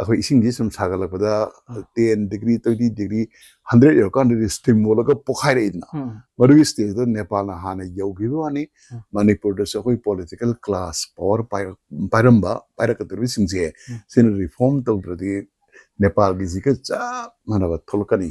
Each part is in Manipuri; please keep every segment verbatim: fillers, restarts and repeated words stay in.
ꯑꯩꯈꯣꯏ ꯏꯁꯤꯡꯁꯤ ꯁꯨꯝ ꯁꯥꯒꯠꯂꯛꯄꯗ ꯎꯝ. ten degree, twenty degree, hundred ꯌꯧꯔꯀꯥꯟꯗꯗꯤ steam ꯑꯣꯜꯂꯒ ꯄꯣꯛꯈꯥꯏꯔꯛꯏꯗꯅ꯫ ꯎꯝ. ꯃꯗꯨꯒꯤ stageꯇ ꯅꯦꯄꯥꯜꯅ ꯍꯥꯟꯅ ꯌꯧꯈꯤꯕ ꯋꯥꯅꯤ꯫ ꯎꯝ. ꯃꯅꯤꯄꯨꯔꯗꯁꯨ ꯑꯩꯈꯣꯏ political class, power ꯄꯥꯏꯔꯛ-, ꯄꯥꯏꯔꯝꯕ, ꯄꯥꯏꯔꯛꯀꯗꯧꯔꯤꯕꯁꯤꯡꯁꯦ ꯎꯝ. ꯁꯤꯅ reform ꯇꯧꯗ꯭ꯔꯗꯤ ꯅꯦꯄꯥꯜꯒꯤꯁꯤꯒ ꯆꯞ ꯃꯥꯟꯅꯕ ꯊꯣꯛꯂꯛꯀꯅꯤ꯫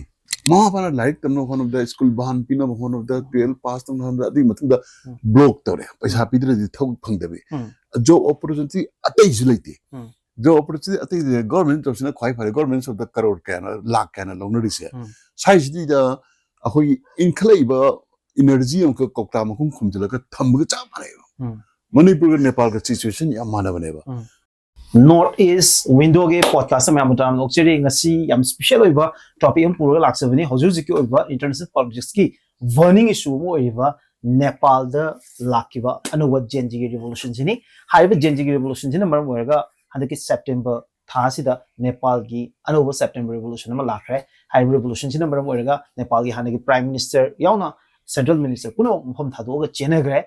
ꯃꯃꯥ ꯃꯄꯥꯅ ꯂꯥꯏꯔꯤꯛ ꯇꯝꯅꯕ ꯍꯣꯠꯅꯕꯗ, school ꯚꯥꯟ ꯄꯤꯅꯕ ꯍꯣꯠꯅꯕꯗ, twelve pass ꯇꯧꯅꯕ ꯍꯣꯠꯅꯕꯗ, ꯑꯗꯨꯒꯤ ꯃꯇꯨꯡꯗ ꯎꯝ. block ꯇꯧꯔꯦ, ꯄꯩꯁꯥ ꯎꯝ. ꯄꯤꯗ꯭ꯔꯗꯤ ꯊꯕꯛ ꯐꯪꯗꯕꯤ꯫ ꯎꯝ. Job opportunity ꯑꯇꯩꯁꯨ ꯂꯩꯇꯦ꯫ ꯎꯝ. Job opportunity ꯑꯇꯩꯁꯦ government jobꯁꯤꯅ ꯈ꯭ꯋꯥꯏ ꯐꯔꯦ꯫ Government jobꯇ ꯀꯔꯣꯔ ꯀꯌꯥꯅ, ꯂꯥꯛ ꯀꯌꯥꯅ ꯂꯧꯅꯔꯤꯁꯦ꯫ ꯎꯝ. ꯁ꯭ꯋꯥꯏꯁꯤꯗ ꯑꯩꯈꯣꯏꯒꯤ ꯏꯟꯈꯠꯂꯛꯏꯕ energy ꯑꯃꯈꯛ ꯀꯧꯇꯥ ꯃꯈꯨꯝ ꯈꯨꯝꯖꯤꯜꯂꯒ ꯊꯝꯕꯒ ꯆꯞ ꯃꯥꯟꯅꯩꯕ꯫ ꯎꯝ. ꯃꯅꯤꯄꯨꯔꯒ ꯅꯦꯄꯥꯜꯒ situation ꯌꯥꯝ ꯃꯥꯟꯅꯕꯅꯦꯕ꯫ ꯎꯝ. North East Windowꯒꯤ podcastꯇ ꯃꯌꯥꯝꯕꯨ ꯇꯔꯥꯝꯅ ꯑꯣꯛꯆꯔꯤ꯫ ꯉꯁꯤ ꯌꯥꯝ special ꯑꯣꯏꯕ topic ꯑꯃ ꯄꯨꯔꯒ ꯂꯥꯛꯆꯕꯅꯤ꯫ ꯍꯧꯖꯤꯛ ꯍꯧꯖꯤꯛꯀꯤ ꯑꯣꯏꯕ international politicsꯀꯤ burning issue ꯑꯃ ꯑꯣꯏꯔꯤꯕ ꯅꯦꯄꯥꯜꯗ ꯂꯥꯛꯈꯤꯕ ꯑꯅꯧꯕ Gen Zꯒꯤ revolutionꯁꯤꯅꯤ꯫ ꯍꯥꯏꯔꯤꯕ Gen Zꯒꯤ revolutionꯁꯤꯅ ꯃꯔꯝ ꯑꯣꯏꯔꯒ ꯍꯟꯗꯛꯀꯤ September ꯊꯥ ꯑꯁꯤꯗ ꯅꯦꯄꯥꯜꯒꯤ ꯑꯅꯧꯕ September revolution ꯑꯃ ꯂꯥꯛꯈ꯭ꯔꯦ꯫ ꯍꯥꯏꯔꯤꯕ revolutionꯁꯤꯅ ꯃꯔꯝ ꯑꯣꯏꯔꯒ ꯅꯦꯄꯥꯜꯒꯤ ꯍꯥꯟꯅꯒꯤ Prime Minister ꯌꯥꯎꯅ central minister ꯄꯨꯝꯅꯃꯛ ꯃꯐꯝ ꯊꯥꯗꯣꯛꯑꯒ ꯆꯦꯟꯅꯈ꯭ꯔꯦ꯫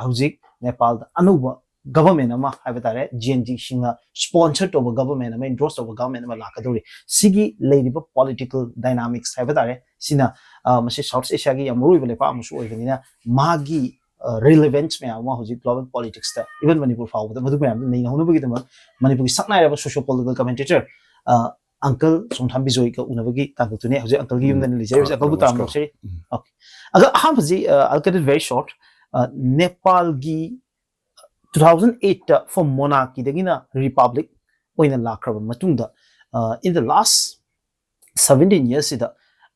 ꯍꯧꯖꯤꯛ ꯅꯦꯄꯥꯜꯗ ꯑꯅꯧꯕ government ꯑꯃ ꯍꯥꯏꯕ ꯇꯥꯔꯦ, Gen Zꯁꯤꯡꯅ sponsor ꯇꯧꯕ government ꯑꯃ, endorse ꯇꯧꯕ government ꯑꯃ ꯂꯥꯛꯀꯗꯧꯔꯤ꯫ ꯁꯤꯒꯤ ꯂꯩꯔꯤꯕ political dynamics ꯍꯥꯏꯕ ꯇꯥꯔꯦ, ꯁꯤꯅ, ꯑ, ꯃꯁꯤ South Asiaꯒꯤ ꯌꯥꯝ ꯃꯔꯨꯑꯣꯏꯕ ꯂꯩꯄꯥꯛ ꯑꯃꯁꯨ ꯑꯣꯏꯕꯅꯤꯅ, ꯃꯥꯒꯤ, ꯑ, relevance ꯃꯌꯥꯝ ꯑꯃ ꯍꯧꯖꯤꯛ global politicsꯇ, even ꯃꯅꯤꯄꯨꯔ ꯐꯥꯎꯕꯗ ꯃꯗꯨ ꯃꯌꯥꯝꯗꯨ ꯅꯩꯅꯍꯧꯅꯕꯒꯤꯗꯃꯛ ꯃꯅꯤꯄꯨꯔꯒꯤ ꯁꯛ ꯅꯥꯏꯔꯕ socio political commentator, ꯑ, uncle ꯆꯣꯡꯊꯥꯝ ꯕꯤꯖꯣꯏꯒ ꯎꯅꯕꯒꯤ ꯇꯥꯡꯀꯛꯇꯨꯅꯤ꯫ ꯍꯧꯖꯤꯛ uncleꯒꯤ ꯎꯝ. ꯌꯨꯝꯗꯅꯤ ꯂꯩꯖꯔꯤꯕꯁꯦ꯫ ꯑ, uncleꯕꯨ ꯅꯃꯁꯀꯥꯔ꯫ ꯇꯔꯥꯝꯅ ꯑꯣꯛꯆꯔꯤ꯫ ꯎꯝ. Okay. ꯑꯗꯣ ꯑꯍꯥꯟꯕꯁꯤ, ꯑ, I'll cut it very short. ꯑ, ꯅꯦꯄꯥꯜꯒꯤ two thousand eight ꯇ from monarchyꯗꯒꯤꯅ republic ꯑꯣꯏꯅ ꯂꯥꯛꯈ꯭ꯔꯕ ꯃꯇꯨꯡꯗ, ꯑ, in the last seventeen yearsꯁꯤꯗ,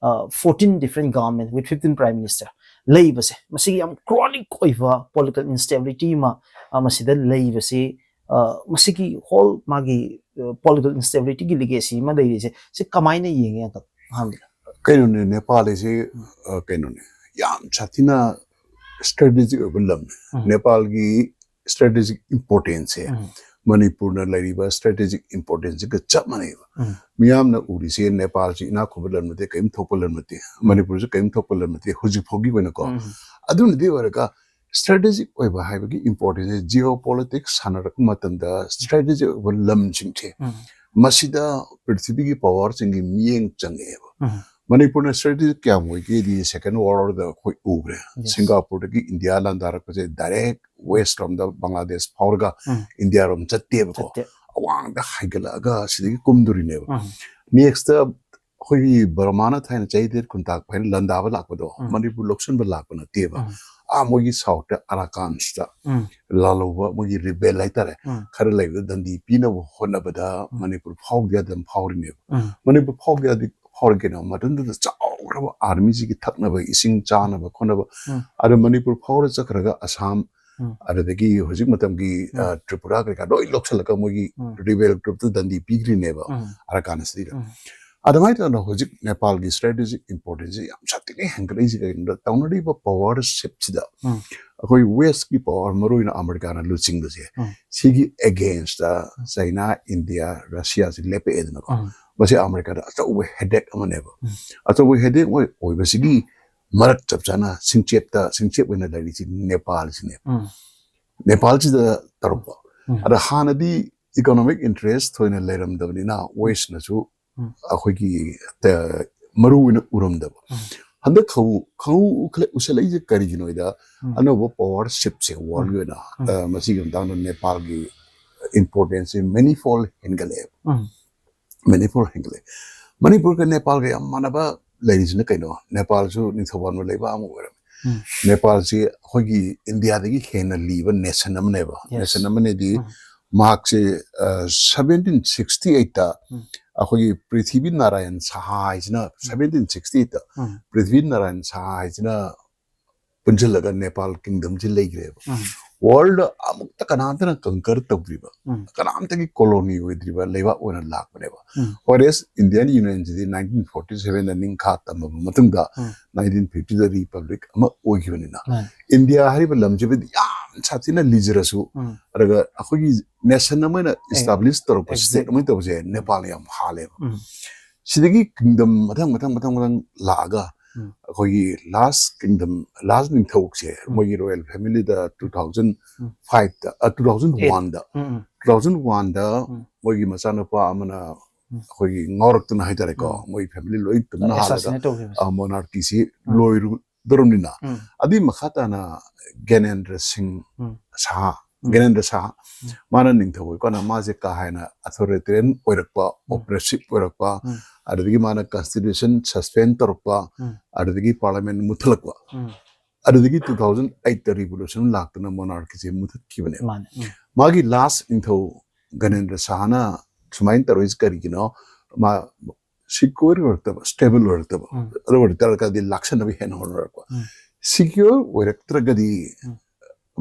ꯑ, fourteen different government with fifteen prime minister ꯂꯩꯕꯁꯦ, ꯃꯁꯤꯒꯤ ꯌꯥꯝ chronic ꯑꯣꯏꯕ political instability ꯑꯃ, ꯑ, ꯃꯁꯤꯗ ꯂꯩꯕꯁꯤ, ꯑ, ꯃꯁꯤꯒꯤ whole ꯃꯥꯒꯤ, ꯑ, political instabilityꯒꯤ legacy ꯑꯃ ꯂꯩꯔꯤꯁꯦ, ꯁꯤ ꯀꯃꯥꯏꯅ ꯌꯦꯡꯉꯦ uncle? ꯑꯍꯥꯟꯕꯗ꯫ ꯀꯩꯅꯣꯅꯦ, ꯅꯦꯄꯥꯜ ꯍꯥꯏꯁꯦ, ꯑ, ꯀꯩꯅꯣꯅꯦ, ꯌꯥꯝ ꯁꯥꯊꯤꯅ strategic ꯑꯣꯏꯕ ꯂꯝꯅꯦ꯫ ꯎꯝ. ꯅꯦꯄꯥꯜꯒꯤ strategic importanceꯁꯦ ꯎꯝ. ꯃꯅꯤꯄꯨꯔꯅ ꯂꯩꯔꯤꯕ strategic importanceꯁꯤꯒ ꯆꯞ ꯃꯥꯟꯅꯩꯕ꯫ ꯎꯝ. ꯃꯤꯌꯥꯝꯅ ꯎꯔꯤꯁꯦ ꯅꯦꯄꯥꯜꯁꯤ ꯏꯅꯥꯛ ꯈꯨꯟꯕ ꯂꯝ ꯅꯠꯇꯦ, ꯀꯔꯤꯝ ꯊꯣꯛꯄ ꯂꯝ ꯅꯠꯇꯦ, ꯃꯅꯤꯄꯨꯔꯁꯨ ꯀꯔꯤꯝ ꯊꯣꯛꯄ ꯂꯝ ꯅꯠꯇꯦ ꯍꯧꯖꯤꯛ ꯐꯥꯎꯒꯤ ꯑꯣꯏꯅꯀꯣ꯫ ꯎꯝ. ꯑꯗꯨꯅꯗꯤ ꯑꯣꯏꯔꯒ strategic ꯑꯣꯏꯕ ꯍꯥꯏꯕꯒꯤ importanceꯁꯦ, geopolitics ꯁꯥꯟꯅꯔꯛꯄ ꯃꯇꯝꯗ strategic ꯑꯣꯏꯕ ꯂꯝꯁꯤꯡꯁꯦ ꯎꯝ. ꯃꯁꯤꯗ ꯄ꯭ꯔꯤꯊꯤꯕꯤꯒꯤ ꯄꯋꯥꯔꯁꯤꯡꯒꯤ ꯃꯤꯠꯌꯦꯡ ꯆꯪꯉꯛꯑꯦꯕ꯫ ꯎꯝ. ꯃꯅꯤꯄꯨꯔꯅ ꯁ꯭ꯇ꯭ꯔꯦꯇꯦꯖꯤ ꯀꯌꯥꯝ ꯑꯣꯏꯒꯦꯗꯤ ꯁꯦꯀꯦꯟ ꯋꯥꯔꯜ ꯋꯥꯔꯗ ꯑꯩꯈꯣꯏ ꯎꯈ꯭ꯔꯦ꯫ Yes. ꯁꯤꯡꯒꯥꯄꯨꯔꯗꯒꯤ ꯏꯟꯗꯤꯌꯥ ꯂꯥꯟꯗꯥꯔꯛꯄꯁꯦ ꯗꯥꯏꯔꯦꯛ ꯋꯦꯁ ꯔꯣꯝꯗ ꯕꯪꯒ꯭ꯂꯥꯗꯦꯁ ꯐꯥꯎꯔꯒ ꯎꯝ. ꯏꯟꯗꯤꯌꯥꯔꯣꯝ ꯆꯠꯇꯦꯕꯀꯣ꯫ ꯆꯠꯇꯦ. ꯑꯋꯥꯡꯗ ꯍꯥꯏꯒꯠꯂꯛꯑꯒ ꯁꯤꯗꯒꯤ ꯀꯨꯝꯗꯣꯔꯤꯅꯦꯕ꯫ ꯎꯝ. ꯅꯦꯛꯁꯇ ꯑꯩꯈꯣꯏꯒꯤ ꯕꯔꯃꯥꯅ ꯊꯥꯏꯅ ꯆꯍꯤ ꯇꯔꯦꯠ ꯀꯨꯟ ꯇꯥꯛꯄ ꯍꯥꯏꯅ ꯂꯥꯟꯗꯥꯕ ꯂꯥꯛꯄꯗꯣ ꯎꯝ. ꯃꯅꯤꯄꯨꯔ ꯂꯧꯁꯤꯟꯕ ꯂꯥꯛꯄ ꯅꯠꯇꯦꯕ꯫ ꯎꯝ. ꯑꯥ ꯃꯣꯏꯒꯤ ꯁꯥꯎꯠꯇ ꯑꯔꯥꯀꯥꯟꯁꯇ ꯎꯝ. ꯂꯥꯜꯍꯧꯕ ꯃꯣꯏꯒꯤ ꯔꯤꯕꯦꯜ ꯍꯥꯏꯇꯥꯔꯦ, ꯎꯝ. ꯈꯔ ꯂꯩꯕꯗ ꯗꯟꯗꯤ ꯄꯤꯅꯕ ꯍꯣꯠꯅꯕꯗ ꯎꯝ. ꯃꯅꯤꯄꯨꯔ ꯐꯥꯎꯒꯦ ꯌꯥꯗꯅ ꯐꯥꯎꯔꯤꯅꯦꯕ꯫ ꯎꯝ. ꯃꯅꯤꯄꯨꯔ ꯐꯥꯎꯒꯦ ꯌꯥꯗꯤ ꯐꯥꯎꯔꯤ ꯀꯩꯅꯣ, ꯃꯇꯝꯗꯨꯗ ꯆꯥꯎꯈ꯭ꯔꯕ ꯑꯥꯔꯃꯤꯁꯤꯒꯤ ꯊꯛꯅꯕ ꯏꯁꯤꯡ ꯆꯥꯅꯕ ꯈꯣꯠꯅꯕ꯫ ꯎꯝ. ꯑꯗꯣ ꯃꯅꯤꯄꯨꯔ ꯐꯥꯎꯔ ꯆꯠꯈ꯭ꯔꯒ ꯑꯁꯥꯝ, ꯎꯝ. ꯑꯗꯨꯗꯒꯤ ꯍꯧꯖꯤꯛ ꯃꯇꯝꯒꯤ ꯎꯝ. ꯑ, ꯇ꯭ꯔꯤꯄꯨꯔꯥ ꯀꯩꯀꯥ ꯂꯣꯏ ꯂꯧꯁꯤꯜꯂꯒ ꯃꯣꯏꯒꯤ ꯎꯝ. ꯔꯤꯕꯦꯜ ꯒ꯭ꯔꯨꯞꯇ ꯗꯟꯗꯤ ꯄꯤꯈ꯭ꯔꯤꯅꯦꯕ ꯎꯝ. ꯑꯔꯥꯀꯥꯟꯁꯤꯗ꯫ ꯎꯝ. ꯑꯗꯨꯃꯥꯏꯅ ꯇꯧꯗꯅ ꯍꯧꯖꯤꯛ ꯅꯦꯄꯥꯜꯒꯤ ꯁ꯭ꯇ꯭ꯔꯦꯇꯦꯖꯤꯛ ꯏꯝꯄꯣꯔꯇꯦꯟꯁꯁꯦ ꯌꯥꯝ ꯁꯥꯊꯤꯅ ꯍꯦꯟꯒꯠꯂꯛꯏꯁꯦ ꯀꯩꯒꯤꯅꯣꯗ, ꯇꯧꯅꯔꯤꯕ ꯄꯋꯥꯔ ꯁꯤꯞꯁꯤꯗ ꯎꯝ. ꯑꯩꯈꯣꯏ ꯋꯦꯁꯀꯤ ꯄꯋꯥꯔ, ꯃꯔꯨꯑꯣꯏꯅ ꯑꯃꯦꯔꯤꯀꯥꯅ ꯂꯨꯆꯤꯡꯕꯁꯦ, ꯎꯝ. ꯁꯤꯒꯤ ꯑꯦꯒꯦꯟꯁꯇ ꯆꯩꯅꯥ, ꯏꯟꯗꯤꯌꯥ, ꯔꯁꯤꯌꯥꯁꯤ ꯂꯦꯞꯄꯛꯑꯦꯗꯅꯀꯣ꯫ ꯎꯝ. ꯃꯁꯤ ꯑꯃꯦꯔꯤꯀꯥꯗ ꯑꯆꯧꯕ ꯍꯦꯗꯦꯛ ꯑꯃꯅꯦꯕ꯫ ꯎꯝ. ꯑꯆꯧꯕ ꯍꯦꯗꯦꯛ ꯑꯣꯏ-, ꯑꯣꯏꯕꯁꯤꯒꯤ ꯃꯔꯛ ꯆꯞ ꯆꯥꯅ ꯁꯤꯡꯆꯦꯞꯇ, ꯁꯤꯡꯆꯦꯞ ꯑꯣꯏꯅ ꯂꯩꯔꯤꯁꯤ ꯅꯦꯄꯥꯜꯁꯤꯅꯦꯕ꯫ ꯎꯝ. ꯅꯦꯄꯥꯜꯁꯤꯗ ꯇꯧꯔꯛꯄ꯫ ꯎꯝ. ꯑꯗ ꯍꯥꯟꯅꯗꯤ ꯏꯀꯣꯅꯣꯃꯤꯛ ꯏꯟꯇꯔꯦꯁ ꯊꯣꯏꯅ ꯂꯩꯔꯝꯗꯕꯅꯤꯅ ꯋꯦꯁꯅꯁꯨ ꯎꯝ. ꯑꯩꯈꯣꯏꯒꯤ ꯇ-, ꯃꯔꯨ ꯑꯣꯏꯅ ꯎꯔꯝꯗꯕ꯫ ꯎꯝ. ꯍꯟꯗꯛ ꯈꯪꯎ, ꯈꯪꯎ ꯎꯈꯠꯂꯛ-, ꯎꯁꯜꯂꯛꯏꯁꯦ ꯀꯔꯤꯒꯤꯅꯣ ꯍꯥꯏꯗ, ꯎꯝ. ꯑꯅꯧꯕ ꯄꯋꯥꯔ ꯁꯤꯞꯁꯦ ꯋꯥꯔꯜꯒꯤ ꯑꯣꯏꯅ, ꯎꯝ. ꯑ, ꯃꯁꯤꯒꯤ ꯃꯇꯥꯡꯗ ꯅꯦꯄꯥꯜꯒꯤ ꯏꯝꯄꯣꯔꯇꯦꯟꯁꯁꯦ ꯃꯦꯅꯤꯐꯣꯜ ꯍꯦꯟꯒꯠꯂꯛꯑꯦꯕ꯫ ꯎꯝ. ꯃꯦꯅꯤꯐꯣꯜ ꯍꯦꯟꯒꯠꯂꯛꯑꯦ꯫ ꯃꯅꯤꯄꯨꯔꯒ ꯅꯦꯄꯥꯜꯒ ꯌꯥꯝ ꯃꯥꯟꯅꯕ ꯂꯩꯔꯤꯁꯤꯅ ꯀꯩꯅꯣ? ꯅꯦꯄꯥꯜꯁꯨ ꯅꯤꯡꯊꯧ ꯄꯥꯟꯕ ꯂꯩꯕꯥꯛ ꯑꯃ ꯑꯣꯏꯔꯝꯃꯤ꯫ ꯎꯝ. ꯅꯦꯄꯥꯜꯁꯤ ꯑꯩꯈꯣꯏꯒꯤ ꯏꯟꯗꯤꯌꯥꯗꯒꯤ ꯍꯦꯟꯅ ꯂꯤꯕ ꯅꯦꯁꯟ ꯑꯃꯅꯦꯕ꯫ Yes. ꯅꯦꯁꯟ ꯑꯃꯅꯦꯗꯤ ꯎꯝ. ꯃꯍꯥꯛꯁꯦ, ꯑ, ꯁꯚꯦꯟꯇꯤꯟ ꯁꯤꯛꯁꯇꯤ ꯑꯩꯠꯇ ꯎꯝ. ꯑꯩꯈꯣꯏꯒꯤ ꯄ꯭ꯔꯤꯊꯤꯕꯤ ꯅꯥꯔꯥꯌꯟ ꯁꯍꯥ ꯍꯥꯏꯁꯤꯅ ꯁꯚꯦꯟꯇꯤꯟ ꯁꯤꯛꯁꯇꯤ ꯑꯩꯠꯇ ꯎꯝ. ꯄ꯭ꯔꯤꯊꯤꯕꯤ ꯅꯥꯔꯥꯌꯟ ꯁꯍꯥ ꯍꯥꯏꯁꯤꯅ ꯄꯨꯟꯁꯤꯜꯂꯒ ꯅꯦꯄꯥꯜ ꯀꯤꯡꯗꯝꯁꯤ ꯂꯩꯈ꯭ꯔꯦꯕ꯫ ꯎꯝ. ꯋꯥꯔꯜꯗ ꯑꯃꯨꯛꯇ ꯀꯅꯥꯝꯇꯅ ꯀꯪꯀꯔ ꯇꯧꯗ꯭ꯔꯤꯕ, ꯎꯝ. ꯀꯅꯥꯝꯇꯒꯤ ꯀꯣꯂꯣꯅꯤ ꯑꯣꯏꯗ꯭ꯔꯤꯕ ꯂꯩꯕꯥꯛ ꯑꯣꯏꯅ ꯂꯥꯛꯄꯅꯦꯕ꯫ ꯎꯝ. ꯋꯥꯔꯦꯁ ꯏꯟꯗꯤꯌꯥꯟ ꯌꯨꯅꯤꯌꯟꯁꯤꯗꯤ ꯅꯥꯏꯟꯇꯤꯟ ꯐꯣꯔꯇꯤ ꯁꯚꯦꯟꯗ ꯅꯤꯡꯈꯥ ꯇꯝꯃꯕ ꯃꯇꯨꯡꯗ ꯎꯝ. ꯅꯥꯏꯟꯇꯤꯟ ꯐꯤꯐꯇꯤꯗ ꯔꯤꯄꯕ꯭ꯂꯤꯛ ꯑꯃ ꯑꯣꯏꯈꯤꯕꯅꯤꯅ ꯃꯥꯅꯤ. ꯏꯟꯗꯤꯌꯥ ꯍꯥꯏꯔꯤꯕ ꯂꯝꯁꯤꯕꯨꯗꯤ ꯌꯥꯝ ꯁꯥꯊꯤꯅ ꯂꯤꯖꯔꯁꯨ, ꯎꯝ. ꯑꯗꯨꯒ ꯑꯩꯈꯣꯏꯒꯤ ꯅꯦꯁꯟ ꯑꯃ ꯑꯣꯏꯅ ꯏꯁꯇꯥꯕ꯭ꯂꯤꯁ ꯇꯧꯔꯛꯄ, Exactly. ꯁ꯭ꯇꯦꯠ ꯑꯃ ꯇꯧꯕꯁꯦ ꯅꯦꯄꯥꯜꯅ ꯌꯥꯝ ꯍꯥꯜꯂꯦꯕ꯫ ꯎꯝ. ꯁꯤꯗꯒꯤ ꯀꯤꯡꯗꯝ ꯃꯊꯪ ꯃꯊꯪ ꯃꯊꯪ ꯃꯊꯪ ꯂꯥꯛꯑꯒ ꯎꯝ꯫ ꯑꯩꯈꯣꯏꯒꯤ ꯂꯥꯁ ꯀꯤꯡꯗꯝ, ꯂꯥꯁ ꯅꯤꯡꯊꯧꯁꯦ, ꯎꯝ꯫ ꯃꯣꯏꯒꯤ ꯔꯣꯌꯦꯜ ꯐꯦꯃꯤꯂꯤꯗ ꯇꯨ ꯊꯥꯎꯖꯟ ꯐꯥꯏꯚꯇ, ꯑ, ꯇꯨ ꯊꯥꯎꯖꯟ ꯋꯥꯟꯗ, ꯎꯝ, ꯎꯝ꯫ ꯇꯨ ꯊꯥꯎꯖꯟ ꯋꯥꯟꯗ ꯎꯝ꯫ ꯃꯣꯏꯒꯤ ꯃꯆꯥꯅꯨꯄꯥ ꯑꯃꯅ ꯎꯝ꯫ ꯑꯩꯈꯣꯏꯒꯤ ꯉꯥꯎꯔꯛꯇꯅ ꯍꯥꯏꯇꯥꯔꯦꯀꯣ, ꯎꯝ꯫ ꯃꯣꯏ ꯐꯦꯃꯤꯂꯤ ꯂꯣꯏ ꯇꯨꯝꯅ ꯍꯥꯜꯂꯒ, assassinate ꯇꯧꯈꯤꯕꯁꯦ꯫ ꯑ, ꯃꯣꯅꯥꯔꯀꯤꯁꯤ ꯎꯝ꯫ ꯂꯣꯏꯔꯨꯗꯧꯔꯕꯅꯤꯅ, ꯎꯝ꯫ ꯑꯗꯨꯏ ꯃꯈꯥ ꯇꯥꯅ ꯒ꯭ꯌꯥꯅꯦꯟꯗ꯭ꯔ ꯁꯤꯡ ꯎꯝ꯫ ꯁꯍꯥ, ꯎꯝ꯫ ꯒ꯭ꯌꯥꯅꯦꯟꯗ꯭ꯔ ꯁꯍꯥ, ꯎꯝ꯫ ꯃꯥꯅ ꯅꯤꯡꯊꯧ ꯑꯣꯏꯀꯥꯟꯗ ꯃꯥꯁꯦ ꯀꯥ ꯍꯦꯟꯅ authoritarian ꯑꯣꯏꯔꯛꯄ, ꯎꯝ꯫ Oppressive ꯑꯣꯏꯔꯛꯄ, ꯎꯝ꯫ ꯑꯗꯨꯗꯒꯤ ꯃꯥꯅ constitution suspend ꯇꯧꯔꯛꯄ, ꯎꯝ꯫ ꯑꯗꯨꯗꯒꯤ parliament ꯃꯨꯠꯊꯠꯂꯛꯄ, ꯎꯝ꯫ ꯑꯗꯨꯗꯒꯤ ꯇꯨ ꯊꯥꯎꯖꯟ ꯑꯩꯠꯇ revolution ꯂꯥꯛꯇꯅ monarchyꯁꯦ ꯃꯨꯠꯊꯠꯈꯤꯕꯅꯦꯕ꯫ ꯃꯥꯅꯦ꯫ ꯎꯝ꯫ ꯃꯥꯒꯤ last ꯅꯤꯡꯊꯧ ꯒ꯭ꯌꯥꯅꯦꯟꯗ꯭ꯔ ꯁꯍꯥꯅ ꯁꯨꯃꯥꯏꯅ ꯇꯧꯔꯛꯏꯁꯤ ꯀꯔꯤꯒꯤꯅꯣ? ꯃꯥ secure ꯑꯣꯏꯔꯛꯇꯕ, stable ꯑꯣꯏꯔꯛꯇꯕ꯫ ꯎꯝ꯫ ꯑꯗꯨ ꯑꯣꯏꯔ ꯇꯥꯔꯒꯗꯤ ꯂꯥꯛꯁꯟꯅꯕ ꯍꯦꯟꯅ ꯍꯣꯠꯅꯔꯛꯄ꯫ ꯎꯝ꯫ Secure ꯑꯣꯏꯔꯛꯇ꯭ꯔꯒꯗꯤ ꯎꯝ꯫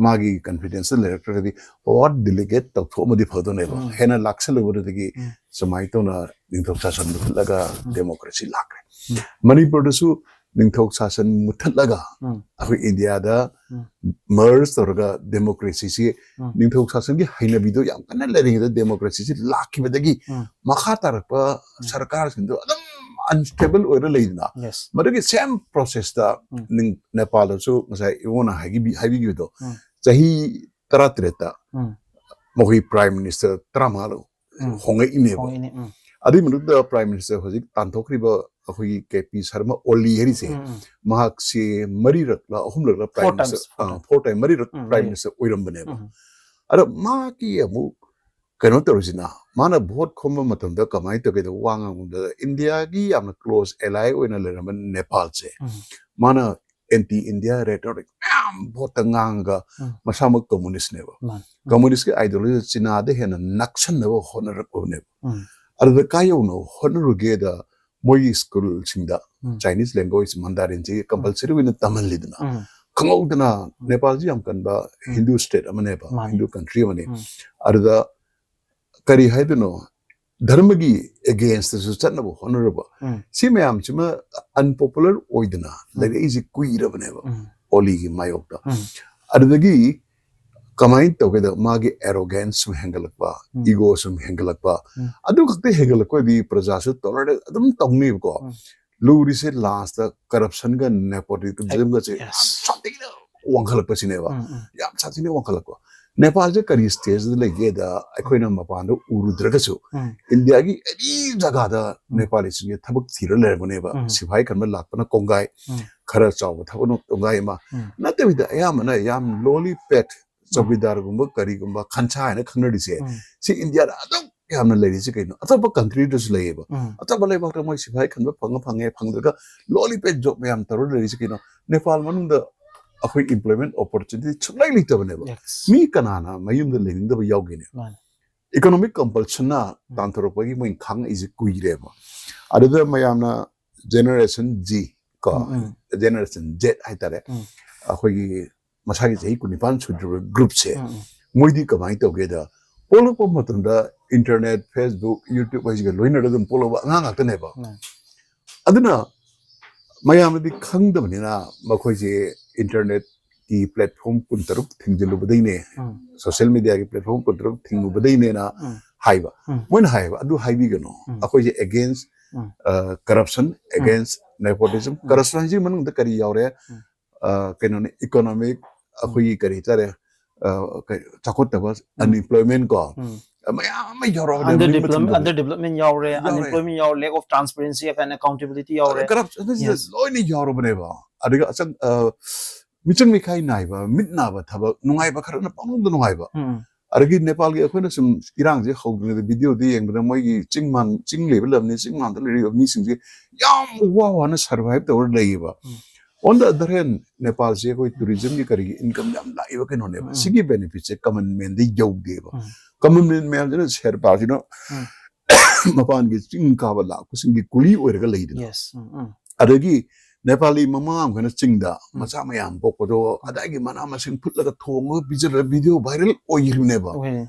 ꯃꯥꯒꯤ confidence ꯂꯩꯔꯛꯇ꯭ꯔꯒꯗꯤ power delegate ꯇꯧꯊꯣꯛꯑꯝꯃꯗꯤ ꯐꯗꯧꯅꯦꯕ꯫ ꯎꯝ꯫ ꯍꯦꯟꯅ ꯂꯥꯛꯁꯜꯂꯨꯕꯗꯒꯤ ꯎꯝ꯫ ꯁꯨꯃꯥꯏꯅ ꯇꯧꯅ ꯅꯤꯡꯊꯧ ꯁꯥꯁꯟ ꯃꯨꯠꯊꯠꯂꯒ ꯎꯝ꯫ democracy ꯂꯥꯛꯈ꯭ꯔꯦ꯫ ꯎꯝ꯫ ꯃꯅꯤꯄꯨꯔꯗꯁꯨ ꯅꯤꯡꯊꯧ ꯁꯥꯁꯟ ꯃꯨꯠꯊꯠꯂꯒ ꯎꯝ꯫ ꯑꯩꯈꯣꯏ ꯏꯟꯗꯤꯌꯥꯗ ꯎꯝ꯫ Merge ꯇꯧꯔꯒ democracyꯁꯤ ꯎꯝ꯫ ꯅꯤꯡꯊꯧ ꯁꯥꯁꯟꯒꯤ ꯍꯩꯅꯕꯤꯗꯣ ꯌꯥꯝ ꯀꯟꯅ ꯂꯩꯔꯤꯉꯩꯗ democracyꯁꯤ ꯂꯥꯛꯈꯤꯕꯗꯒꯤ ꯎꯝ꯫ ꯃꯈꯥ ꯇꯥꯔꯛꯄ ꯎꯝ꯫ ꯁꯔꯀꯥꯔꯁꯤꯡꯗꯣ ꯑꯗꯨꯝ unstable ꯑꯣꯏꯔ ꯂꯩꯗꯅ꯫ Yes꯫ ꯃꯗꯨꯒꯤ same processꯇ ꯎꯝ꯫ ꯅꯤꯡ-, ꯅꯦꯄꯥꯜꯗꯁꯨ ꯉꯁꯥꯏ ꯏꯕꯣꯅ ꯍꯥꯏꯈꯤꯕꯤ-, ꯍꯥꯏꯕꯤꯈꯤꯕꯗꯣ ꯎꯝ꯫ ꯆꯍꯤ ꯇꯔꯥꯇꯔꯦꯠꯇ ꯎꯝ꯫ ꯃꯈꯣꯏ prime minister ꯇꯔꯥꯃꯉꯥ ꯎꯝ꯫ ꯍꯣꯡꯉꯛꯏꯅꯦꯕ꯫ ꯍꯣꯡꯉꯛꯏꯅꯦ, ꯎꯝ꯫ ꯑꯗꯨꯒꯤ ꯃꯅꯨꯡꯗ prime minister ꯍꯧꯖꯤꯛ ꯇꯥꯟꯊꯣꯛꯈ꯭ꯔꯤꯕ ꯑꯩꯈꯣꯏꯒꯤ ꯀꯦ ꯄꯤ ꯁꯔꯃ ꯑꯣꯂꯤ ꯍꯥꯏꯔꯤꯁꯦ, ꯎꯝ, ꯎꯝ꯫ ꯃꯍꯥꯛꯁꯦ ꯃꯔꯤꯔꯛꯂ ꯑꯍꯨꯝꯂꯛꯂ prime Four minister, times, four ꯑ, times꯫ Four time, ꯃꯔꯤꯔꯛ ꯎꯝ, prime ꯃꯔꯤꯔꯛ꯫ Minister ꯑꯣꯏꯔꯝꯕꯅꯦꯕ꯫ ꯎꯝ꯫ ꯑꯗ ꯃꯥꯒꯤ ꯑꯃꯨꯛ ꯀꯩꯅꯣ ꯇꯧꯔꯤꯁꯤꯅ, ꯃꯥꯅ vote ꯈꯣꯝꯕ ꯃꯇꯝꯗ ꯀꯃꯥꯏꯅ ꯇꯧꯒꯦꯗ, ꯋꯥ ꯉꯥꯡꯕꯗ ꯏꯟꯗꯤꯌꯥꯒꯤ ꯌꯥꯝꯅ close ally ꯑꯣꯏꯅ ꯂꯩꯔꯝꯕ ꯅꯦꯄꯥꯜꯁꯦ, ꯎꯝ꯫ ꯃꯥꯅ anti India rhetoric ꯃꯌꯥꯝ voteꯇ ꯉꯥꯡꯉꯒ ꯎꯝ꯫ ꯃꯁꯥꯃꯛ communistꯅꯦꯕ꯫ ꯃꯥꯅꯤ꯫ ꯎꯝ꯫ Communistꯀꯤ ideology ꯆꯤꯅꯥꯗ ꯍꯦꯟꯅ ꯅꯛꯁꯟꯅꯕ ꯍꯣꯠꯅꯔꯛꯄꯅꯦꯕ꯫ ꯎꯝ꯫ ꯑꯗꯨꯗ ꯀꯥꯏ ꯌꯧꯅ ꯍꯣꯠꯅꯔꯨꯒꯦꯗ, ꯃꯣꯏꯒꯤ schoolꯁꯤꯡꯗ ꯎꯝ꯫ Chinese language Mandarinꯁꯤ ꯎꯝ꯫ Compulsory ꯑꯣꯏꯅ ꯇꯝꯍꯜꯂꯤꯗꯅ꯫ ꯎꯝ꯫ ꯈꯪꯍꯧꯗꯅ ꯎꯝ꯫ ꯅꯦꯄꯥꯜꯁꯤ ꯌꯥꯝ ꯀꯟꯕ ꯎꯝ꯫ Hindu state ꯑꯃꯅꯦꯕ, ꯃꯥꯅꯤ꯫ Hindu country ꯑꯃꯅꯤ꯫ ꯎꯝ꯫ ꯑꯗꯨꯗ ꯀꯔꯤ ꯍꯥꯏꯗꯣꯏꯅꯣ? ꯙꯔꯃꯒꯤ againstꯇꯁꯨ ꯆꯠꯅꯕ ꯍꯣꯠꯅꯔꯕ꯫ ꯎꯝ꯫ ꯁꯤ ꯃꯌꯥꯝꯁꯤꯃ unpopular ꯑꯣꯏꯗꯅ ꯎꯝ꯫ ꯂꯩꯔꯛꯏꯁꯤ ꯀꯨꯏꯔꯕꯅꯦꯕ, ꯎꯝ꯫ ꯑꯣꯂꯤꯒꯤ ꯃꯥꯌꯣꯛꯇ꯫ ꯎꯝ꯫ ꯑꯗꯨꯗꯒꯤ ꯀꯃꯥꯏꯅ ꯇꯧꯒꯦꯗ, ꯃꯥꯒꯤ arrogance ꯁꯨꯝ ꯍꯦꯟꯒꯠꯂꯛꯄ, ꯎꯝ꯫ Ego ꯁꯨꯝ ꯍꯦꯟꯒꯠꯂꯛꯄ, ꯎꯝ꯫ ꯑꯗꯨ ꯈꯛꯇ ꯍꯦꯟꯒꯠꯂꯛꯄꯗꯤ ꯄ꯭ꯔꯖꯥꯁꯨ tolerate ꯑꯗꯨꯝ ꯇꯧꯅꯦꯕꯀꯣ꯫ ꯎꯝ꯫ ꯂꯨꯔꯤꯁꯦ ꯂꯥꯁꯇ ꯀꯔꯞꯁꯟꯒ ꯅꯦꯄꯣꯇꯤꯖꯝꯒꯁꯦ ꯌꯥꯝ Yes. ꯁꯥꯊꯤꯅ ꯋꯥꯡꯈꯠꯂꯛꯄꯁꯤꯅꯦꯕ꯫ ꯎꯝ, ꯎꯝ. ꯌꯥꯝ ꯁꯥꯊꯤꯅ ꯋꯥꯡꯈꯠꯂꯛꯄ꯫ ꯅꯦꯄꯥꯜꯁꯦ ꯀꯔꯤ ꯁ꯭ꯇꯦꯖꯇ ꯂꯩꯒꯦꯗ, ꯑꯩꯈꯣꯏꯅ ꯃꯄꯥꯟꯗ ꯎꯔꯨꯗ꯭ꯔꯒꯁꯨ ꯎꯝ. ꯏꯟꯗꯤꯌꯥꯒꯤ ꯑꯦꯅꯤ ꯖꯒꯥꯗ ꯅꯦꯄꯥꯂꯤꯁꯤꯡꯁꯦ ꯊꯕꯛ ꯊꯤꯔ ꯂꯩꯔꯝꯒꯅꯦꯕ꯫ ꯎꯝ. ꯁꯤꯐꯥꯏ ꯈꯟꯕ ꯂꯥꯛꯄꯅ ꯀꯣꯡꯒꯥꯏ, ꯎꯝ. ꯈꯔ ꯆꯥꯎꯕ ꯊꯕꯛꯅ ꯀꯣꯡꯒꯥꯏ ꯑꯃ ꯎꯝ. ꯅꯠꯇꯕꯤꯗ, ꯑꯌꯥꯝꯕꯅ ꯌꯥꯝ lowly paid, ꯆꯧꯀꯤꯗꯥꯔꯒꯨꯝꯕ, ꯀꯔꯤꯒꯨꯝꯕ, ꯈꯟꯁꯥ ꯍꯥꯏꯅ ꯈꯪꯅꯔꯤꯁꯦ, ꯎꯝ. ꯁꯤ ꯏꯟꯗꯤꯌꯥꯗ ꯑꯗꯨꯝ ꯌꯥꯝꯅ ꯂꯩꯔꯤꯁꯦ ꯀꯩꯅꯣ? ꯑꯇꯣꯞꯄ ꯀꯟꯇ꯭ꯔꯤꯗꯁꯨ ꯂꯩꯌꯦꯕ꯫ ꯎꯝ. ꯑꯇꯣꯞꯄ ꯂꯩꯕꯥꯛꯇ ꯃꯣꯏ ꯁꯤꯐꯥꯏ ꯈꯟꯕ ꯐꯪꯉ ꯐꯪꯉꯦ, ꯐꯪꯗ꯭ꯔꯒ lowly paid job ꯃꯌꯥꯝ ꯇꯧꯔ ꯂꯩꯔꯤꯁꯦ ꯀꯩꯅꯣ? ꯅꯦꯄꯥꯜ ꯃꯅꯨꯡꯗ ꯑꯩꯈꯣꯏ employment opportunity ꯁꯨꯡꯂꯩ ꯂꯩꯇꯕꯅꯦꯕ꯫ Yes. ꯃꯤ ꯀꯅꯥꯅ ꯃꯌꯨꯝꯗ ꯂꯩꯅꯤꯡꯗꯕ ꯌꯥꯎꯒꯦꯅꯦ? ꯃꯥꯅꯦ. Economic compulsionꯅ ꯇꯥꯟꯊꯣꯔꯛꯄꯒꯤ ꯃꯣꯏ ꯈꯥꯡꯉꯛꯏꯁꯦ ꯀꯨꯏꯔꯦꯕ꯫ ꯑꯗꯨꯗ ꯃꯌꯥꯝꯅ generation Z ꯀꯣ, ꯎꯝ, ꯎꯝ. Generation Z ꯍꯥꯏꯇꯥꯔꯦ, ꯎꯝ. ꯑꯩꯈꯣꯏꯒꯤ ꯃꯁꯥꯒꯤ ꯆꯍꯤ ꯀꯨꯟꯅꯤꯄꯥꯟ ꯁꯨꯗ꯭ꯔꯤꯕ groupꯁꯦ, ꯎꯝ, ꯎꯝ. ꯃꯣꯏꯗꯤ ꯀꯃꯥꯏꯅ ꯇꯧꯒꯦꯗ, ꯄꯣꯛꯂꯛꯄ ꯃꯇꯝꯗ internet, Facebook, YouTube ꯍꯥꯏꯁꯤꯒ ꯂꯣꯏꯅꯔꯒ ꯑꯗꯨꯝ ꯄꯣꯛꯂꯛꯄ ꯑꯉꯥꯡ ꯉꯥꯛꯇꯅꯦꯕ꯫ ꯎꯝ. ꯑꯗꯨꯅ ꯃꯌꯥꯝꯅꯗꯤ ꯈꯪꯗꯕꯅꯤꯅ, ꯃꯈꯣꯏꯁꯦ internetꯀꯤ platform ꯀꯨꯟꯇꯔꯨꯛ ꯊꯤꯡꯖꯤꯜꯂꯨꯕꯗꯩꯅꯦ, ꯎꯝ. social mediaꯒꯤ platform ꯀꯨꯟꯇꯔꯨꯛ ꯊꯤꯡꯉꯨꯕꯗꯩꯅꯦꯅ ꯎꯝ. ꯍꯥꯏꯕ꯫ ꯎꯝ. ꯃꯣꯏꯅ ꯍꯥꯏꯌꯦꯕ, ꯑꯗꯨ ꯍꯥꯏꯕꯤꯒꯅꯨ, ꯎꯝ. ꯑꯩꯈꯣꯏꯁꯦ against ꯎꯝ. corruption, against nepotism꯫ Corruption ꯍꯥꯏꯁꯤ ꯃꯅꯨꯡꯗ ꯀꯔꯤ ꯌꯥꯎꯔꯦ? ꯎꯝ. ꯑ, ꯀꯩꯅꯣꯅꯦ, economic, ꯑꯩꯈꯣꯏꯒꯤ ꯀꯔꯤ ꯍꯥꯏꯇꯥꯔꯦ, ꯑ, ꯀꯩ, ꯆꯥꯎꯈꯠꯇꯕ, unemployment ꯀꯣ, ꯎꯝ. ꯃꯌꯥꯝ ꯑꯃ ꯌꯥꯎꯔꯛꯑꯕꯅꯦ꯫ Under ꯃꯅꯤꯡ development, ꯃꯇꯝꯗꯗꯤ under development ꯌꯥꯎꯔꯦ, ꯌꯥꯎꯔꯦ꯫ Unemployment ꯌꯥꯎꯔꯦ, lack of transparency ꯀꯥꯏꯅ accountability ꯌꯥꯎꯔꯦ꯫ Corruption ꯑꯁꯤꯗ Yes. ꯂꯣꯏꯅ ꯌꯥꯎꯔꯕꯅꯦꯕ꯫ ꯑꯗꯨꯒ ꯑꯆꯪ-, ꯑ, ꯃꯤꯆꯪ ꯃꯤꯈꯥꯏ ꯅꯥꯏꯕ, ꯃꯤꯠ ꯅꯥꯕ ꯊꯕꯛ, ꯅꯨꯡꯉꯥꯏꯕ ꯈꯔꯅ ꯄꯪꯅꯨꯡꯗ ꯅꯨꯡꯉꯥꯏꯕ꯫ ꯎꯝ. ꯑꯗꯒꯤ ꯅꯦꯄꯥꯜꯒꯤ ꯑꯩꯈꯣꯏꯅ ꯁꯨꯝ ꯏꯔꯥꯡꯁꯦ ꯍꯧꯗ꯭ꯔꯤꯉꯩꯗ videoꯗ ꯌꯦꯡꯕꯗ, ꯃꯣꯏꯒꯤ ꯆꯤꯡ ꯃꯥꯟ-, ꯆꯤꯡ ꯂꯩꯕ ꯂꯝꯅꯤ, ꯆꯤꯡ ꯃꯥꯟꯗ ꯂꯩꯔꯤꯕ ꯃꯤꯁꯤꯡꯁꯦ ꯌꯥꯝ ꯋꯥ ꯋꯥꯅ survive ꯇꯧꯔ ꯂꯩꯌꯦꯕ꯫ ꯎꯝ. On the other hand, ꯅꯦꯄꯥꯜꯁꯦ ꯑꯩꯈꯣꯏ tourismꯒꯤ ꯀꯔꯤꯒꯤ income ꯌꯥꯝ ꯂꯥꯛꯏꯕ ꯀꯩꯅꯣꯅꯦꯕ꯫ ꯎꯝ. ꯁꯤꯒꯤ benefitꯁꯦ common manꯗ ꯌꯧꯗꯦꯕ꯫ ꯎꯝ. Common man ꯃꯌꯥꯝꯁꯤꯅ ꯁꯦꯔꯄꯥꯁꯤꯅ ꯎꯝ. ꯃꯄꯥꯟꯒꯤ ꯆꯤꯡ ꯀꯥꯕ ꯂꯥꯛꯄꯁꯤꯡꯒꯤ ꯀꯨꯂꯤ ꯑꯣꯏꯔꯒ ꯂꯩꯗꯅ꯫ Yes. ꯎꯝ, ꯎꯝ. ꯑꯗꯒꯤ ꯅꯦꯄꯥꯂꯤ ꯃꯃꯥ ꯑꯃꯈꯩꯅ ꯆꯤꯡꯗ ꯎꯝ. ꯃꯆꯥ ꯃꯌꯥꯝ ꯄꯣꯛꯄꯗꯣ, ꯑꯗꯥꯏꯒꯤ ꯃꯅꯥ ꯃꯁꯤꯡ ꯐꯨꯠꯂꯒ ꯊꯣꯡꯉꯒ ꯄꯤꯖꯔꯒ video viral ꯑꯣꯏꯈꯤꯕꯅꯦꯕ꯫ ꯑꯣꯏ꯫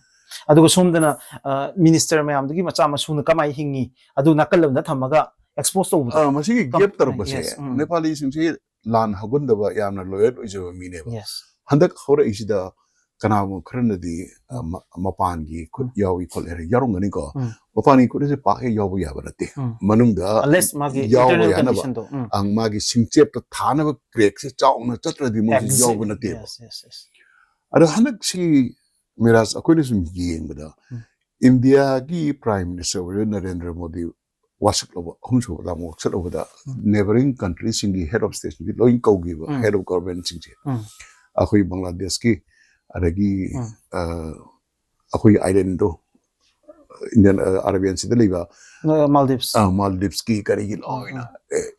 ꯑꯗꯨꯒ ꯁꯣꯝꯗꯅ, ꯑ, minister ꯃꯌꯥꯝꯗꯨꯒꯤ ꯃꯆꯥ ꯃꯁꯨꯅ ꯀꯃꯥꯏꯅ ꯍꯤꯡꯉꯤ, ꯑꯗꯨ ꯅꯥꯀꯜ ꯑꯃꯗ ꯊꯝꯃꯒ expose ꯇꯧꯕꯗꯣ꯫ ꯑ, ꯃꯁꯤꯒꯤ ꯀꯝ-, gap ꯇꯧꯔꯛꯄꯁꯦ, yes, ꯎꯝ. ꯅꯦꯄꯥꯂꯤꯁꯤꯡꯁꯤ ꯂꯥꯟ ꯍꯧꯒꯟꯗꯕ ꯌꯥꯝꯅ loyal ꯑꯣꯏꯖꯕ ꯃꯤꯅꯦꯕ꯫ Yes. ꯍꯟꯗꯛ ꯍꯧꯔꯛꯏꯁꯤꯗ ꯀꯅꯥꯒꯨꯝꯕ ꯈꯔꯅꯗꯤ ꯑ, ꯃ- ꯃꯄꯥꯟꯒꯤ ꯈꯨꯠ ꯌꯥꯎꯏ ꯈꯣꯠꯂꯦ ꯍꯥꯏꯔ ꯌꯥꯎꯔꯝꯒꯅꯤꯀꯣ꯫ ꯎꯝ. ꯃꯄꯥꯟꯒꯤ ꯈꯨꯠ ꯑꯁꯦ ꯄꯥꯛ ꯍꯦꯛ ꯌꯥꯎꯕ ꯌꯥꯕ ꯅꯠꯇꯦ꯫ ꯎꯝ. ꯃꯅꯨꯡꯗ Unless ꯃꯥꯒꯤ ꯌꯥꯎꯕ internal ꯌꯥꯅꯕ꯫ Conditionꯗꯣ ꯎꯝ. ꯑꯪ, ꯃꯥꯒꯤ ꯁꯤꯡꯆꯦꯞꯇ ꯊꯥꯅꯕ crackꯁꯦ ꯆꯥꯎꯅ ꯆꯠꯇ꯭ꯔꯗꯤ ꯃꯣꯏꯁꯦ Exactly. ꯌꯥꯎꯕ ꯅꯠꯇꯦꯕ꯫ Yes, yes, yes. ꯑꯗꯣ ꯍꯟꯗꯛꯁꯤ ꯃꯤꯔꯥꯖ, ꯑꯩꯈꯣꯏꯅ ꯁꯨꯝ ꯌꯦꯡꯕꯗ ꯎꯝ. ꯏꯟꯗꯤꯌꯥꯒꯤ Prime Minister ꯑꯣꯏꯔꯤꯕ ꯅꯔꯦꯟꯗ꯭ꯔ ꯃꯣꯗꯤ ꯋꯥꯁꯛꯂꯨꯕ, ꯑꯍꯨꯝꯁꯨꯕ ꯇꯥꯃꯨ ꯋꯥꯁꯛꯂꯨꯕꯗ ꯎꯝ. Neighbouring countryꯁꯤꯡꯒꯤ head of stateꯁꯤꯡꯗꯤ ꯂꯣꯏ ꯀꯧꯈꯤꯕ, ꯎꯝ. Head of Governmentꯁꯤꯡꯁꯦ꯫ ꯎꯝ. ꯑꯩꯈꯣꯏ ꯕꯪꯒ꯭ꯂꯥꯗꯦꯁꯀꯤ, ꯑꯗꯒꯤ ꯎꯝ. ꯑ, ꯑꯩꯈꯣꯏꯒꯤ islandꯗꯣ, Indian, ꯑ, Arabianꯁꯤꯗ ꯂꯩꯕ ꯑ, Maldives. ꯑ, Maldiveꯁꯀꯤ ꯀꯔꯤꯒꯤ ꯂꯣꯏꯅ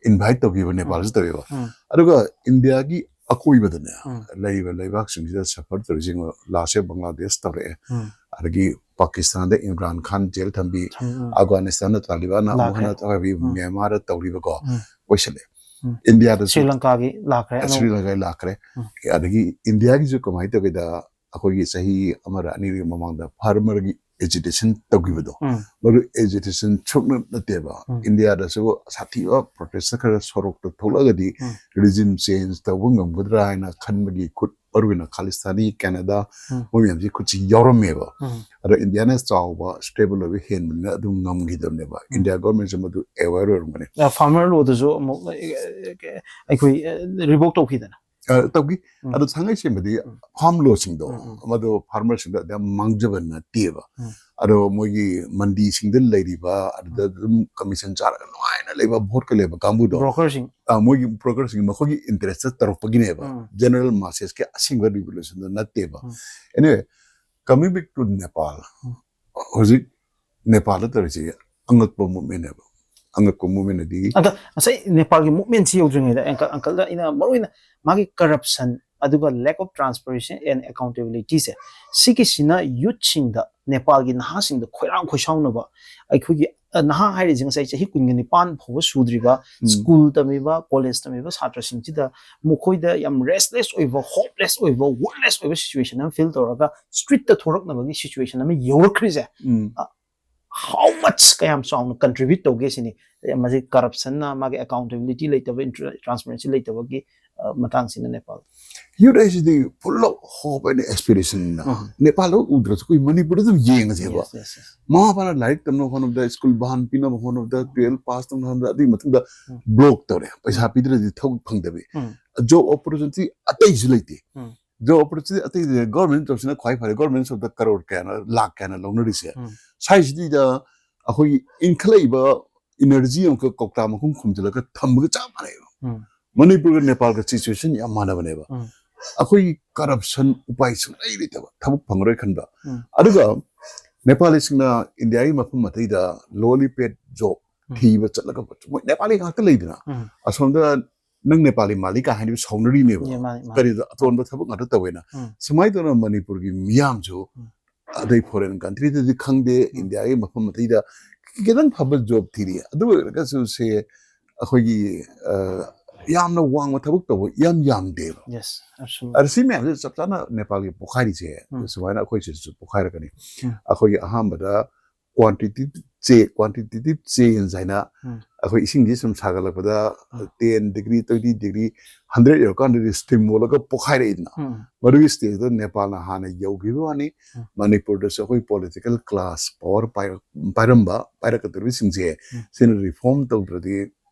invite ꯇꯧꯈꯤꯕ, ꯅꯦꯄꯥꯜꯁꯨ ꯇꯧꯋꯦꯕ꯫ ꯎꯝ. ꯑꯗꯨꯒ ꯏꯟꯗꯤꯌꯥꯒꯤ ꯑꯀꯣꯏꯕꯗꯅꯦ ꯎꯝ. ꯂꯩꯔꯤꯕ ꯂꯩꯕꯥꯛꯁꯤꯡꯁꯤꯗ suffer ꯇꯧꯔꯤꯁꯤꯡ, lastꯁꯦ ꯕꯪꯒ꯭ꯂꯥꯗꯦꯁ ꯇꯧꯔꯛꯑꯦ, ꯎꯝ. ꯑꯗꯒꯤ ꯄꯥꯀꯤꯁꯇꯥꯟꯗ ꯏꯝꯔꯥꯟ ꯈꯥꯟ ꯖꯦꯜ ꯊꯝꯕꯤ, ꯎꯝ, ꯎꯝ. ꯑꯐꯒꯥꯅꯤꯁꯇꯥꯟꯗ ꯇꯥꯂꯤꯕꯥꯟꯅ ꯑꯃꯨꯛ ꯂꯥꯛꯈ꯭ꯔꯦ꯫ ꯍꯟꯅ ꯇꯧꯔꯕꯤ, ꯎꯝ. ꯃ꯭ꯌꯥꯟꯃꯥꯔꯗ ꯇꯧꯔꯤꯕꯀꯣ, ꯎꯝ. ꯑꯣꯏꯁꯜꯂꯦ꯫ ꯎꯝ. ꯏꯟꯗꯤꯌꯥꯗꯁꯨ ꯁ꯭ꯔꯤ ꯂꯪꯀꯥꯒꯤ ꯂꯥꯛꯈ꯭ꯔꯦ ꯑꯅꯧꯕ꯫ ꯁ꯭ꯔꯤ ꯂꯪꯀꯥꯒꯤ ꯂꯥꯛꯈ꯭ꯔꯦ꯫ ꯎꯝ. ꯑꯗꯒꯤ ꯏꯟꯗꯤꯌꯥꯒꯤꯁꯨ ꯀꯃꯥꯏꯅ ꯇꯧꯒꯦꯗ, ꯑꯩꯈꯣꯏꯒꯤ ꯆꯍꯤ ꯑꯃꯔ ꯑꯅꯤꯒꯤ ꯃꯃꯥꯡꯗ farmerꯒꯤ agitation ꯇꯧꯈꯤꯕꯗꯣ, ꯎꯝ. ꯃꯗꯨ agitation ꯁꯨꯛꯅ ꯅꯠꯇꯦꯕ꯫ ꯎꯝ. ꯏꯟꯗꯤꯌꯥꯗꯁꯨ ꯁꯥꯊꯤꯕ protest ꯈꯔ ꯁꯣꯔꯣꯛꯇ ꯊꯣꯛꯂꯛꯑꯒꯗꯤ ꯎꯝ. regime change ꯇꯧꯕ ꯉꯝꯒꯗ꯭ꯔꯥ ꯍꯥꯏꯅ ꯈꯟꯕꯒꯤ ꯈꯨꯠ, ꯃꯔꯨꯑꯣꯏꯅ ꯈꯥꯂꯤꯁꯇꯥꯅꯤ, ꯀꯦꯅꯥꯗꯥ, ꯎꯝ. ꯃꯣꯏ ꯃꯌꯥꯝꯁꯤ ꯈꯨꯠꯁꯤ ꯌꯥꯎꯔꯝꯃꯦꯕ꯫ ꯎꯝ. ꯑꯗꯣ ꯏꯟꯗꯤꯌꯥꯅ ꯆꯥꯎꯕ stable ꯑꯣꯏꯕ ꯍꯦꯟꯕꯅꯤꯅ ꯑꯗꯨꯝ ꯉꯝꯈꯤꯗꯕꯅꯦꯕ꯫ ꯎꯝ. ꯏꯟꯗꯤꯌꯥ governmentꯁꯦ ꯃꯗꯨ aware ꯑꯣꯏꯔꯝꯒꯅꯤ꯫ ꯑ, farmer lawꯗꯁꯨ ꯑꯃꯨꯛ ꯑ, ꯑ, ꯑꯩꯈꯣꯏ ꯑ, revoke ꯇꯧꯈꯤꯗꯅ꯫ ꯑ, ꯇꯧꯈꯤ꯫ ꯎꯝ. ꯑꯗꯣ ꯊꯥꯡꯉꯩ ꯁꯦꯡꯕꯗꯤ ꯎꯝ. farm lawꯁꯤꯡꯗꯣ, ꯎꯝ, ꯎꯝ. ꯃꯗꯨ farmerꯁꯤꯡꯗ ꯑꯗꯨꯝ ꯃꯥꯡꯖꯕ ꯅꯠꯇꯦꯕ꯫ ꯎꯝ. ꯑꯗꯣ ꯃꯣꯏꯒꯤ ꯃꯟꯗꯤꯁꯤꯡꯗ ꯂꯩꯔꯤꯕ, ꯑꯗꯨꯗ ꯑꯗꯨꯝ commission ꯆꯥꯔꯒ ꯅꯨꯡꯉꯥꯏꯅ ꯂꯩꯕ, voteꯀ ꯂꯩꯕ ꯀꯥꯡꯕꯨꯗꯣ, Brokerꯁꯤꯡ. ꯑ, ꯃꯣꯏꯒꯤ brokerꯁꯤꯡ ꯃꯈꯣꯏꯒꯤ interestꯇ ꯇꯧꯔꯛꯄꯒꯤꯅꯦꯕ꯫ ꯎꯝ. General massesꯀꯤ ꯑꯁꯦꯡꯕ revolutionꯗꯣ ꯅꯠꯇꯦꯕ꯫ ꯎꯝ. Anyway, coming back to Nepal, ꯎꯝ. ꯍꯧꯖꯤꯛ ꯅꯦꯄꯥꯜꯗ ꯇꯧꯔꯤꯁꯤ ꯑꯉꯛꯄ movementꯅꯦꯕ꯫ ꯑꯉꯛꯄ movementꯅꯗꯤ ꯑꯗ ꯉꯁꯥꯏ ꯅꯦꯄꯥꯜꯒꯤ movementꯁꯤ ꯌꯧꯗ꯭ꯔꯤꯉꯩꯗ ꯑꯪꯀꯜ, ꯑꯪꯀꯜꯗ ꯑꯩꯅ ꯃꯔꯨꯑꯣꯏꯅ ꯃꯥꯒꯤ corruption, ꯑꯗꯨꯒ lack of transparency and accountabilityꯁꯦ, ꯁꯤꯒꯤꯁꯤꯅ youthꯁꯤꯡꯗ, ꯅꯦꯄꯥꯜꯒꯤ ꯅꯍꯥꯁꯤꯡꯗ ꯈꯣꯏꯔꯥꯡ ꯈꯣꯏꯁꯥꯎꯅꯕ, ꯑꯩꯈꯣꯏꯒꯤ, ꯑ, ꯅꯍꯥ ꯍꯥꯏꯔꯤꯁꯦ ꯉꯁꯥꯏ ꯆꯍꯤ ꯀꯨꯟꯒ ꯅꯤꯄꯥꯟ ꯐꯥꯎꯕ ꯁꯨꯗ꯭ꯔꯤꯕ, ꯎꯝ. school ꯇꯝꯃꯤꯕ, college ꯇꯝꯃꯤꯕ ꯁꯥꯇ꯭ꯔꯁꯤꯡꯁꯤꯗ ꯃꯈꯣꯏꯗ ꯌꯥꯝ restless ꯑꯣꯏꯕ, hopeless ꯑꯣꯏꯕ, worthless ꯑꯣꯏꯕ situation ꯑꯃ feel ꯇꯧꯔꯒ streetꯇ ꯊꯣꯔꯛꯅꯕꯒꯤ situation ꯑꯃ ꯌꯧꯔꯛꯈ꯭ꯔꯤꯁꯦ, ꯎꯝ. how much, ꯀꯌꯥꯝ ꯆꯥꯎꯅ contribute ꯇꯧꯒꯦ ꯁꯤꯅꯤ꯫ ꯃꯁꯤ corruptionꯅ, ꯃꯥꯒꯤ accountability ꯂꯩꯇꯕ, intra-, transparency ꯂꯩꯇꯕꯒꯤ ꯑ, ꯃꯇꯥꯡꯁꯤꯅ ꯅꯦꯄꯥꯜ? ꯌꯨꯠ ꯍꯥꯏꯁꯤꯗꯤ full of hope and aspiration ꯅ ꯎꯝ. ꯅꯦꯄꯥꯜꯗ ꯎꯗ꯭ꯔꯁꯨ ꯑꯩꯈꯣꯏ ꯃꯅꯤꯄꯨꯔꯗ ꯑꯗꯨꯝ ꯌꯦꯡꯉꯁꯦꯕ꯫ Yes, yes, yes. ꯃꯃꯥ ꯃꯄꯥꯅ ꯂꯥꯏꯔꯤꯛ ꯇꯝꯅꯕ ꯍꯣꯠꯅꯕꯗ, ꯁ꯭ꯀꯨꯜ ꯚꯥꯟ ꯄꯤꯅꯕ ꯍꯣꯠꯅꯕꯗ, twelve pass ꯇꯧꯅꯕ ꯍꯣꯠꯅꯕꯗ, ꯑꯗꯨꯒꯤ ꯃꯇꯨꯡꯗ ꯎꯝ. block ꯇꯧꯔꯦ, ꯄꯩꯁꯥ ꯎꯝ. ꯄꯤꯗ꯭ꯔꯗꯤ ꯊꯕꯛ ꯐꯪꯗꯕꯤ꯫ ꯎꯝ. Job opportunity ꯑꯇꯩꯁꯨ ꯂꯩꯇꯦ꯫ ꯎꯝ. Job opportunity ꯑꯇꯩꯗꯤ government job ꯁꯤꯅ ꯈ꯭ꯋꯥꯏ ꯐꯔꯦ꯫ Government job ꯇ ꯀꯔꯣꯔ ꯀꯌꯥꯅ, ꯂꯥꯛ ꯀꯌꯥꯅ ꯂꯧꯅꯔꯤꯁꯦ꯫ ꯎꯝ. ꯁ꯭ꯋꯥꯏꯁꯤꯗꯩꯗ ꯑꯩꯈꯣꯏꯒꯤ ꯏꯟꯈꯠꯂꯛꯏꯕ energy ꯑꯃꯈꯛ ꯀꯧꯇꯥ ꯃꯈꯨꯝ ꯈꯨꯝꯖꯤꯜꯂꯒ ꯊꯝꯕꯒ ꯆꯞ ꯃꯥꯟꯅꯩꯕ꯫ ꯎꯝ. ꯃꯅꯤꯄꯨꯔꯒ ꯅꯦꯄꯥꯜꯒ situation ꯌꯥꯝ ꯃꯥꯟꯅꯕꯅꯦꯕ꯫ ꯎꯝ. ꯑꯩꯈꯣꯏꯒꯤ corruption ꯎꯄꯥꯏ ꯁꯨꯡꯂꯩ ꯂꯩꯇꯕ, ꯊꯕꯛ ꯐꯪꯉꯔꯣꯏ ꯈꯟꯕ꯫ ꯎꯝ. ꯑꯗꯨꯒ ꯅꯦꯄꯥꯂꯤꯁꯤꯡꯅ ꯏꯟꯗꯤꯌꯥꯒꯤ ꯃꯐꯝ ꯑꯇꯩꯗ lowly paid job ꯎꯝ. ꯊꯤꯕ ꯆꯠꯂꯒ, ꯃꯣꯏ ꯅꯦꯄꯥꯂꯤ ꯉꯥꯛꯇ ꯂꯩꯗꯅ, ꯎꯝ. ꯑꯁꯣꯝꯗ ꯅꯪ ꯅꯦꯄꯥꯂꯤ ꯃꯥꯜꯂꯤ ꯀꯥ ꯍꯥꯏꯅ ꯁꯥꯎꯅꯔꯤꯅꯦꯕ꯫ Yeah, ꯃꯥꯅꯤ, ꯃꯥꯅꯤ. ꯀꯔꯤꯗ ꯑꯇꯣꯟꯕ ꯊꯕꯛ ꯉꯥꯛꯇ ꯇꯧꯋꯦꯅ꯫ ꯎꯝ. ꯁꯨꯃꯥꯏꯅ ꯇꯧꯗꯅ ꯃꯅꯤꯄꯨꯔꯒꯤ ꯃꯤꯌꯥꯝꯁꯨ ꯎꯝ. ꯑꯗꯩ foreign country ꯗꯗꯤ ꯈꯪꯗꯦ, ꯎꯝ. ꯏꯟꯗꯤꯌꯥꯒꯤ ꯃꯐꯝ ꯑꯇꯩꯗ ꯈꯤꯇꯪ ꯐꯕ job ꯊꯤꯔꯤ꯫ ꯑꯗꯨ ꯑꯣꯏꯔꯒꯁꯨ ꯁꯦ ꯑꯩꯈꯣꯏꯒꯤ, ꯑ, ꯌꯥꯝꯅ ꯋꯥꯡꯕ ꯊꯕꯛ ꯇꯧꯕ ꯌꯥꯝ ꯌꯥꯝꯗꯦꯕ꯫ Yes, absolutely. ꯑꯗ ꯁꯤ ꯃꯌꯥꯝꯁꯦ ꯆꯞ ꯆꯥꯅ ꯅꯦꯄꯥꯜꯒꯤ ꯄꯣꯛꯈꯥꯏꯔꯤꯁꯦ ꯎꯝ. ꯁꯨꯃꯥꯏꯅ ꯑꯩꯈꯣꯏ ꯁꯤꯗꯁꯨ ꯄꯣꯛꯈꯥꯏꯔꯛꯀꯅꯤ꯫ ꯎꯝ. ꯑꯩꯈꯣꯏꯒꯤ ꯑꯍꯥꯟꯕꯗ quantitative change, quantitative change ꯍꯥꯏꯅ ꯎꯝ. ꯑꯩꯈꯣꯏ ꯏꯁꯤꯡꯁꯤ ꯁꯨꯝ ꯁꯥꯒꯠꯂꯛꯄꯗ ꯎꯝ. ten degree, twenty degree, hundred ꯌꯧꯔꯀꯥꯟꯗꯗꯤ steam ꯑꯣꯜꯂꯒ ꯄꯣꯛꯈꯥꯏꯔꯛꯏꯗꯅ꯫ ꯎꯝ. ꯃꯗꯨꯒꯤ stage ꯇ ꯅꯦꯄꯥꯜꯅ ꯍꯥꯟꯅ ꯌꯧꯈꯤꯕ ꯋꯥꯅꯤ꯫ ꯎꯝ. ꯃꯅꯤꯄꯨꯔꯗꯁꯨ ꯑꯩꯈꯣꯏ political class, power ꯄꯥꯏꯔꯛ-, ꯄꯥꯏꯔꯝꯕ, ꯄꯥꯏꯔꯛꯀꯗꯧꯔꯤꯕꯁꯤꯡꯁꯦ ꯎꯝ. ꯁꯤꯅ reform ꯇꯧꯗ꯭ꯔꯗꯤ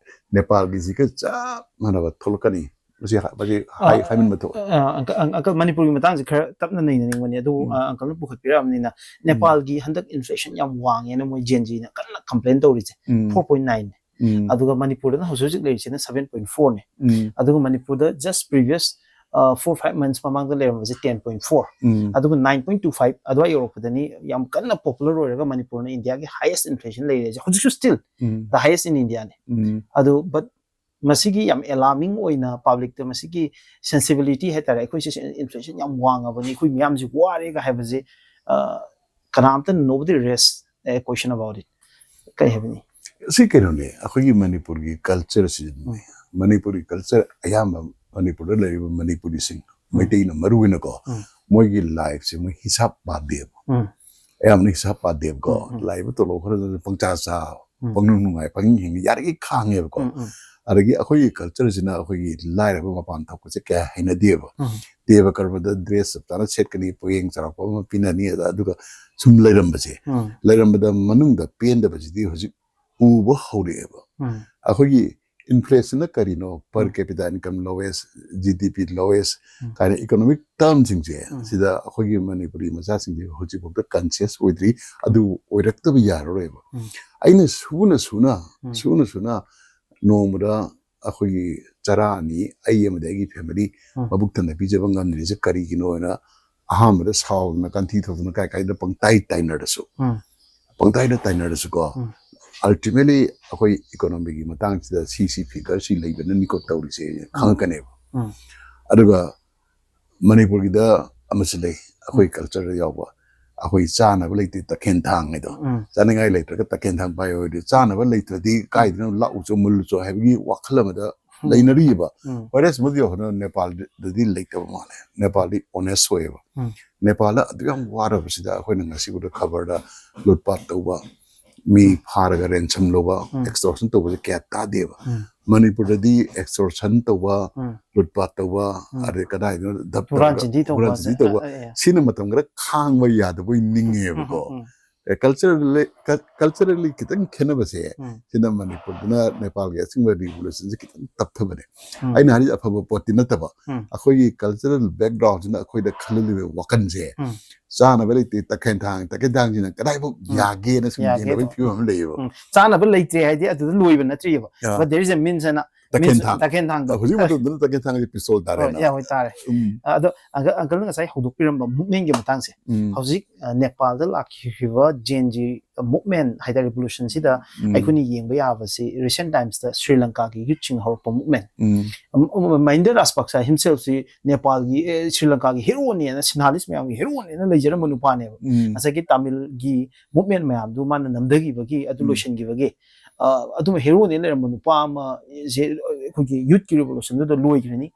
ꯅꯦꯄꯥꯜꯒꯤꯁꯤꯒ ꯆꯞ ꯃꯥꯟꯅꯕ ꯊꯣꯛꯂꯛꯀꯅꯤ꯫ ꯃꯁꯤ ꯍꯥ-, ꯃꯁꯤ ꯍꯥꯏ-, ꯑ, ꯍꯥꯏꯃꯟꯕ ꯊꯣꯛꯑꯦ꯫ ꯑ, ꯑꯪꯀ-, ꯑꯪ-, ꯑꯪꯀ-, ꯃꯅꯤꯄꯨꯔꯒꯤ ꯃꯇꯥꯡꯁꯦ ꯈꯔ ꯇꯞꯅ ꯅꯩꯅꯅꯤꯡꯕꯅꯦ, ꯑꯗꯨꯕꯨ, ꯎꯝ. ꯑ, uncle ꯅ ꯄꯨꯈꯠꯄꯤꯔꯛꯑꯕꯅꯤꯅ, ꯅꯦꯄꯥꯜꯒꯤ ꯍꯟꯗꯛ inflation ꯌꯥꯝ ꯋꯥꯡꯉꯦꯅ ꯃꯣꯏ Gen Z ꯅ ꯀꯟꯅ complain ꯇꯧꯔꯤꯁꯦ, ꯎꯝ. four point nine ꯅꯦ꯫ ꯎꯝ. ꯑꯗꯨꯒ ꯃꯅꯤꯄꯨꯔꯗꯅ ꯍꯧꯖꯤꯛ ꯍꯧꯖꯤꯛ ꯂꯩꯔꯤꯁꯤꯅ seven point four ꯅꯦ꯫ ꯎꯝ. ꯑꯗꯨꯒ ꯃꯅꯤꯄꯨꯔꯗ just previous, ꯑ, four five months ꯃꯃꯥꯡꯗ ꯂꯩꯔꯝꯕꯁꯦ ten point four, ꯎꯝ. ꯑꯗꯨꯒ nine point two five ꯑꯗꯨꯋꯥꯏ ꯌꯧꯔꯛꯄꯗꯅꯤ ꯌꯥꯝ ꯀꯟꯅ popular ꯑꯣꯏꯔꯒ ꯃꯅꯤꯄꯨꯔꯅ ꯏꯟꯗꯤꯌꯥꯒꯤ highest inflation ꯂꯩꯔꯤꯁꯦ꯫ ꯍꯧꯖꯤꯛꯁꯨ still um. the highest in India ꯅꯦ꯫ ꯎꯝ. ꯑꯗꯨ, but ꯃꯁꯤꯒꯤ ꯌꯥꯝ alarming ꯑꯣꯏꯅ public ꯇ ꯃꯁꯤꯒꯤ sensibility ꯍꯥꯏꯇꯥꯔꯦ, ꯑꯩꯈꯣꯏꯁꯦ inflation ꯌꯥꯝ ꯋꯥꯡꯉꯕꯅꯤ, ꯑꯩꯈꯣꯏ ꯃꯤꯌꯥꯝꯁꯤ ꯋꯥꯔꯦꯒ ꯍꯥꯏꯕꯁꯦ, ꯑ, ꯀꯅꯥꯝꯇꯅ nobody raise a question about it꯫ ꯀꯔꯤ ꯍꯥꯏꯕꯅꯤ? ꯁꯤ ꯀꯩꯅꯣꯅꯦ, ꯑꯩꯈꯣꯏꯒꯤ ꯃꯅꯤꯄꯨꯔꯒꯤ culture ꯁꯤꯗꯅꯦ꯫ ꯎꯝ. ꯃꯅꯤꯄꯨꯔꯒꯤ culture ꯑꯌꯥꯝꯕ ꯃꯅꯤꯄꯨꯔꯗ ꯂꯩꯔꯤꯕ ꯃꯅꯤꯄꯨꯔꯤꯁꯤꯡ, ꯎꯝ. ꯃꯩꯇꯩꯅ ꯃꯔꯨ ꯑꯣꯏꯅꯀꯣ, ꯎꯝ. ꯃꯣꯏꯒꯤ life ꯁꯦ ꯃꯣꯏ ꯍꯤꯁꯥꯞ ꯄꯥꯗꯦꯕ꯫ ꯎꯝ. ꯑꯌꯥꯝꯕꯅ ꯍꯤꯁꯥꯞ ꯄꯥꯗꯦꯕꯀꯣ꯫ ꯎꯝ, ꯎꯝ. ꯂꯥꯛꯏꯕ ꯇꯣꯂꯣꯞ ꯈꯔꯗꯨꯅ ꯄꯪꯆꯥ ꯆꯥ, ꯎꯝ. ꯄꯪꯅꯨꯡ ꯅꯨꯡꯉꯥꯏ, ꯄꯪꯍꯤꯡ ꯍꯤꯡ, ꯌꯥꯔꯤꯈꯩ ꯈꯥꯡꯉꯦꯕꯀꯣ꯫ ꯎꯝ, ꯎꯝ. ꯑꯗꯒꯤ ꯑꯩꯈꯣꯏꯒꯤ ꯀꯜꯆꯔꯁꯤꯅ ꯑꯩꯈꯣꯏꯒꯤ ꯂꯥꯏꯔꯕ ꯃꯄꯥꯟ ꯊꯣꯛꯄꯁꯦ ꯀꯌꯥ ꯍꯩꯅꯗꯦꯕ꯫ ꯗꯦꯕ ꯀꯔꯃꯗ ꯗ꯭ꯔꯦꯁ ꯆꯞ ꯆꯥꯅ ꯁꯦꯠꯀꯅꯤ, ꯄꯣꯌꯦꯡ ꯆꯥꯎꯔꯥꯛꯄ ꯑꯃ ꯄꯤꯅꯅꯤ, ꯑꯗ ꯑꯗꯨꯒ ꯁꯨꯝ ꯂꯩꯔꯝꯕꯁꯦ, ꯂꯩꯔꯝꯕꯗ ꯃꯅꯨꯡꯗ ꯄꯦꯟꯗꯕꯁꯤꯗꯤ ꯍꯧꯖꯤꯛ ꯎꯕ ꯍꯧꯔꯛꯑꯦꯕ꯫ ꯑꯩꯈꯣꯏꯒꯤ ꯏꯟꯐ꯭ꯂꯦꯁꯟꯅ ꯀꯔꯤꯅꯣ? Per capita income lowest, G D P lowest ꯀꯥꯏꯅ ꯏꯀꯣꯅꯣꯃꯤꯛ ꯇꯔꯝꯁꯤꯡꯁꯦ, ꯁꯤꯗ ꯑꯩꯈꯣꯏꯒꯤ ꯃꯅꯤꯄꯨꯔꯤ ꯃꯆꯥꯁꯤꯡꯁꯦ ꯍꯧꯖꯤꯛꯐꯥꯎꯗ ꯀꯟꯁꯤꯌꯁ ꯑꯣꯏꯗ꯭ꯔꯤ꯫ ꯑꯗꯨ ꯑꯣꯏꯔꯛꯇꯕ ꯌꯥꯔꯔꯣꯏꯕ꯫ ꯑꯩꯅ ꯁꯨꯅ ꯁꯨꯅ ꯁꯨꯅ ꯁꯨꯅ ꯅꯣꯡꯃꯗ ꯑꯩꯈꯣꯏꯒꯤ ꯆꯔꯥ ꯑꯅꯤ ꯑꯩ ꯑꯃꯗꯤ ꯑꯩꯒꯤ ꯐꯦꯃꯤꯂꯤ ꯃꯕꯨꯛ ꯊꯟꯅ ꯄꯤꯖꯕ ꯉꯝꯗ꯭ꯔꯤꯁꯦ ꯀꯔꯤꯒꯤꯅꯣ ꯍꯥꯏꯅ ꯑꯍꯥꯟꯕꯗ ꯁꯥꯎꯗꯅ ꯀꯟꯊꯤ ꯊꯧꯗꯅ ꯀꯥꯏ ꯀꯥꯏꯗ ꯄꯪꯇꯥꯏ ꯇꯥꯏꯅꯔꯁꯨ, ꯄꯪꯇꯥꯏꯗ ꯇꯥꯏꯅꯔꯁꯨꯀꯣ, ꯑꯜꯇꯤꯃꯦꯠꯂꯤ ꯑꯩꯈꯣꯏ ꯏꯀꯣꯅꯣꯃꯤꯒꯤ ꯃꯇꯥꯡꯁꯤꯗ ꯁꯤ ꯁꯤ ꯐꯤꯒꯔꯁꯤ ꯂꯩꯕꯅꯅꯤꯀꯣ ꯇꯧꯔꯤꯁꯦ ꯈꯪꯉꯛꯀꯅꯦꯕ꯫ ꯑꯗꯨꯒ ꯃꯅꯤꯄꯨꯔꯒꯤꯗ ꯑꯃꯁꯨ ꯂꯩ, ꯑꯩꯈꯣꯏ ꯀꯜꯆꯔꯗ ꯌꯥꯎꯕ, ꯑꯩꯈꯣꯏ ꯆꯥꯅꯕ ꯂꯩꯇꯦ ꯇꯈꯦꯟ ꯊꯥꯡ ꯍꯥꯏꯗꯣ꯫ ꯆꯥꯅꯤꯡꯉꯥꯏ ꯂꯩꯇ꯭ꯔꯒ ꯇꯈꯦꯟ ꯊꯥꯡ ꯄꯥꯏꯌꯣ ꯍꯥꯏꯗꯤ ꯆꯥꯅꯕ ꯂꯩꯇ꯭ꯔꯗꯤ ꯀꯥꯏꯗꯅꯣ ꯂꯥꯛꯎ ꯆꯣ ꯃꯨꯜꯂꯨ ꯆꯣ ꯍꯥꯏꯕꯒꯤ ꯋꯥꯈꯜ ꯑꯃꯗ ꯂꯩꯅꯔꯤꯕ꯫ ꯋꯥꯏꯔꯁ ꯃꯗꯨ ꯌꯧꯍꯟꯅ ꯅꯦꯄꯥꯜꯗꯗꯤ ꯂꯩꯇꯕ ꯃꯥꯜꯂꯦ꯫ ꯅꯦꯄꯥꯜꯗꯤ ꯑꯣꯅꯦꯁ ꯑꯣꯏꯌꯦꯕ꯫ ꯅꯦꯄꯥꯜꯗ ꯑꯗꯨ ꯌꯥꯝ ꯋꯥꯔꯕꯁꯤꯗ ꯑꯩꯈꯣꯏꯅ ꯉꯁꯤꯕꯨꯗ ꯈꯕꯔꯗ ꯂꯨꯠꯄꯥꯠ ꯇꯧꯕ, ꯃꯤ ꯐꯥꯔꯒ ꯔꯦꯟꯁꯝ ꯂꯧꯕ, ꯑꯦꯛꯁꯇꯣꯔꯁꯟ ꯇꯧꯕꯁꯦ ꯀꯌꯥ ꯇꯥꯗꯦꯕ꯫ ꯃꯅꯤꯄꯨꯔꯗꯗꯤ ꯑꯦꯛꯁꯇꯣꯔꯁꯟ ꯇꯧꯕ, ꯂꯨꯠꯄꯥꯠ ꯇꯧꯕ, ꯑꯗꯩ ꯀꯗꯥꯏꯗꯅꯣ ꯙꯞ ꯍꯨꯔꯥꯟ ꯇꯧꯔꯒ ꯆꯤꯟꯊꯤ ꯇꯧꯕ, ꯍꯨꯔꯥꯟ ꯆꯤꯟꯊꯤ ꯇꯧꯕ, ꯑ, ꯑ, ꯑ꯫ ꯁꯤꯅ ꯃꯇꯝ ꯈꯔ ꯈꯥꯡꯕ ꯌꯥꯗꯕꯣꯏ ꯅꯤꯡꯉꯦꯕꯀꯣ꯫ ꯎꯝ, ꯎꯝ, ꯎꯝ꯫ ꯑꯦ, ꯀꯜꯆꯔꯦꯜꯂꯤ-, ꯀ-, ꯀꯜꯆꯔꯦꯜꯂꯤ ꯈꯤꯇꯪ ꯈꯦꯠꯅꯕꯁꯦ, ꯁꯤꯅ ꯃꯅꯤꯄꯨꯔꯗꯅ ꯅꯦꯄꯥꯜꯒꯤ ꯑꯁꯦꯡꯕ ꯔꯤꯚꯣꯂꯨꯁꯟꯁꯦ ꯈꯤꯇꯪ ꯇꯞꯊꯕꯅꯦ꯫ ꯑꯩꯅ ꯍꯥꯏꯔꯤꯁꯦ ꯑꯐꯕ ꯄꯣꯠꯇꯤ ꯅꯠꯇꯕ, ꯑꯩꯈꯣꯏꯒꯤ ꯀꯜꯆꯔꯦꯜ ꯕꯦꯛꯒ꯭ꯔꯥꯎꯟꯁꯤꯅ ꯑꯩꯈꯣꯏꯗ ꯈꯜꯍꯜꯂꯤꯕ ꯋꯥꯈꯜꯁꯦ, ꯆꯥꯅꯕ ꯂꯩꯇꯦ, ꯇꯈꯦꯟ ꯊꯥꯡ, ꯇꯈꯦꯟ ꯊꯥꯡꯁꯤꯅ ꯀꯗꯥꯏꯐꯥꯎ ꯌꯥꯒꯦꯅ ꯁꯨꯝ ꯌꯦꯡꯅꯕꯒꯤ ꯐꯤꯕꯝ ꯑꯃ ꯂꯩꯌꯦꯕ꯫ ꯆꯥꯅꯕ ꯂꯩꯇ꯭ꯔꯦ ꯍꯥꯏꯗꯤ ꯑꯗꯨꯗ ꯂꯣꯏꯕ ꯅꯠꯇ꯭ꯔꯤꯑꯕ꯫ ꯑꯥ꯫ But there is a means ꯍꯥꯏꯅ ꯇꯈꯦꯟ ꯊꯥꯡ꯫ ꯇꯈꯦꯟ ꯊꯥꯡꯗꯣ꯫ ꯍꯧꯖꯤꯛ ꯃꯇꯝꯗꯅ ꯇꯈꯦꯟ ꯊꯥꯡꯁꯦ ꯄꯤꯁꯇꯣꯜ ꯇꯥꯔꯦꯅ꯫ ꯍꯣꯏ, ꯌꯥ, ꯍꯣꯏ, ꯇꯥꯔꯦ꯫ ꯎꯝ꯫ ꯑ, ꯑꯗꯣ ꯑꯪꯀꯜ, ꯑꯪꯀꯜꯅ ꯉꯁꯥꯏ ꯍꯧꯗꯣꯛꯄꯤꯔꯝꯕ ꯃꯨꯞꯃꯦꯟꯒꯤ ꯃꯇꯥꯡꯁꯦ, ꯎꯝ꯫ ꯍꯧꯖꯤꯛ, ꯑ, ꯅꯦꯄꯥꯜꯗ ꯂꯥꯛꯈꯤꯕ ꯖꯦꯟ ꯖꯤ ꯃꯨꯞꯃꯦꯟ ꯍꯥꯏꯇꯥꯔꯦ, ꯔꯤꯚꯣꯂꯨꯁꯟꯁꯤꯗ ꯎꯝ꯫ ꯑꯩꯈꯣꯏꯅ ꯌꯦꯡꯕ ꯌꯥꯕꯁꯤ ꯔꯤꯁꯦꯟ ꯇꯥꯏꯝꯁꯇ ꯁ꯭ꯔꯤ ꯂꯪꯀꯥꯒꯤ ꯌꯨꯠꯁꯤꯡ ꯍꯧꯔꯛꯄ ꯃꯨꯞꯃꯦꯟ꯫ ꯎꯝ꯫ ꯃꯍꯤꯟꯗ꯭ꯔ ꯔꯥꯖꯄꯛꯁ ꯍꯤꯝꯁꯦꯜꯐꯁꯤ ꯅꯦꯄꯥꯜꯒꯤ, ꯑꯦ, ꯁ꯭ꯔꯤ ꯂꯪꯀꯥꯒꯤ ꯍꯦꯔꯣꯅꯦꯅ, ꯁꯤꯟꯍꯥꯂꯤꯁ ꯃꯌꯥꯝꯒꯤ ꯍꯦꯔꯣꯅꯦꯅ ꯂꯩꯖꯔꯝꯕ ꯅꯨꯄꯥꯅꯦꯕ꯫ ꯎꯝ꯫ ꯉꯁꯥꯏꯒꯤ ꯇꯥꯃꯤꯜꯒꯤ ꯃꯨꯞꯃꯦꯟ ꯃꯌꯥꯝꯗꯨ ꯃꯥꯅ ꯅꯝꯊꯈꯤꯕꯒꯤ, ꯑꯗꯨ ꯎꯝ꯫ ꯂꯣꯏꯁꯤꯟꯈꯤꯕꯒꯤ, ꯑ, ꯑꯗꯨꯝ ꯍꯦꯔꯣꯅꯦ ꯂꯩꯔꯝꯕ ꯅꯨꯄꯥ ꯑꯃ, ꯁꯦ, ꯑꯩꯈꯣꯏꯒꯤ ꯌꯨꯠꯀꯤ ꯔꯤꯚꯣꯂꯨꯁꯟꯗꯨꯗ ꯂꯣꯏꯈ꯭ꯔꯅꯤ,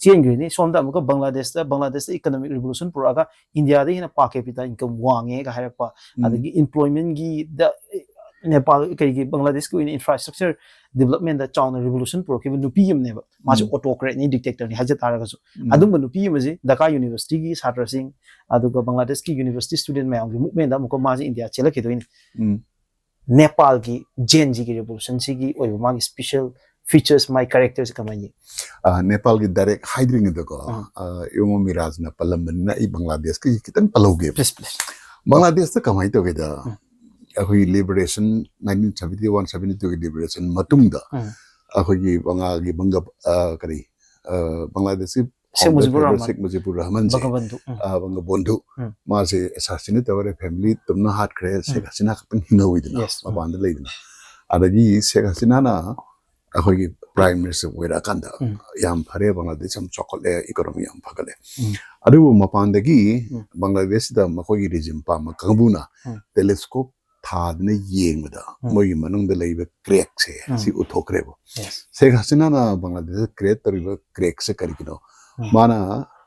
ꯆꯦꯟꯈ꯭ꯔꯅꯤ꯫ ꯁꯣꯝꯗ ꯑꯃꯨꯛꯀ ꯕꯪꯒ꯭ꯂꯥꯗꯦꯁꯇ, ꯕꯪꯒ꯭ꯂꯥꯗꯦꯁꯇ ꯏꯀꯣꯅꯣꯃꯤꯛ ꯔꯤꯚꯣꯂꯨꯁꯟ ꯄꯨꯔꯛꯑꯒ ꯏꯟꯗꯤꯌꯥꯗ ꯍꯦꯟꯅ per capita income ꯋꯥꯡꯉꯦꯒ ꯍꯥꯏꯔꯛꯄ, ꯎꯝ꯫ ꯑꯗꯒꯤ employment ꯒꯤꯗ, ꯑ, ꯅꯦꯄꯥꯜ ꯀꯔꯤꯒꯤ ꯕꯪꯒ꯭ꯂꯥꯗꯦꯁꯀꯤ ꯑꯣꯏꯅ ꯏꯟꯐ꯭ꯔꯥꯁ꯭ꯇ꯭ꯔꯛꯆꯔ ꯗꯤꯕꯂꯞꯃꯦꯟꯗ ꯆꯥꯎꯅ ꯔꯤꯚꯣꯂꯨꯁꯟ ꯄꯨꯔꯛꯈꯤꯕ ꯅꯨꯄꯤ ꯑꯃꯅꯦꯕ꯫ ꯃꯥꯁꯦ ꯎꯝ꯫ ꯑꯣꯇꯣꯀ꯭ꯔꯦꯠꯅꯤ, ꯗꯤꯛꯇꯦꯛꯇꯔꯅꯤ ꯍꯥꯏꯖ ꯇꯥꯔꯒꯁꯨ꯫ ꯎꯝ꯫ ꯑꯗꯨꯝꯕ ꯅꯨꯄꯤ ꯑꯃꯁꯦ ꯙꯀꯥ ꯌꯨꯅꯤꯚꯔꯁꯤꯇꯤꯒꯤ ꯁꯥꯇ꯭ꯔꯁꯤꯡ, ꯑꯗꯨꯒ ꯕꯪꯒ꯭ꯂꯥꯗꯦꯁꯀꯤ ꯌꯨꯅꯤꯚꯔꯁꯤꯇꯤ ꯁ꯭ꯇꯨꯗꯦꯟ ꯃꯌꯥꯝꯒꯤ ꯃꯨꯚꯃꯦꯟꯗ ꯑꯃꯨꯛꯀ ꯃꯥꯁꯦ ꯏꯟꯗꯤꯌꯥ ꯆꯦꯜꯂꯛꯈꯤꯗꯣꯏꯅꯤ꯫ ꯎꯝ꯫ ꯅꯦꯄꯥꯜꯒꯤ ꯖꯦꯟ ꯖꯤꯒꯤ ꯔꯤꯚꯣꯂꯨꯁꯟꯁꯤꯒꯤ ꯑꯣꯏꯕ ꯃꯥꯒꯤ ꯁ꯭ꯄꯤꯁꯦꯜ ꯐꯤꯆꯔꯁ, ꯃꯥꯒꯤ ꯀꯦꯔꯦꯛꯇꯔꯁꯦ ꯀꯃꯥꯏꯅ ꯌꯦꯡꯉꯤ? ꯑ, ꯅꯦꯄꯥꯜꯒꯤ ꯗꯥꯏꯔꯦꯛ ꯍꯥꯏꯗ꯭ꯔꯤꯉꯩꯗꯀꯣ, ꯑꯥ꯫ ꯑ, ꯏꯕꯨꯡꯉꯣ ꯃꯤꯔꯥꯖꯅ ꯄꯜꯂꯝꯕꯅꯤꯅ ꯑꯩ ꯕꯪꯒ꯭ꯂꯥꯗꯦꯁꯀꯤ ꯈꯤꯇꯪ ꯄꯜꯍꯧꯒꯦꯕ꯫ Please, please. ꯕꯪꯒ꯭ꯂꯥꯗꯦꯁꯇ ꯀꯃꯥꯏꯅ ꯇꯧꯒꯦꯗ, ꯎꯝ꯫ ꯑꯩꯈꯣꯏ liberation, nineteen seventy one seventy ꯇꯨꯒꯤ ꯂꯤꯕꯔꯦꯁꯟ ꯃꯇꯨꯡꯗ ꯎꯝ꯫ ꯑꯩꯈꯣꯏꯒꯤ ꯕꯪꯒꯥꯒꯤ ꯕꯪꯒ-, ꯑ, ꯀꯔꯤ, ꯑ, ꯕꯪꯒ꯭ꯂꯥꯗꯦꯁꯀꯤ ꯁꯦꯈ ꯃꯨꯖꯤꯕꯨꯔ ꯔꯍꯃꯟ꯫ ꯁꯦꯈ ꯃꯨꯖꯤꯕꯨꯔ ꯔꯍꯃꯟꯁꯦ, ꯕꯪꯒꯕꯟꯙꯨ꯫ ꯎꯝ꯫ ꯑ, ꯕꯪꯒꯕꯣꯟꯙꯨ, ꯎꯝ꯫ ꯃꯥꯁꯦ ꯑꯦꯁꯥꯁꯤꯅꯦꯠ ꯇꯧꯔꯦ, ꯐꯦꯃꯤꯂꯤ ꯇꯨꯝꯅ ꯍꯥꯠꯈ꯭ꯔꯦ, ꯁꯦꯈ ꯍꯁꯤꯅꯥ ꯈꯛꯇꯪ ꯍꯤꯡꯍꯧꯋꯤꯗꯅ Yes. ꯎꯝ꯫ ꯃꯄꯥꯟꯗ ꯂꯩꯗꯅ꯫ ꯑꯗꯒꯤ ꯁꯦꯈ ꯍꯁꯤꯅꯥꯅ ꯑꯩꯈꯣꯏꯒꯤ ꯄ꯭ꯔꯥꯏꯝ ꯃꯤꯅꯤꯁꯇꯔ ꯑꯣꯏꯔꯛꯑꯀꯥꯟꯗ ꯎꯝ꯫ ꯌꯥꯝ ꯐꯔꯦ, ꯕꯪꯒ꯭ꯂꯥꯗꯦꯁ ꯌꯥꯝ ꯆꯥꯎꯈꯠꯂꯦ, ꯏꯀꯣꯅꯣꯃꯤ ꯌꯥꯝ ꯐꯒꯠꯂꯦ꯫ ꯎꯝ꯫ ꯑꯗꯨꯕꯨ ꯃꯄꯥꯟꯗꯒꯤ ꯎꯝ꯫ ꯕꯪꯒ꯭ꯂꯥꯗꯦꯁꯁꯤꯗ ꯃꯈꯣꯏꯒꯤ ꯔꯤꯖꯤꯝ ꯄꯥꯝꯕ ꯀꯥꯡꯕꯨꯅ ꯎꯝ꯫ ꯇꯦꯂꯦꯁꯀꯣꯞ ꯊꯥꯗꯅ ꯌꯦꯡꯕꯗ ꯎꯝ꯫ ꯃꯣꯏꯒꯤ ꯃꯅꯨꯡꯗ ꯂꯩꯕ ꯀ꯭ꯔꯦꯛꯁꯦ ꯎꯝ꯫ ꯁꯤ ꯎꯠꯊꯣꯛꯈ꯭ꯔꯦꯕ꯫ Yes. ꯁꯦꯈ ꯍꯁꯤꯅꯥꯅ ꯕꯪꯒ꯭ꯂꯥꯗꯦꯁꯇ ꯀ꯭ꯔꯤꯌꯦꯠ ꯇꯧꯔꯤꯕ ꯀ꯭ꯔꯦꯛꯁꯦ ꯀꯔꯤꯒꯤꯅꯣ? ꯎꯝ꯫ ꯃꯥꯅ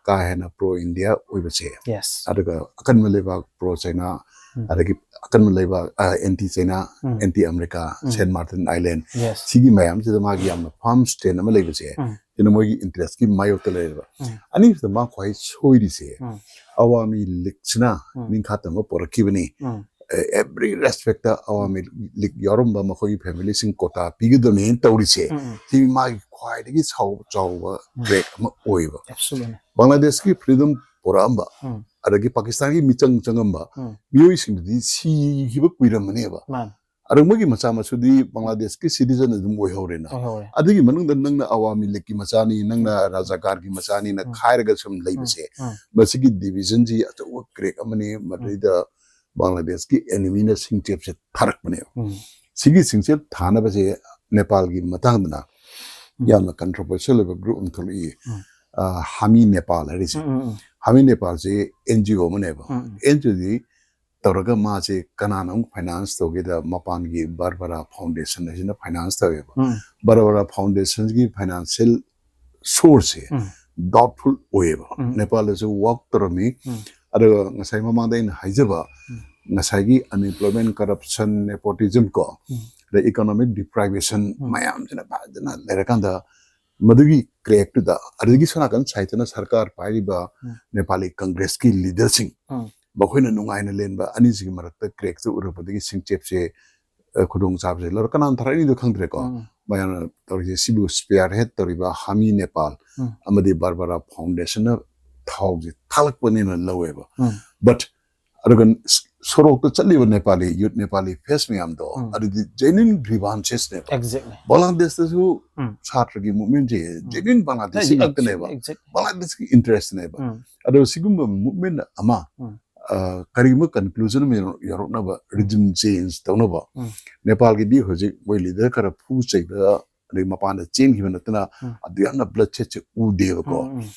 ꯀꯥ ꯍꯦꯟꯅ ꯄ꯭ꯔꯣ ꯏꯟꯗꯤꯌꯥ ꯑꯣꯏꯕꯁꯦ, Yes. ꯑꯗꯨꯒ ꯑꯀꯟꯕ ꯂꯩꯕꯥꯛ ꯄ꯭ꯔꯣ ꯆꯩꯅꯥ, ꯎꯝ꯫ ꯑꯗꯒꯤ ꯑꯀꯟꯕ ꯂꯩꯕꯥꯛ, ꯑ, ꯑꯦꯟꯇꯤ ꯆꯩꯅꯥ, ꯎꯝ꯫ ꯑꯦꯟꯇꯤ ꯑꯃꯦꯔꯤꯀꯥ, ꯎꯝ꯫ ꯁꯦꯟ ꯃꯥꯔꯇꯤꯟ ꯑꯥꯏꯂꯦꯟ, Yes. ꯁꯤꯒꯤ ꯃꯌꯥꯝꯁꯤꯗ ꯃꯥꯒꯤ ꯌꯥꯝꯅ ꯐꯥꯔꯝ ꯁ꯭ꯇꯦꯟ ꯑꯃ ꯂꯩꯕꯁꯦ, ꯎꯝ꯫ ꯁꯤꯅ ꯃꯣꯏꯒꯤ ꯏꯟꯇꯔꯦꯁꯀꯤ ꯃꯥꯌꯣꯛꯇ ꯂꯩꯔꯦꯕ꯫ ꯎꯝ꯫ ꯑꯅꯤꯁꯤꯗ ꯃꯥ ꯈ꯭ꯋꯥꯏ ꯁꯣꯏꯔꯤꯁꯦ, ꯎꯝ꯫ ꯑꯋꯥꯃꯤ ꯂꯤꯛꯁꯤꯅ ꯎꯝ꯫ ꯅꯤꯡꯈꯥ ꯇꯝꯕ ꯄꯣꯔꯛꯈꯤꯕꯅꯤ꯫ ꯎꯝ꯫ ꯑꯦ, ꯑꯦꯕ꯭ꯔꯤ ꯔꯦꯁꯄꯦꯛꯇ ꯑꯋꯥꯃꯤ ꯂꯤꯛ ꯌꯥꯎꯔꯝꯕ ꯃꯈꯣꯏꯒꯤ ꯐꯦꯃꯤꯂꯤꯁꯤꯡ ꯀꯣꯇꯥ ꯄꯤꯒꯗꯕꯅꯦꯅ ꯇꯧꯔꯤꯁꯦ, ꯎꯝ, ꯎꯝ꯫ ꯁꯤ ꯃꯥꯒꯤ ꯈ꯭ꯋꯥꯏꯗꯒꯤ ꯆꯥꯎ-, ꯆꯥꯎꯕ ꯎꯝ꯫ ꯀ꯭ꯔꯦꯛ ꯑꯃ ꯑꯣꯏꯕ꯫ Absolutely. ꯕꯪꯒ꯭ꯂꯥꯗꯦꯁꯀꯤ ꯐ꯭ꯔꯤꯗꯝ ꯄꯨꯔꯛꯑꯝꯕ, ꯎꯝ꯫ ꯑꯗꯒꯤ ꯄꯥꯀꯤꯁꯇꯥꯟꯒꯤ ꯃꯤꯆꯪ ꯆꯪꯉꯝꯕ ꯎꯝ꯫ ꯃꯤꯑꯣꯏꯁꯤꯡꯗꯨꯗꯤ ꯁꯤꯈꯤꯕ ꯀꯨꯏꯔꯝꯃꯅꯦꯕ꯫ ꯃꯥꯅꯤ꯫ ꯑꯗꯣ ꯃꯣꯏꯒꯤ ꯃꯆꯥ ꯃꯁꯨꯗꯤ ꯕꯪꯒ꯭ꯂꯥꯗꯦꯁꯀꯤ ꯁꯤꯇꯤꯖꯟ ꯑꯗꯨꯝ ꯑꯣꯏꯍꯧꯔꯦꯅ꯫ ꯑꯣꯏꯍꯧꯔꯦ꯫ ꯑꯗꯨꯒꯤ ꯃꯅꯨꯡꯗ ꯅꯪꯅ ꯑꯋꯥꯃꯤ ꯂꯤꯛꯀꯤ ꯃꯆꯥꯅꯤ, ꯅꯪꯅ ꯔꯥꯖꯥꯀꯥꯔꯒꯤ ꯃꯆꯥꯅꯤꯅ ꯎꯝ꯫ ꯈꯥꯏꯔꯒ ꯁꯨꯝ ꯂꯩꯕꯁꯦ, ꯎꯝ, ꯎꯝ꯫ ꯃꯁꯤꯒꯤ ꯗꯤꯚꯤꯖꯟꯁꯤ ꯑꯆꯧꯕ ꯀ꯭ꯔꯦꯛ ꯑꯃꯅꯤ꯫ ꯃꯗꯩꯗ ꯕꯪꯒ꯭ꯂꯥꯗꯦꯁꯀꯤ ꯑꯦꯅꯤꯃꯤꯅ ꯁꯤꯡꯆꯦꯞꯁꯦ ꯊꯥꯔꯛꯄꯅꯦꯕ꯫ ꯎꯝ꯫ ꯁꯤꯒꯤ ꯁꯤꯡꯆꯦꯞ ꯊꯥꯅꯕꯁꯦ ꯅꯦꯄꯥꯜꯒꯤ ꯃꯇꯥꯡꯗꯅ ꯎꯝ꯫ ꯌꯥꯝꯅ ꯀꯟꯇ꯭ꯔꯣꯚꯔꯁꯤꯌꯦꯜ ꯑꯣꯏꯕ ꯒ꯭ꯔꯨꯞ ꯑꯃ ꯊꯣꯛꯂꯛꯏ, ꯎꯝ꯫ ꯑ, ꯍꯥꯃꯤ ꯅꯦꯄꯥꯜ ꯍꯥꯏꯔꯤꯁꯦ꯫ ꯎꯝ, ꯎꯝ, ꯎꯝ꯫ ꯍꯥꯃꯤ ꯅꯦꯄꯥꯜꯁꯦ ꯑꯦꯟ ꯖꯤ ꯑꯣ ꯑꯃꯅꯦꯕ꯫ ꯎꯝ, ꯎꯝ꯫ ꯑꯦꯟ ꯖꯤ ꯑꯣꯗꯤ ꯇꯧꯔꯒ ꯃꯥꯁꯦ ꯀꯅꯥꯅ ꯑꯃꯨꯛ ꯐꯥꯏꯅꯥꯟꯁ ꯇꯧꯒꯦꯗ ꯃꯄꯥꯟꯒꯤ ꯕꯥꯔꯕꯔꯥ ꯐꯥꯎꯟꯗꯦꯁꯟ ꯍꯥꯏꯁꯤꯅ ꯐꯥꯏꯅꯥꯟꯁ ꯇꯧꯋꯦꯕ꯫ ꯎꯝ꯫ ꯕꯥꯔꯕꯔꯥ ꯐꯥꯎꯟꯗꯦꯁꯟꯒꯤ ꯐꯥꯏꯅꯥꯟꯁꯤꯌꯦꯜ ꯁꯣꯔꯁꯁꯦ ꯎꯝ꯫ ꯗꯥꯎꯠꯐꯨꯜ ꯑꯣꯏꯌꯦꯕ꯫ ꯎꯝ꯫ ꯅꯦꯄꯥꯜꯗꯁꯨ ꯋꯥꯛ ꯇꯧꯔꯝꯃꯤ꯫ ꯎꯝ꯫ ꯑꯗꯨꯒ ꯉꯁꯥꯏ ꯃꯃꯥꯡꯗ ꯑꯩꯅ ꯍꯥꯏꯖꯕ ꯎꯝ꯫ ꯉꯁꯥꯏꯒꯤ unemployment, corruption, nepotism ꯀꯣ, ꯎꯝ. ꯑꯗꯩ economic deprivation ꯎꯝ. ꯃꯌꯥꯝꯁꯤꯅ ꯐꯖꯅ ꯂꯩꯔꯀꯥꯟꯗ ꯃꯗꯨꯒꯤ crackꯇꯨꯗ, ꯑꯗꯨꯗꯒꯤ ꯁꯣꯝ ꯅꯥꯀꯟ ꯁꯥꯏꯠꯇꯅ ꯁꯔꯀꯥꯔ ꯄꯥꯏꯔꯤꯕ ꯎꯝ. ꯅꯦꯄꯥꯂꯤ ꯀꯪꯒ꯭ꯔꯦꯁꯀꯤ leaderꯁꯤꯡ ꯎꯝ. ꯃꯈꯣꯏꯅ ꯅꯨꯡꯉꯥꯏꯅ ꯂꯦꯟꯕ ꯑꯅꯤꯁꯤꯒꯤ ꯃꯔꯛꯇ crackꯇꯨ ꯎꯔꯛꯄꯗꯒꯤ ꯁꯤꯡꯆꯦꯞꯁꯦ, ꯑ, ꯈꯨꯗꯣꯡꯆꯥꯕꯁꯦ ꯂꯧꯔ, ꯀꯅꯥꯅ ꯊꯥꯔꯛꯏꯅꯣ ꯈꯪꯗ꯭ꯔꯦꯀꯣ, ꯎꯝ. ꯃꯌꯥꯝꯅ ꯇꯧꯔꯤꯁꯦ, ꯁꯤꯕꯨ spearhead ꯇꯧꯔꯤꯕ ꯍꯥꯃꯤ ꯅꯦꯄꯥꯜ ꯎꯝ. ꯑꯃꯗꯤ ꯕꯥꯔꯕꯥꯔꯥ ꯐꯥꯎꯟꯗꯦꯁꯟꯅ ꯊꯥꯎꯁꯦ ꯊꯥꯂꯛꯄꯅꯦꯅ ꯂꯧꯋꯦꯕ꯫ ꯎꯝ. But ꯑꯗꯨꯒ ꯁ-, ꯁꯣꯔꯣꯛꯇ ꯆꯠꯂꯤꯕ ꯅꯦꯄꯥꯂꯤ youth, ꯅꯦꯄꯥꯂꯤ face ꯃꯌꯥꯝꯗꯣ, ꯎꯝ. ꯑꯗꯨꯗꯤ genuine grievances ꯅꯦꯕ꯫ Exactly. ꯕꯪꯒ꯭ꯂꯥꯗꯦꯁꯇꯁꯨ ꯎꯝ. ꯁꯥꯇ꯭ꯔꯒꯤ movementꯁꯦ genuine ꯕꯪꯒ꯭ꯂꯥꯗꯦꯁꯤ ꯉꯥꯛꯇꯅꯦꯕ꯫ Exactly. ꯕꯪꯒ꯭ꯂꯥꯗꯦꯁꯀꯤ interestꯅꯦꯕ꯫ ꯎꯝ. ꯑꯗꯣ ꯁꯤꯒꯨꯝꯕ movement ꯑꯃ, ꯎꯝ. ꯑ, ꯀꯔꯤꯒꯨꯝꯕ conclusion ꯑꯃ ꯌꯧꯔꯛ-, ꯌꯧꯔꯛꯅꯕ, regime change ꯇꯧꯅꯕ, ꯎꯝ. ꯅꯦꯄꯥꯜꯒꯤꯗꯤ ꯍꯧꯖꯤꯛ ꯃꯣꯏ leader ꯈꯔ ꯐꯨ ꯆꯩꯕꯗ, ꯑꯗꯩ ꯃꯄꯥꯟꯗ ꯆꯦꯟꯈꯤꯕ ꯅꯠꯇꯅ ꯎꯝ. ꯑꯗꯨ ꯌꯥꯝꯅ bloodshed ꯁꯦ ꯎꯗꯦꯕꯀꯣ꯫ ꯎꯝ, ꯎꯝ.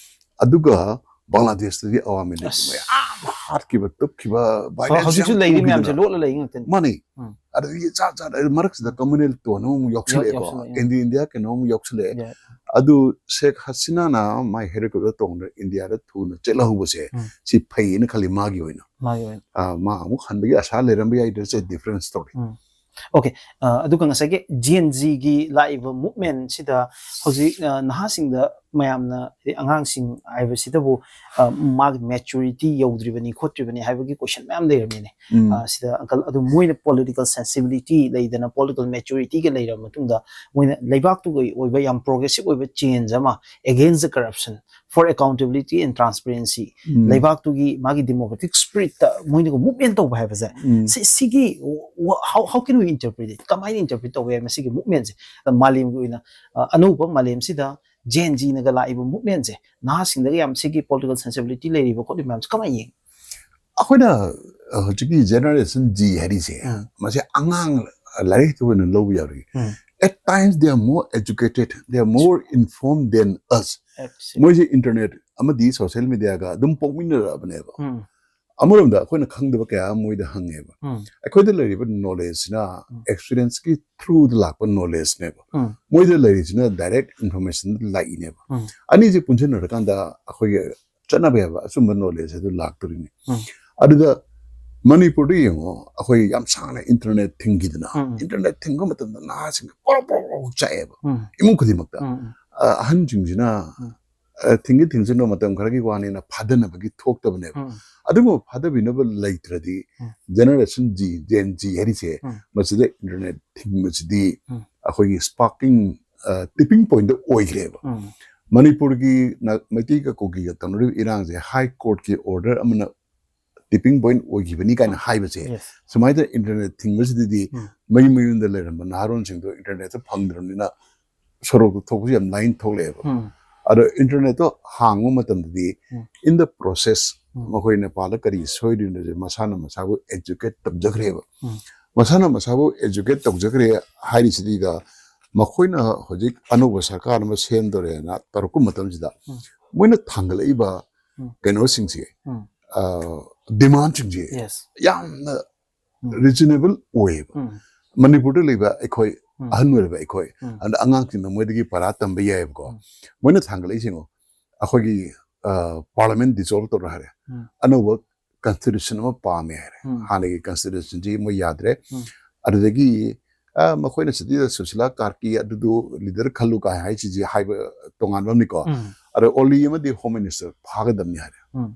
ꯑꯗꯨꯒ ꯕꯪꯒ꯭ꯂꯥꯗꯦꯁꯇꯗꯤ ꯑꯋꯥꯃꯤ ꯂꯩꯇꯦ꯫ ꯑꯁ. ꯃꯌꯥꯝ ꯍꯥꯠꯈꯤꯕ, ꯇꯨꯞꯈꯤꯕ, violence ꯍꯧꯖꯤꯛꯁꯨ ꯌꯥꯝ ꯂꯩꯔꯤ ꯎꯈꯤꯗꯅ꯫ ꯃꯌꯥꯝꯁꯦ ꯂꯣꯠꯂ ꯂꯩ ꯉꯥꯛꯇꯅꯤ꯫ ꯃꯥꯅꯤ꯫ ꯎꯝ. ꯑꯗꯨꯗꯒꯤ ꯖꯥꯠ ꯖꯥꯠ, ꯑꯗꯨ ꯃꯔꯛꯁꯤꯗ communal tone ꯑꯃꯨꯛ ꯌꯥꯎꯁꯜꯂꯛꯑꯦꯀꯣ꯫ ꯌꯥꯎꯁꯜꯂꯛꯑꯦ꯫ Anti India ꯀꯩꯅꯣ ꯑꯃꯨꯛ ꯌꯥꯎꯁꯜꯂꯛꯑꯦ꯫ Yeah. ꯑꯗꯨ ꯁꯦꯈ ꯍꯁꯤꯅꯥꯅ ꯃꯥꯏ helicopter ꯇꯣꯡꯗꯅ ꯏꯟꯗꯤꯌꯥꯗ ꯊꯨꯅ ꯆꯠꯂꯍꯧꯕꯁꯦ, ꯎꯝ. ꯁꯤ ꯐꯩꯌꯦꯅ ꯈꯜꯂꯤ ꯃꯥꯒꯤ ꯑꯣꯏꯅ꯫ ꯃꯥꯒꯤ ꯑꯣꯏꯅ꯫ ꯑ, ꯃꯥ ꯑꯃꯨꯛ ꯍꯟꯕꯒꯤ ꯑꯁꯥ ꯂꯩꯔꯝꯕ ꯌꯥꯏ, that's a different story꯫ Um. Okay, ꯑ, ꯑꯗꯨꯒ ꯉꯁꯥꯏꯒꯤ Gen Zꯒꯤ ꯂꯥꯛꯏꯕ movementꯁꯤꯗ ꯍꯧꯖꯤꯛ, ꯑ, ꯅꯍꯥꯁꯤꯡꯗ ꯃꯌꯥꯝꯅ, ꯍꯥꯏꯗꯤ ꯑꯉꯥꯡꯁꯤꯡ ꯍꯥꯏꯕꯁꯤꯗꯕꯨ, ꯑ, ꯃꯥꯒꯤ maturity ꯌꯧꯗ꯭ꯔꯤꯕꯅꯤ ꯈꯣꯠꯇ꯭ꯔꯤꯕꯅꯤ ꯍꯥꯏꯕꯒꯤ question ꯃꯌꯥꯝ ꯂꯩꯔꯝꯃꯤꯅꯦ꯫ ꯎꯝ. ꯑ, ꯁꯤꯗ uncle, ꯑꯗꯨ ꯃꯣꯏꯅ political sensibility ꯂꯩꯗꯅ, political maturity ꯒ ꯂꯩꯔꯕ ꯃꯇꯨꯡꯗ ꯃꯣꯏꯅ ꯂꯩꯕꯥꯛꯇꯨꯒꯤ ꯑꯣꯏꯕ ꯌꯥꯝ progressive ꯑꯣꯏꯕ change ꯑꯃ against the corruption, for accountability and transparency, ꯎꯝ. ꯂꯩꯕꯥꯛꯇꯨꯒꯤ ꯃꯥꯒꯤ democratic spirit ꯇ ꯃꯣꯏꯅꯒ movement ꯇꯧꯕ ꯍꯥꯏꯕꯁꯦ, ꯎꯝ. ꯁꯤ, ꯁꯤꯒꯤ wha-, how, how can we interpret it? ꯀꯃꯥꯏꯅ interpret ꯇꯧꯕ ꯌꯥꯏ ꯃꯁꯤꯒꯤ movementꯁꯦ? ꯑꯗ ꯃꯥꯂꯦꯝꯒꯤ ꯑꯣꯏꯅ, ꯑ, ꯑꯅꯧꯕ ꯃꯥꯂꯦꯝꯁꯤꯗ Gen Zꯅꯒ ꯂꯥꯛꯏꯕ movementꯁꯦ, ꯅꯍꯥꯁꯤꯡꯗꯒ ꯌꯥꯝ ꯁꯤꯒꯤ political sensibility ꯂꯩꯔꯤꯕ ꯈꯣꯠꯂꯤꯕ ꯃꯌꯥꯝꯁꯦ ꯀꯃꯥꯏꯅ ꯌꯦꯡꯉꯤ? ꯑꯩꯈꯣꯏꯅ, ꯑ, ꯍꯧꯖꯤꯛꯀꯤ Generation Z ꯍꯥꯏꯔꯤꯁꯦ, ꯎꯝ. ꯃꯁꯤ ꯑꯉꯥꯡ ꯂꯥꯏꯔꯤꯛ ꯍꯩꯇꯕ ꯑꯣꯏꯅ ꯂꯧꯕ ꯌꯥꯔꯣꯏ꯫ ꯎꯝ. At times they are more educated, they are more informed than us. Absolutely. ꯃꯣꯏꯁꯦ internet ꯑꯃꯗꯤ social mediaꯒ ꯑꯗꯨꯝ ꯄꯣꯛꯃꯤꯟꯅꯔꯛꯑꯕꯅꯦꯕ꯫ ꯎꯝ. ꯑꯃꯔꯣꯝꯗ ꯑꯩꯈꯣꯏꯅ ꯈꯪꯗꯕ ꯀꯌꯥ ꯑꯃ ꯃꯣꯏꯗ ꯍꯪꯉꯦꯕ꯫ ꯎꯝ. ꯑꯩꯈꯣꯏꯗ ꯂꯩꯔꯤꯕ knowledgeꯁꯤꯅ ꯎꯝ. experienceꯀꯤ throughꯗ ꯂꯥꯛꯄ knowledgeꯅꯦꯕ꯫ ꯎꯝ. ꯃꯣꯏꯗ ꯂꯩꯔꯤꯁꯤꯅ direct informationꯗ ꯂꯥꯛꯏꯅꯦꯕ꯫ ꯎꯝ. ꯑꯅꯤꯁꯦ ꯄꯨꯟꯁꯤꯟꯅꯔꯀꯥꯟꯗ ꯑꯩꯈꯣꯏꯒꯤ ꯆꯠꯅꯕ ꯌꯥꯕ ꯑꯆꯨꯝꯕ knowledge ꯑꯗꯨ ꯂꯥꯛꯇꯣꯔꯤꯅꯤ꯫ ꯎꯝ. ꯑꯗꯨꯗ ꯃꯅꯤꯄꯨꯔꯗ ꯌꯦꯡꯉꯣ, ꯑꯩꯈꯣꯏ ꯌꯥꯝ ꯁꯥꯡꯅ ꯏꯟꯇꯔꯅꯦꯠ ꯊꯤꯡꯈꯤꯗꯅ, ꯎꯝ, ꯎꯝ꯫ ꯏꯟꯇꯔꯅꯦꯠ ꯊꯤꯡꯕ ꯃꯇꯝꯗ ꯅꯍꯥꯁꯤꯡꯁꯦ ꯄꯣꯔꯣꯛ ꯄꯣꯔꯣꯛ ꯄꯣꯔꯣꯛ ꯆꯥꯛꯑꯦꯕ, ꯎꯝ꯫ ꯏꯃꯨꯡ ꯈꯨꯗꯤꯡꯃꯛꯇ꯫ ꯎꯝ, ꯎꯝ꯫ ꯑ, ꯑꯍꯟꯁꯤꯡꯁꯤꯅ, ꯎꯝ꯫ ꯑ, ꯊꯤꯡꯒꯤ ꯊꯤꯡꯖꯤꯟꯕ ꯃꯇꯝ ꯈꯔꯒꯤ ꯋꯥꯅꯤꯅ ꯐꯥꯗꯅꯕꯒꯤ ꯊꯣꯛꯇꯕꯅꯦꯕ꯫ ꯎꯝ꯫ ꯑꯗꯨꯒꯨꯝꯕ ꯐꯥꯗꯕꯤꯅꯕ ꯂꯩꯇ꯭ꯔꯗꯤ, ꯎꯝ꯫ Generation Z, Gen Z ꯍꯥꯏꯔꯤꯁꯦ, ꯎꯝ꯫ ꯃꯁꯤꯗ ꯏꯟꯇꯔꯅꯦꯠ ꯊꯤꯡꯕꯁꯤꯗꯤ ꯎꯝ꯫ ꯑꯩꯈꯣꯏꯒꯤ sparking, ꯑ, tipping point ꯑꯣꯏꯈ꯭ꯔꯦꯕ꯫ ꯎꯝ꯫ ꯃꯅꯤꯄꯨꯔꯒꯤ ꯅ-, ꯃꯩꯇꯩꯒ ꯀꯨꯀꯤꯒ ꯇꯧꯅꯔꯤꯕ ꯏꯔꯥꯡꯁꯦ ꯍꯥꯏ ꯀꯣꯔꯠꯀꯤ ꯑꯣꯔꯗꯔ ꯑꯃꯅ tipping point ꯑꯣꯏꯈꯤꯕꯅꯤ ꯀꯥꯏꯅ ꯍꯥꯏꯕꯁꯦ, yes, ꯁꯨꯃꯥꯏꯅ ꯏꯟꯇꯔꯅꯦꯠ ꯊꯤꯡꯕꯁꯤꯗꯗꯤ ꯎꯝ꯫ ꯃꯌꯨꯝ ꯃꯌꯨꯝꯗ ꯂꯩꯔꯝꯕ ꯅꯍꯥꯔꯣꯟꯁꯤꯡꯗꯣ ꯏꯟꯇꯔꯅꯦꯠꯇ ꯐꯪꯗ꯭ꯔꯕꯅꯤꯅ ꯁꯣꯔꯣꯛꯇ ꯊꯣꯛꯄꯁꯨ ꯌꯥꯝ ꯂꯥꯏꯅ ꯊꯣꯛꯂꯛꯑꯦꯕ꯫ ꯎꯝ꯫ ꯑꯗꯣ ꯏꯟꯇꯔꯅꯦꯠꯇꯣ ꯍꯥꯡꯕ ꯃꯇꯝꯗꯗꯤ ꯎꯝ꯫ In the process ꯎꯝ꯫ ꯃꯈꯣꯏ ꯅꯦꯄꯥꯜꯗ ꯀꯔꯤ ꯁꯣꯏꯔꯤꯅꯣꯁꯦ ꯃꯁꯥꯅ ꯃꯁꯥꯕꯨ educate ꯇꯧꯖꯈ꯭ꯔꯦꯕ꯫ ꯎꯝ꯫ ꯃꯁꯥꯅ ꯃꯁꯥꯕꯨ educate ꯇꯧꯖꯈ꯭ꯔꯦ ꯍꯥꯏꯔꯤꯁꯤꯗ ꯃꯈꯣꯏꯅ ꯍꯧꯖꯤꯛ ꯑꯅꯧꯕ ꯁꯔꯀꯥꯔ ꯑꯃ ꯁꯦꯝꯗꯣꯔꯦꯅ ꯇꯧꯔꯛꯄ ꯃꯇꯝꯁꯤꯗ ꯎꯝ꯫ ꯃꯣꯏꯅ ꯊꯥꯡꯒꯠꯂꯛꯏꯕ ꯎꯝ꯫ ꯀꯩꯅꯣꯁꯤꯡꯁꯦ, ꯎꯝ꯫ ꯑ, demandꯁꯤꯡꯁꯦ Yes. ꯌꯥꯝꯅ ꯎꯝ꯫ Reasonable ꯑꯣꯏꯌꯦꯕ꯫ ꯎꯝ꯫ ꯃꯅꯤꯄꯨꯔꯗ ꯂꯩꯕ ꯑꯩꯈꯣꯏ, ꯎꯝ꯫ ꯑꯍꯟ ꯑꯣꯏꯔꯕ ꯑꯩꯈꯣꯏ, ꯎꯝ꯫ ꯑꯗ ꯑꯉꯥꯡꯁꯤꯡꯅ ꯃꯣꯏꯗꯒꯤ ꯄꯔꯥ ꯇꯝꯕ ꯌꯥꯏꯑꯕꯀꯣ꯫ ꯎꯝ꯫ ꯃꯣꯏꯅ ꯊꯥꯡꯒꯠꯂꯛꯏꯁꯦ ꯌꯦꯡꯉꯣ, ꯑꯩꯈꯣꯏꯒꯤ, ꯑ, parliament dissolve ꯇꯧꯔ ꯍꯥꯏꯔꯦ, ꯎꯝ꯫ ꯑꯅꯧꯕ constitution ꯑꯃ ꯄꯥꯝꯃꯦ ꯍꯥꯏꯔꯦ, ꯎꯝ꯫ ꯍꯥꯟꯅꯒꯤ constitutionꯁꯤ ꯃꯣꯏ ꯌꯥꯗ꯭ꯔꯦ꯫ ꯎꯝ꯫ ꯑꯗꯨꯗꯒꯤ, ꯑ, ꯃꯈꯣꯏꯅ ꯁꯤꯗꯩꯗ ꯁꯨꯁꯤꯂꯥ ꯀꯥꯔꯀꯤ ꯑꯗꯨꯗꯨ leader ꯈꯜꯂꯨ ꯀꯥꯏ ꯍꯥꯏꯁꯤꯁꯤ ꯍꯥꯏꯕ ꯇꯣꯉꯥꯟꯕ ꯑꯃꯅꯤꯀꯣ꯫ ꯎꯝ꯫ ꯑꯗ ꯑꯣꯂꯤ ꯑꯃꯗꯤ home minister ꯐꯥꯒꯗꯕꯅꯤ ꯍꯥꯏꯔꯦ꯫ ꯎꯝ꯫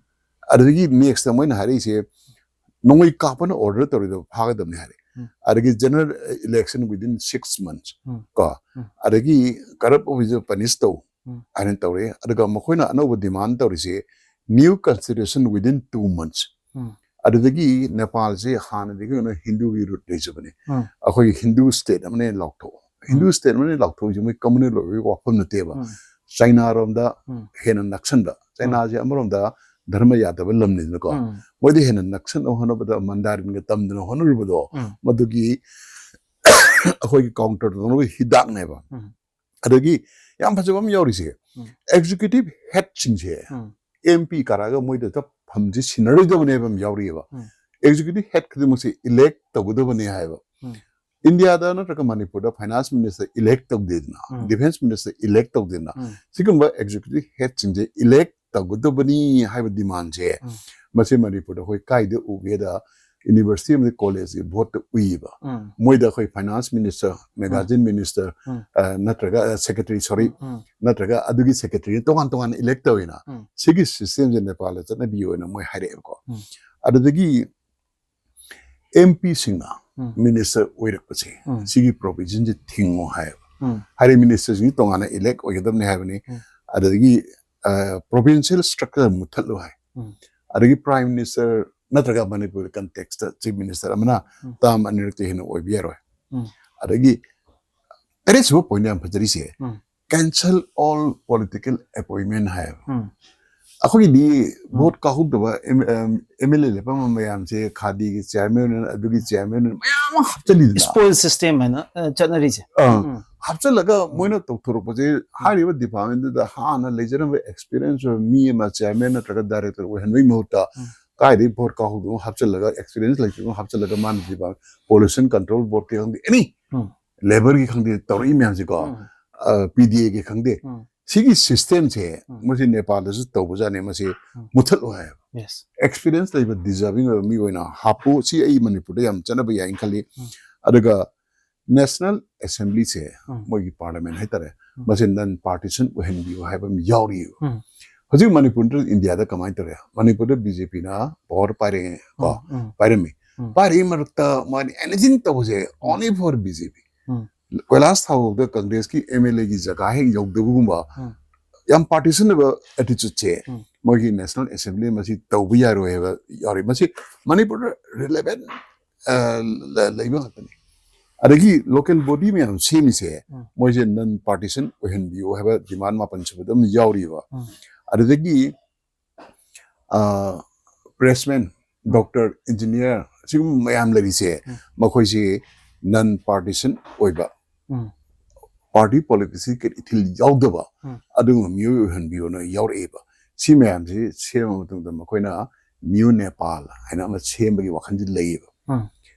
ꯑꯗꯨꯗꯒꯤ next ꯃꯣꯏꯅ ꯍꯥꯏꯔꯛꯏꯁꯦ ꯅꯣꯡꯃꯩ ꯀꯥꯞꯄꯅ order ꯇꯧꯔꯤꯗꯣ ꯐꯥꯒꯗꯕꯅꯤ ꯍꯥꯏꯔꯦ꯫ ꯎꯝ꯫ ꯑꯗꯒꯤ general election within six months ꯎꯝ꯫ ꯀꯣ, ꯎꯝ꯫ ꯑꯗꯒꯤ corrupt ꯑꯣꯏꯕꯁꯨ punish ꯇꯧ ꯎꯝ꯫ ꯍꯥꯏꯅ ꯇꯧꯔꯦ꯫ ꯑꯗꯨꯒ ꯃꯈꯣꯏꯅ ꯑꯅꯧꯕ demand ꯇꯧꯔꯤꯁꯦ new constitution within two months꯫ ꯎꯝ꯫ ꯑꯗꯨꯗꯒꯤ ꯅꯦꯄꯥꯜꯁꯦ ꯍꯥꯟꯅꯗꯒꯤ ꯑꯣꯏꯅ ꯍꯤꯟꯗꯨꯒꯤ root ꯂꯩꯖꯕꯅꯦ꯫ ꯎꯝ꯫ ꯑꯩꯈꯣꯏꯒꯤ ꯍꯤꯟꯗꯨ state ꯑꯃꯅꯦ ꯂꯥꯎꯊꯣꯛꯑꯣ꯫ ꯍꯤꯟꯗꯨ ꯎꯝ꯫ State ꯑꯃꯅ ꯂꯥꯎꯊꯣꯛꯏꯁꯦ ꯃꯣꯏ communal ꯑꯣꯏꯕꯒꯤ ꯋꯥꯐꯝ ꯅꯠꯇꯦꯕ꯫ ꯎꯝ꯫ ꯆꯩꯅꯥꯔꯣꯝꯗ ꯎꯝ꯫ ꯍꯦꯟꯅ ꯅꯛꯁꯟꯕ꯫ ꯎꯝ꯫ ꯆꯩꯅꯥꯁꯦ ꯑꯃꯔꯣꯝꯗ ꯙꯔꯃ ꯌꯥꯗꯕ ꯂꯝꯅꯤꯗꯅꯀꯣ꯫ ꯎꯝ꯫ ꯃꯣꯏꯗ ꯍꯦꯟꯅ ꯅꯛꯁꯟꯅꯕ ꯍꯣꯠꯅꯕꯗ ꯃꯟꯗꯥꯔꯤꯟꯒ ꯇꯝꯗꯅ ꯍꯣꯠꯅꯔꯨꯕꯗꯣ ꯎꯝ꯫ ꯃꯗꯨꯒꯤ ꯑꯩꯈꯣꯏꯒꯤ counter ꯇꯧꯅꯕ ꯍꯤꯗꯥꯛꯅꯦꯕ꯫ ꯎꯝ꯫ ꯑꯗꯒꯤ ꯌꯥꯝ ꯐꯖꯕ ꯑꯃ ꯌꯥꯎꯔꯤꯁꯦ, ꯎꯝ꯫ Executive headꯁꯤꯡꯁꯦ ꯎꯝ꯫ MP ꯀꯥꯔꯛꯑꯒ ꯃꯣꯏꯗ ꯐꯝꯁꯦ ꯁꯤꯟꯅꯔꯣꯏꯗꯕꯅꯦꯕ ꯑꯃ ꯌꯥꯎꯔꯤꯑꯕ꯫ ꯎꯝ꯫ Executive head ꯈꯨꯗꯤꯡꯃꯛꯁꯦ elect ꯇꯧꯒꯗꯕꯅꯦ ꯍꯥꯏꯕ꯫ ꯎꯝ꯫ ꯏꯟꯗꯤꯌꯥꯗ ꯅꯠꯇ꯭ꯔꯒ ꯃꯅꯤꯄꯨꯔꯗ finance minister elect ꯇꯧꯗꯦꯗꯅ, ꯎꯝ꯫ Defence minister elect ꯇꯧꯗꯦꯗꯅ, ꯎꯝ꯫ ꯁꯤꯒꯨꯝꯕ executive headꯁꯤꯡꯁꯦ elect ꯇꯧꯒꯗꯕꯅꯤ ꯍꯥꯏꯕ demandꯁꯦ, ꯎꯝ꯫ ꯃꯁꯤ ꯃꯅꯤꯄꯨꯔꯗ ꯑꯩꯈꯣꯏ ꯀꯥꯏꯗ ꯎꯒꯦꯗ, university ꯑꯃꯗꯤ collegeꯀꯤ boardꯇ ꯎꯏꯌꯦꯕ꯫ ꯎꯝ꯫ ꯃꯣꯏꯗ ꯑꯩꯈꯣꯏ finance minister, magazine minister, ꯎꯝ꯫ ꯑ, ꯅꯠꯇ꯭ꯔꯒ secretary, sorry, ꯎꯝ꯫ ꯅꯠꯇ꯭ꯔꯒ ꯑꯗꯨꯒꯤ secretary ꯇꯣꯉꯥꯟ ꯇꯣꯉꯥꯟꯅ elect ꯇꯧꯋꯤꯅ꯫ ꯎꯝ꯫ ꯁꯤꯒꯤ systemꯁꯦ ꯅꯦꯄꯥꯜꯗ ꯆꯠꯅꯕꯤ ꯑꯣꯏꯅ ꯃꯣꯏ ꯍꯥꯏꯔꯛꯑꯦꯕꯀꯣ꯫ ꯎꯝ꯫ ꯑꯗꯨꯗꯒꯤ MPꯁꯤꯡꯅ ꯎꯝ꯫ minister ꯑꯣꯏꯔꯛꯄꯁꯦ, ꯎꯝ꯫ ꯁꯤꯒꯤ provisionꯁꯦ ꯊꯤꯡꯉꯣ ꯍꯥꯏꯌꯦꯕ꯫ ꯎꯝ꯫ ꯍꯥꯏꯗꯤ ministerꯁꯤꯡꯁꯤ ꯇꯣꯉꯥꯟꯅ elect ꯑꯣꯏꯒꯗꯕꯅꯤ ꯍꯥꯏꯕꯅꯤ꯫ ꯎꯝ꯫ ꯑꯗꯨꯗꯒꯤ, ꯑ, provincial structure ꯃꯨꯠꯊꯠꯂꯨ ꯍꯥꯏ꯫ ꯎꯝ꯫ ꯑꯗꯒꯤ prime minister ꯅꯠꯇ꯭ꯔꯒ ꯃꯅꯤꯄꯨꯔ contextꯇ chief minister ꯑꯃꯅ ꯎꯝ꯫ term ꯑꯅꯤꯔꯛꯇꯤ ꯍꯦꯟꯅ ꯑꯣꯏꯕ ꯌꯥꯔꯣꯏ꯫ ꯎꯝ꯫ ꯑꯗꯒꯤ ꯇꯔꯦꯠꯁꯨꯕ point ꯌꯥꯝ ꯐꯖꯔꯤꯁꯦ, ꯎꯝ꯫ cancel all political appointment ꯍꯥꯏꯌꯦꯕ꯫ ꯎꯝ꯫ ꯑꯩꯈꯣꯏꯒꯤꯗꯤ vote ꯀꯥꯍꯧꯗꯕ M-, M-, MLA ꯂꯦꯞꯄꯝꯕ ꯃꯌꯥꯝꯁꯦ ꯈꯥꯗꯤꯒꯤ chairman ꯑꯣꯏꯅ, ꯑꯗꯨꯒꯤ chairman ꯑꯣꯏꯅ ꯃꯌꯥꯝ ꯑꯃ ꯍꯥꯞꯆꯜꯂꯤꯗꯅ꯫ Spoil system ꯍꯥꯏꯅ, ꯑ, ꯆꯠꯅꯔꯤꯁꯦ꯫ ꯑꯥ, ꯎꯝ꯫ ꯍꯥꯞꯆꯜꯂꯒ ꯃꯣꯏꯅ ꯇꯧꯊꯣꯔꯛꯄꯁꯦ ꯍꯥꯏꯔꯤꯕ departmentꯗꯨꯗ ꯍꯥꯟꯅ ꯂꯩꯖꯔꯝꯕ experience ꯑꯣꯏꯕ ꯃꯤ ꯑꯃ chairman ꯅꯠꯇ꯭ꯔꯒ director ꯑꯣꯏꯍꯟꯕꯒꯤ ꯃꯍꯨꯠꯇ ꯎꯝ꯫ ꯀꯥꯏꯗꯒꯤ vote ꯀꯥꯍꯧꯗꯕ ꯍꯥꯞꯆꯜꯂꯒ, experience ꯂꯩꯇꯕ ꯍꯥꯞꯆꯜꯂꯒ ꯃꯥꯅ department, pollution control boardꯀꯤ ꯈꯪꯗꯦ, any ꯎꯝ꯫ labourꯒꯤ ꯈꯪꯗꯦ, ꯇꯧꯔꯛꯏ ꯃꯌꯥꯝꯁꯦꯀꯣ, ꯎꯝ꯫ ꯑ, PDAꯒꯤ ꯈꯪꯗꯦ, ꯎꯝ꯫ ꯁꯤꯒꯤ systemꯁꯦ ꯎꯝ꯫ ꯃꯁꯤ ꯅꯦꯄꯥꯜꯗꯁꯨ ꯇꯧꯕꯖꯥꯠꯅꯦ꯫ ꯃꯁꯤ ꯎꯝ꯫ ꯃꯨꯠꯊꯠꯂꯣ ꯍꯥꯏꯌꯦꯕ꯫ Yes. Experience ꯂꯩꯕ deserving ꯑꯣꯏꯕ ꯃꯤ ꯑꯣꯏꯅ ꯍꯥꯞꯄꯨ꯫ ꯁꯤ ꯑꯩ ꯃꯅꯤꯄꯨꯔꯗ ꯌꯥꯝ ꯆꯠꯅꯕ ꯌꯥꯏꯅ ꯈꯜꯂꯤ꯫ ꯎꯝ꯫ ꯑꯗꯨꯒ National Assemblyꯁꯦ, ꯎꯝ꯫ ꯃꯣꯏꯒꯤ parliament ꯍꯥꯏꯇꯥꯔꯦ, ꯎꯝ꯫ ꯃꯁꯤ non partisan ꯑꯣꯏꯍꯟꯕꯤꯌꯨ ꯍꯥꯏꯕ ꯑꯃ ꯌꯥꯎꯔꯤꯕ꯫ ꯎꯝ꯫ ꯍꯧꯖꯤꯛ ꯃꯅꯤꯄꯨꯔꯗ, ꯏꯟꯗꯤꯌꯥꯗ ꯀꯃꯥꯏꯅ ꯇꯧꯔꯦ? ꯃꯅꯤꯄꯨꯔꯗ BJPꯅ power ꯄꯥꯏꯔꯛꯑꯦ ꯀꯣ, ꯎꯝ, ꯎꯝ꯫ ꯄꯥꯏꯔꯝꯃꯤ꯫ ꯎꯝ꯫ ꯄꯥꯏꯔꯛꯏ ꯃꯔꯛꯇ ꯃꯥꯅ anything ꯇꯧꯕꯁꯦ only for BJP꯫ ꯎꯝ꯫ ꯀꯣꯏꯂꯥꯁ ꯊꯥꯕꯗ Congressꯀꯤ MLAꯒꯤ ꯖꯒꯥ ꯍꯦꯛ ꯌꯧꯗꯕꯒꯨꯝꯕ, ꯎꯝ꯫ ꯌꯥꯝ partisan ꯑꯣꯏꯕ attitudeꯁꯦ ꯎꯝ꯫ ꯃꯣꯏꯒꯤ National Assembly ꯃꯁꯤ ꯇꯧꯕ ꯌꯥꯔꯣꯏ ꯍꯥꯏꯕ ꯌꯥꯎꯔꯤ꯫ ꯃꯁꯤ ꯃꯅꯤꯄꯨꯔꯗ relevant, ꯑ, ꯂ-, ꯂꯩꯕ ꯉꯥꯛꯇꯅꯤ꯫ ꯑꯗꯒꯤ local body ꯃꯌꯥꯝ ꯁꯦꯝꯃꯤꯁꯦ, ꯎꯝ꯫ ꯃꯣꯏꯁꯦ non partisan ꯑꯣꯏꯍꯟꯕꯤꯌꯨ ꯍꯥꯏꯕ demand ꯃꯥꯄꯟ ꯁꯨꯕꯗ ꯑꯃ ꯌꯥꯎꯔꯤꯕ꯫ ꯎꯝ꯫ ꯑꯗꯨꯗꯒꯤ, ꯑ, pressman, ꯎꯝ꯫ doctor, engineer, ꯁꯤꯒꯨꯝꯕ ꯃꯌꯥꯝ ꯂꯩꯔꯤꯁꯦ, ꯎꯝ꯫ ꯃꯈꯣꯏꯁꯤ non partisan ꯑꯣꯏꯕ, ꯎꯝ꯫ party politicsꯀꯤ ꯏꯊꯤꯜ ꯌꯥꯎꯗꯕ, ꯎꯝ꯫ ꯑꯗꯨꯒꯨꯝꯕ ꯃꯤꯑꯣꯏ ꯑꯣꯏꯍꯟꯕꯤꯌꯣꯅ ꯌꯥꯎꯔꯛꯑꯦꯕ꯫ ꯁꯤ ꯃꯌꯥꯝꯁꯤ ꯁꯦꯝꯃ ꯃꯇꯨꯡꯗ ꯃꯈꯣꯏꯅ New Nepal ꯍꯥꯏꯅ ꯑꯃ ꯁꯦꯝꯕꯒꯤ ꯋꯥꯈꯜꯁꯤ ꯂꯩꯌꯦꯕ꯫ ꯎꯝ꯫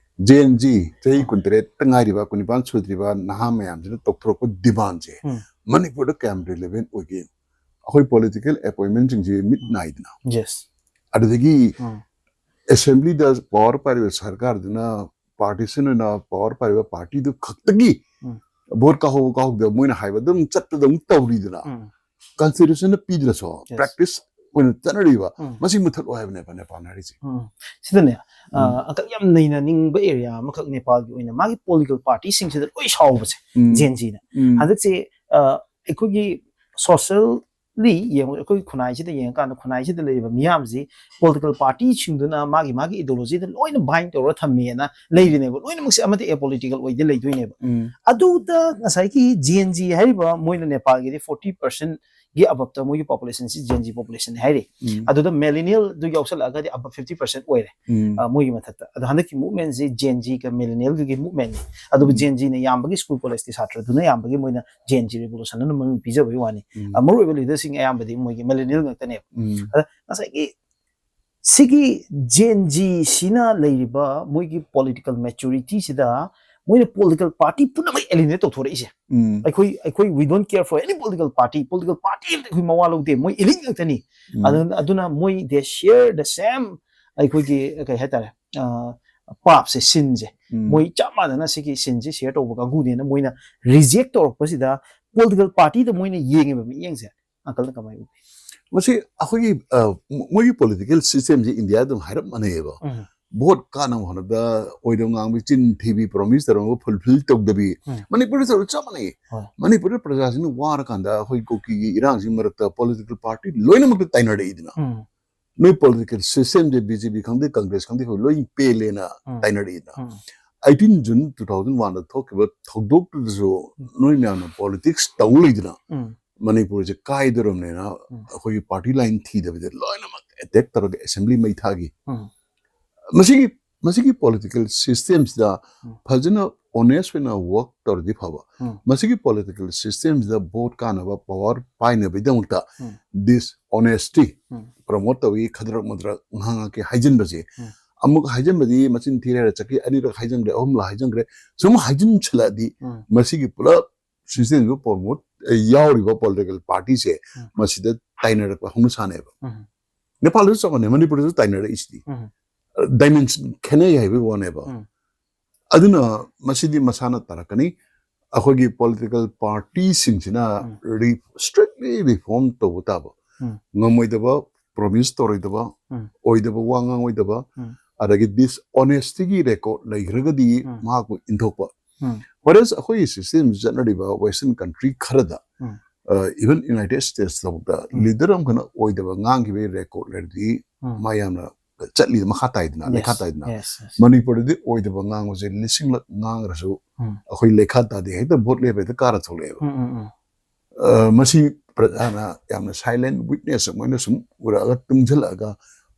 Gen Z, ꯆꯍꯤ ꯎꯝ꯫ ꯀꯨꯟꯇꯔꯦꯠꯇ ꯉꯥꯏꯔꯤꯕ, ꯀꯨꯟꯅꯤꯄꯥꯟ ꯁꯨꯗ꯭ꯔꯤꯕ ꯅꯍꯥ ꯃꯌꯥꯝꯁꯤꯅ ꯇꯧꯊꯣꯔꯛꯄ demandꯁꯦ ꯎꯝ꯫ ꯃꯅꯤꯄꯨꯔꯗ ꯀꯌꯥꯝ relevant ꯑꯣꯏꯒꯦ? ꯑꯩꯈꯣꯏ ꯄꯣꯂꯤꯇꯤꯀꯦꯜ ꯑꯦꯄꯣꯏꯟꯃꯦꯟꯁꯤꯡꯁꯦ ꯃꯤꯠ ꯅꯥꯏꯗꯅ, ꯌꯦꯁ ꯑꯗꯨꯗꯒꯤ ꯎꯝ ꯑꯦꯁꯦꯝꯕ꯭ꯂꯤꯗ ꯄꯋꯥꯔ ꯄꯥꯏꯔꯤꯕ ꯁꯔꯀꯥꯔꯗꯨꯅ, ꯄꯥꯔꯇꯤꯁꯟ ꯑꯣꯏꯅ ꯄꯋꯥꯔ ꯄꯥꯏꯔꯤꯕ ꯄꯥꯔꯇꯤꯗꯨ ꯈꯛꯇꯒꯤ ꯎꯝ. ꯚꯣꯠ ꯀꯥꯍꯧꯕ ꯀꯥꯍꯧꯗꯕ ꯃꯣꯏꯅ ꯍꯥꯏꯕ ꯑꯗꯨꯝ ꯆꯠꯄꯗꯧ ꯇꯧꯔꯤꯗꯅ, ꯎꯝ ꯀꯟꯁꯇꯤꯇ꯭ꯌꯨꯁꯟꯅ ꯄꯤꯗ꯭ꯔꯁꯨ Yes. ꯄ꯭ꯔꯦꯛꯇꯤꯁ ꯑꯣꯏꯅ ꯆꯠꯅꯔꯤꯕ, ꯎꯝ. ꯃꯁꯤ ꯃꯨꯊꯠꯂꯣ ꯍꯥꯏꯕꯅꯦꯕ ꯅꯦꯄꯥꯜꯅ ꯍꯥꯏꯔꯤꯁꯦ꯫ ꯎꯝ ꯁꯤꯗꯅꯦ ꯑ, ꯎꯝ. ꯑꯪꯀꯜ, ꯌꯥꯝ ꯅꯩꯅꯅꯤꯡꯕ ꯑꯦꯔꯤꯌꯥ ꯑꯃꯈꯛ ꯅꯦꯄꯥꯜꯒꯤ ꯑꯣꯏꯅ ꯃꯥꯒꯤ ꯄꯣꯂꯤꯇꯤꯀꯦꯜ ꯄꯥꯔꯇꯤꯁꯤꯡꯁꯤꯗ ꯂꯣꯏ ꯁꯥꯎꯕꯁꯦ, ꯎꯝ. ꯖꯦꯟꯖꯤꯅ꯫ ꯎꯝ. ꯍꯟꯗꯛꯁꯦ ꯑ, ꯑꯩꯈꯣꯏꯒꯤ ꯁꯣꯁꯦꯜꯂꯤ ꯌꯦꯡꯉꯨ, ꯑꯩꯈꯣꯏ ꯈꯨꯟꯅꯥꯏꯁꯤꯗ ꯌꯦꯡꯉꯀꯥꯟꯗ ꯈꯨꯟꯅꯥꯏꯁꯤꯗ ꯂꯩꯔꯤꯕ ꯃꯤꯌꯥꯝꯁꯤ ꯄꯣꯂꯤꯇꯤꯀꯦꯜ ꯄꯥꯔꯇꯤꯁꯤꯡꯗꯨꯅ ꯃꯥꯒꯤ ꯃꯥꯒꯤ ꯏꯗꯤꯑꯣꯂꯣꯖꯤꯗ ꯂꯣꯏꯅ ꯕꯥꯏꯟ ꯇꯧꯔꯒ ꯊꯝꯃꯦꯅ ꯂꯩꯔꯤꯅꯦꯕ꯫ ꯂꯣꯏꯅꯃꯛꯁꯦ ꯑꯃꯠꯇ ꯑꯦꯄꯣꯂꯤꯇꯤꯀꯦꯜ ꯑꯣꯏꯗ ꯂꯩꯗꯣꯏꯅꯦꯕ꯫ ꯎꯝ. ꯑꯗꯨꯗ ꯉꯁꯥꯏꯒꯤ ꯖꯦꯟꯖꯤ ꯍꯥꯏꯔꯤꯕ ꯃꯣꯏꯅ ꯅꯦꯄꯥꯜꯒꯤꯗꯤ ꯐꯣꯔꯇꯤ ꯄꯥꯔꯁꯦꯟꯒꯤ ꯑꯕꯞꯇ ꯃꯣꯏꯒꯤ ꯄꯣꯄꯨꯂꯦꯁꯟꯁꯤ ꯖꯦꯟꯖꯤ ꯄꯣꯄꯨꯂꯦꯁꯟ ꯍꯥꯏꯔꯤ꯫ ꯎꯝ. ꯑꯗꯨꯗ ꯃꯦꯂꯤꯅꯤꯌꯦꯜꯗꯨ ꯌꯥꯎꯁꯜꯂꯛꯑꯒꯗꯤ ꯑꯕꯞ ꯐꯤꯐꯇꯤ ꯄꯥꯔꯁꯦꯟ ꯑꯣꯏꯔꯦ꯫ ꯎꯝ. ꯑ, ꯃꯣꯏꯒꯤ ꯃꯊꯛꯇ꯫ ꯑꯗꯣ ꯍꯟꯗꯛꯀꯤ ꯃꯨꯚꯃꯦꯟꯁꯤ ꯖꯦꯟꯖꯤꯒ ꯃꯦꯂꯤꯅꯤꯌꯦꯜꯒꯤ ꯃꯨꯚꯃꯦꯟꯅꯤ꯫ ꯑꯗꯨꯕꯨ ꯎꯝ. ꯖꯦꯟꯖꯤꯅ ꯌꯥꯝꯕꯒꯤ, ꯁ꯭ꯀꯨꯜ ꯀꯣꯂꯦꯖꯀꯤ ꯁꯥꯇ꯭ꯔꯗꯨꯅ ꯌꯥꯝꯕꯒꯤ ꯃꯣꯏꯅ ꯖꯦꯟꯖꯤ ꯔꯤꯚꯣꯂꯨꯁꯟ ꯑꯅ ꯃꯃꯤꯡ ꯄꯤꯖꯕꯒꯤ ꯋꯥꯅꯤ꯫ ꯎꯝ. ꯑ, ꯃꯔꯨꯑꯣꯏꯕ ꯂꯤꯗꯔꯁꯤꯡ ꯑꯌꯥꯝꯕꯗꯤ ꯃꯣꯏꯒꯤ ꯃꯦꯂꯤꯅꯤꯌꯦꯜ ꯉꯥꯛꯇꯅꯦꯕ꯫ ꯎꯝ. ꯉꯁꯥꯏꯒꯤ ꯁꯤꯒꯤ ꯖꯦꯟꯖꯤꯁꯤꯅ ꯂꯩꯔꯤꯕ ꯃꯣꯏꯒꯤ ꯄꯣꯂꯤꯇꯤꯀꯦꯜ ꯃꯦꯆꯨꯔꯤꯇꯤꯁꯤꯗ ꯃꯣꯏꯅ ꯄꯣꯂꯤꯇꯤꯀꯦꯜ ꯄꯥꯔꯇꯤ ꯄꯨꯝꯅꯃꯛ ꯑꯦꯂꯤꯅꯦꯠ ꯇꯧꯊꯣꯔꯛꯏꯁꯦ꯫ ꯎꯝ. ꯑꯩꯈꯣꯏ ꯑꯩꯈꯣꯏ we don't care for any political party, political party ꯑꯝꯇ ꯑꯩꯈꯣꯏ ꯃꯋꯥ ꯂꯧꯗꯦ, ꯃꯣꯏ ꯏꯂꯤꯠ ꯉꯥꯛꯇꯅꯤ꯫ ꯎꯝ. ꯑꯗꯨꯅ ꯑꯗꯨꯅ ꯃꯣꯏ they share the same ꯑꯩꯈꯣꯏꯒꯤ ꯀꯩ ꯍꯥꯏꯇꯥꯔꯦ, ꯑ, ꯄꯥꯞꯁꯦ, ꯁꯤꯟꯁꯦ꯫ ꯎꯝ. ꯃꯣꯏ ꯆꯞ ꯃꯥꯟꯅꯅ ꯁꯤꯒꯤ ꯁꯤꯟꯁꯦ ꯁꯤꯌꯔ ꯇꯧꯕ ꯀꯥꯡꯕꯨꯅꯦꯅ ꯃꯣꯏꯅ ꯔꯤꯖꯦꯛ ꯇꯧꯔꯛꯄꯁꯤꯗ ꯄꯣꯂꯤꯇꯤꯀꯦꯜ ꯄꯥꯔꯇꯤꯗ ꯃꯣꯏꯅ ꯌꯦꯡꯉꯤꯕ ꯃꯤꯠꯌꯦꯡꯁꯦ ꯑꯪꯀꯜꯅ ꯀꯃꯥꯏꯅ ꯎꯕꯤ? ꯃꯁꯤ ꯑꯩꯈꯣꯏꯒꯤ, ꯑ, ꯃꯣꯏꯒꯤ ꯄꯣꯂꯤꯇꯤꯀꯦꯜ ꯁꯤꯁꯇꯦꯝꯁꯦ ꯏꯟꯗꯤꯌꯥꯗ ꯑꯗꯨꯝ ꯍꯥꯏꯔꯞ ꯃꯥꯟꯅꯩꯌꯦꯕ꯫ ꯎꯝ. ꯚꯣꯠ ꯀꯥꯅꯕ ꯍꯣꯠꯅꯕꯗ ꯑꯣꯏꯗꯕ ꯉꯥꯡꯕꯤ, ꯆꯤꯟ ꯊꯤꯕꯤ, ꯄ꯭ꯔꯣꯃꯤꯁ ꯇꯧꯔꯒ ꯐꯨꯜꯐꯤꯜ ꯇꯧꯗꯕꯤ꯫ ꯎꯝ. ꯃꯅꯤꯄꯨꯔꯗ ꯇꯧꯔ ꯆꯞ ꯃꯥꯟꯅꯩ꯫ ꯍꯣꯏ. ꯃꯅꯤꯄꯨꯔꯗ ꯄ꯭ꯔꯖꯥꯁꯤꯡꯅ ꯋꯥꯔꯀꯥꯟꯗ ꯑꯩꯈꯣꯏ ꯀꯨꯀꯤꯒꯤ ꯏꯔꯥꯡꯁꯤꯒꯤ ꯃꯔꯛꯇ ꯄꯣꯂꯤꯇꯤꯀꯦꯜ ꯄꯥꯔꯇꯤ ꯂꯣꯏꯅꯃꯛꯇ ꯇꯥꯏꯅꯔꯛꯏꯗꯅ꯫ ꯎꯝ. ꯅꯣꯏ ꯄꯣꯂꯤꯇꯤꯀꯦꯜ ꯁꯤꯁꯇꯦꯝꯁꯦ ꯕꯤ ꯖꯦ ꯄꯤ ꯈꯪꯗꯦ, ꯀꯪꯒ꯭ꯔꯦꯁ ꯈꯪꯗꯦ, ꯑꯩꯈꯣꯏ ꯂꯣꯏ ꯄꯦꯜꯂꯦꯅ ꯎꯝ. ꯇꯥꯏꯅꯔꯛꯏꯗꯅ꯫ ꯎꯝ. ꯑꯩꯇꯤꯟ ꯖꯨꯟ ꯇꯨ ꯊꯥꯎꯖꯟ ꯋꯥꯟꯗ ꯊꯣꯛꯈꯤꯕ ꯊꯧꯗꯣꯛꯇꯨꯗꯁꯨ ꯎꯝ. ꯅꯣꯏ ꯃꯌꯥꯝꯅ ꯄꯣꯂꯤꯇꯤꯛꯁ ꯇꯧ ꯂꯩꯗꯅ ꯎꯝ. ꯃꯅꯤꯄꯨꯔꯁꯦ ꯀꯥꯏꯗꯧꯔꯕꯅꯦꯅ ꯎꯝ. ꯑꯩꯈꯣꯏꯒꯤ ꯄꯥꯔꯇꯤ ꯂꯥꯏꯟ ꯊꯤꯗꯕꯤꯗ ꯂꯣꯏꯅꯃꯛ ꯑꯦꯇꯦꯛ ꯇꯧꯔꯒ ꯑꯦꯁꯦꯝꯕ꯭ꯂꯤ ꯃꯩ ꯊꯥꯈꯤ꯫ ꯎꯝ. ꯃꯁꯤꯒꯤ, ꯃꯁꯤꯒꯤ ꯄꯣꯂꯤꯇꯤꯀꯦꯜ ꯁꯤꯁꯇꯦꯝꯁꯤꯗ ꯎꯝ. ꯐꯖꯅ ꯑꯣꯅꯦꯁ ꯑꯣꯏꯅ ꯋꯥꯔꯛ ꯇꯧꯔꯗꯤ ꯐꯕ꯫ ꯎꯝ. ꯃꯁꯤꯒꯤ ꯄꯣꯂꯤꯇꯤꯀꯦꯜ ꯁꯤꯁꯇꯦꯝꯁꯤꯗ ꯚꯣꯠ ꯀꯥꯅꯕ, ꯄꯋꯥꯔ ꯄꯥꯏꯅꯕꯒꯤꯗꯃꯛꯇ ꯎꯝ. ꯗꯤꯁꯑꯣꯅꯦꯁꯇꯤ ꯎꯝ. ꯄ꯭ꯔꯃꯣꯠ ꯇꯧꯏ, ꯈꯗ꯭ꯔꯛ ꯃꯗ꯭ꯔꯛ ꯉꯥꯏꯍꯥꯛ ꯉꯥꯏꯍꯥꯛꯀꯤ ꯍꯥꯏꯖꯤꯟꯕꯁꯦ꯫ ꯎꯝ. ꯑꯃꯨꯛ ꯍꯥꯏꯖꯤꯟꯕꯗꯤ ꯃꯆꯤꯟ ꯊꯤꯔꯦ ꯍꯥꯏꯔ ꯆꯠꯈꯤ, ꯑꯅꯤꯔꯛ ꯍꯥꯏꯖꯤꯟꯈ꯭ꯔꯦ, ꯑꯍꯨꯝꯂꯛ ꯍꯥꯏꯖꯤꯟꯈ꯭ꯔꯦ, ꯁꯨꯝ ꯍꯥꯏꯖꯤꯟꯁꯤꯜꯂꯛꯑꯗꯤ ꯎꯝ. ꯃꯁꯤꯒꯤ ꯄꯨꯂꯞ ꯁꯤꯁꯇꯦꯝꯁꯤꯕꯨ ꯄ꯭ꯔꯃꯣꯠ ꯌꯥꯎꯔꯤꯕ ꯄꯣꯂꯤꯇꯤꯀꯦꯜ ꯄꯥꯔꯇꯤꯁꯦ ꯎꯝ꯫ ꯃꯁꯤꯗ ꯇꯥꯏꯅꯔꯛꯄ ꯍꯧꯅ ꯁꯥꯅꯦꯕ꯫ ꯎꯝ꯫ ꯅꯦꯄꯥꯜꯗꯁꯨ ꯆꯞ ꯃꯥꯟꯅꯩ, ꯃꯅꯤꯄꯨꯔꯗꯁꯨ ꯇꯥꯏꯅꯔꯛꯏꯁꯤꯗꯤ꯫ ꯎꯝ꯫ ꯗꯥꯏꯃꯦꯟꯁꯟ ꯈꯦꯠꯅꯩ ꯍꯥꯏꯕꯒꯤ ꯋꯥꯅꯦꯕ꯫ ꯎꯝ꯫ ꯑꯗꯨꯅ ꯃꯁꯤꯗꯤ ꯃꯁꯥꯅ ꯇꯥꯔꯛꯀꯅꯤ꯫ ꯑꯩꯈꯣꯏꯒꯤ ꯄꯣꯂꯤꯇꯤꯀꯦꯜ ꯄꯥꯔꯇꯤꯁꯤꯡꯁꯤꯅ ꯎꯝ꯫ ꯔꯤ-, ꯁ꯭ꯇ꯭ꯔꯤꯛꯂꯤ ꯔꯤꯐꯣꯔꯝ ꯇꯧꯕ ꯇꯥꯕ꯫ ꯎꯝ꯫ ꯉꯝꯃꯣꯏꯗꯕ, ꯄ꯭ꯔꯣꯃꯤꯁ ꯇꯧꯔꯣꯏꯗꯕ, ꯎꯝ꯫ ꯑꯣꯏꯗꯕ ꯋꯥ ꯉꯥꯡꯉꯣꯏꯗꯕ, ꯎꯝ꯫ ꯑꯗꯒꯤ ꯗꯤꯁꯑꯣꯅꯦꯁꯇꯤꯒꯤ ꯔꯦꯀꯣꯔꯗ ꯂꯩꯈ꯭ꯔꯒꯗꯤ ꯎꯝ꯫ ꯃꯍꯥꯛꯄꯨ ꯏꯟꯊꯣꯛꯄ꯫ ꯎꯝ꯫ Whereas ꯑꯩꯈꯣꯏꯒꯤ ꯁꯤꯁꯇꯦꯝ ꯆꯠꯅꯔꯤꯕ ꯋꯦꯁꯇꯔꯟ ꯀꯟꯇ꯭ꯔꯤ ꯈꯔꯗ, ꯎꯝ꯫ ꯑ, ꯏꯚꯟ ꯌꯨꯅꯥꯏꯇꯦꯗ ꯁ꯭ꯇꯦꯠꯁ ꯐꯥꯎꯗ ꯎꯝ꯫ ꯂꯤꯗꯔ ꯑꯃꯈꯛꯅ ꯑꯣꯏꯗꯕ ꯉꯥꯡꯈꯤꯕꯒꯤ ꯔꯦꯀꯣꯔꯗ ꯂꯩꯔꯗꯤ ꯎꯝ꯫ ꯃꯥ ꯌꯥꯝꯅ ꯆꯠꯂꯤ, ꯃꯈꯥ ꯇꯥꯏꯗꯅ, ꯂꯩꯈꯥ ꯌꯦꯁ, ꯇꯥꯏꯗꯅ꯫ Yes, yes. ꯃꯅꯤꯄꯨꯔꯗꯗꯤ ꯑꯣꯏꯗꯕ ꯉꯥꯡꯕꯁꯦ ꯂꯤꯁꯤꯡꯂꯛ ꯉꯥꯡꯈ꯭ꯔꯁꯨ ꯎꯝ꯫ ꯑꯩꯈꯣꯏ ꯂꯩꯈꯥ ꯇꯥꯗꯦ, ꯍꯦꯛꯇ ꯚꯣꯠ ꯂꯦꯞꯄ ꯍꯦꯛꯇ ꯀꯥꯔ ꯊꯣꯛꯂꯛꯑꯦꯕ꯫ ꯎꯝ, ꯎꯝ, ꯎꯝ꯫ ꯑ, ꯃꯁꯤ ꯄ꯭ꯔꯖꯥꯅ ꯌꯥꯝꯅ ꯁꯥꯏꯂꯦꯟ ꯋꯤꯠꯅꯦꯁ ꯑꯃ ꯑꯣꯏꯅ ꯁꯨꯝ ꯎꯔꯛꯑꯒ ꯇꯨꯡꯁꯤꯜꯂꯛꯑꯒ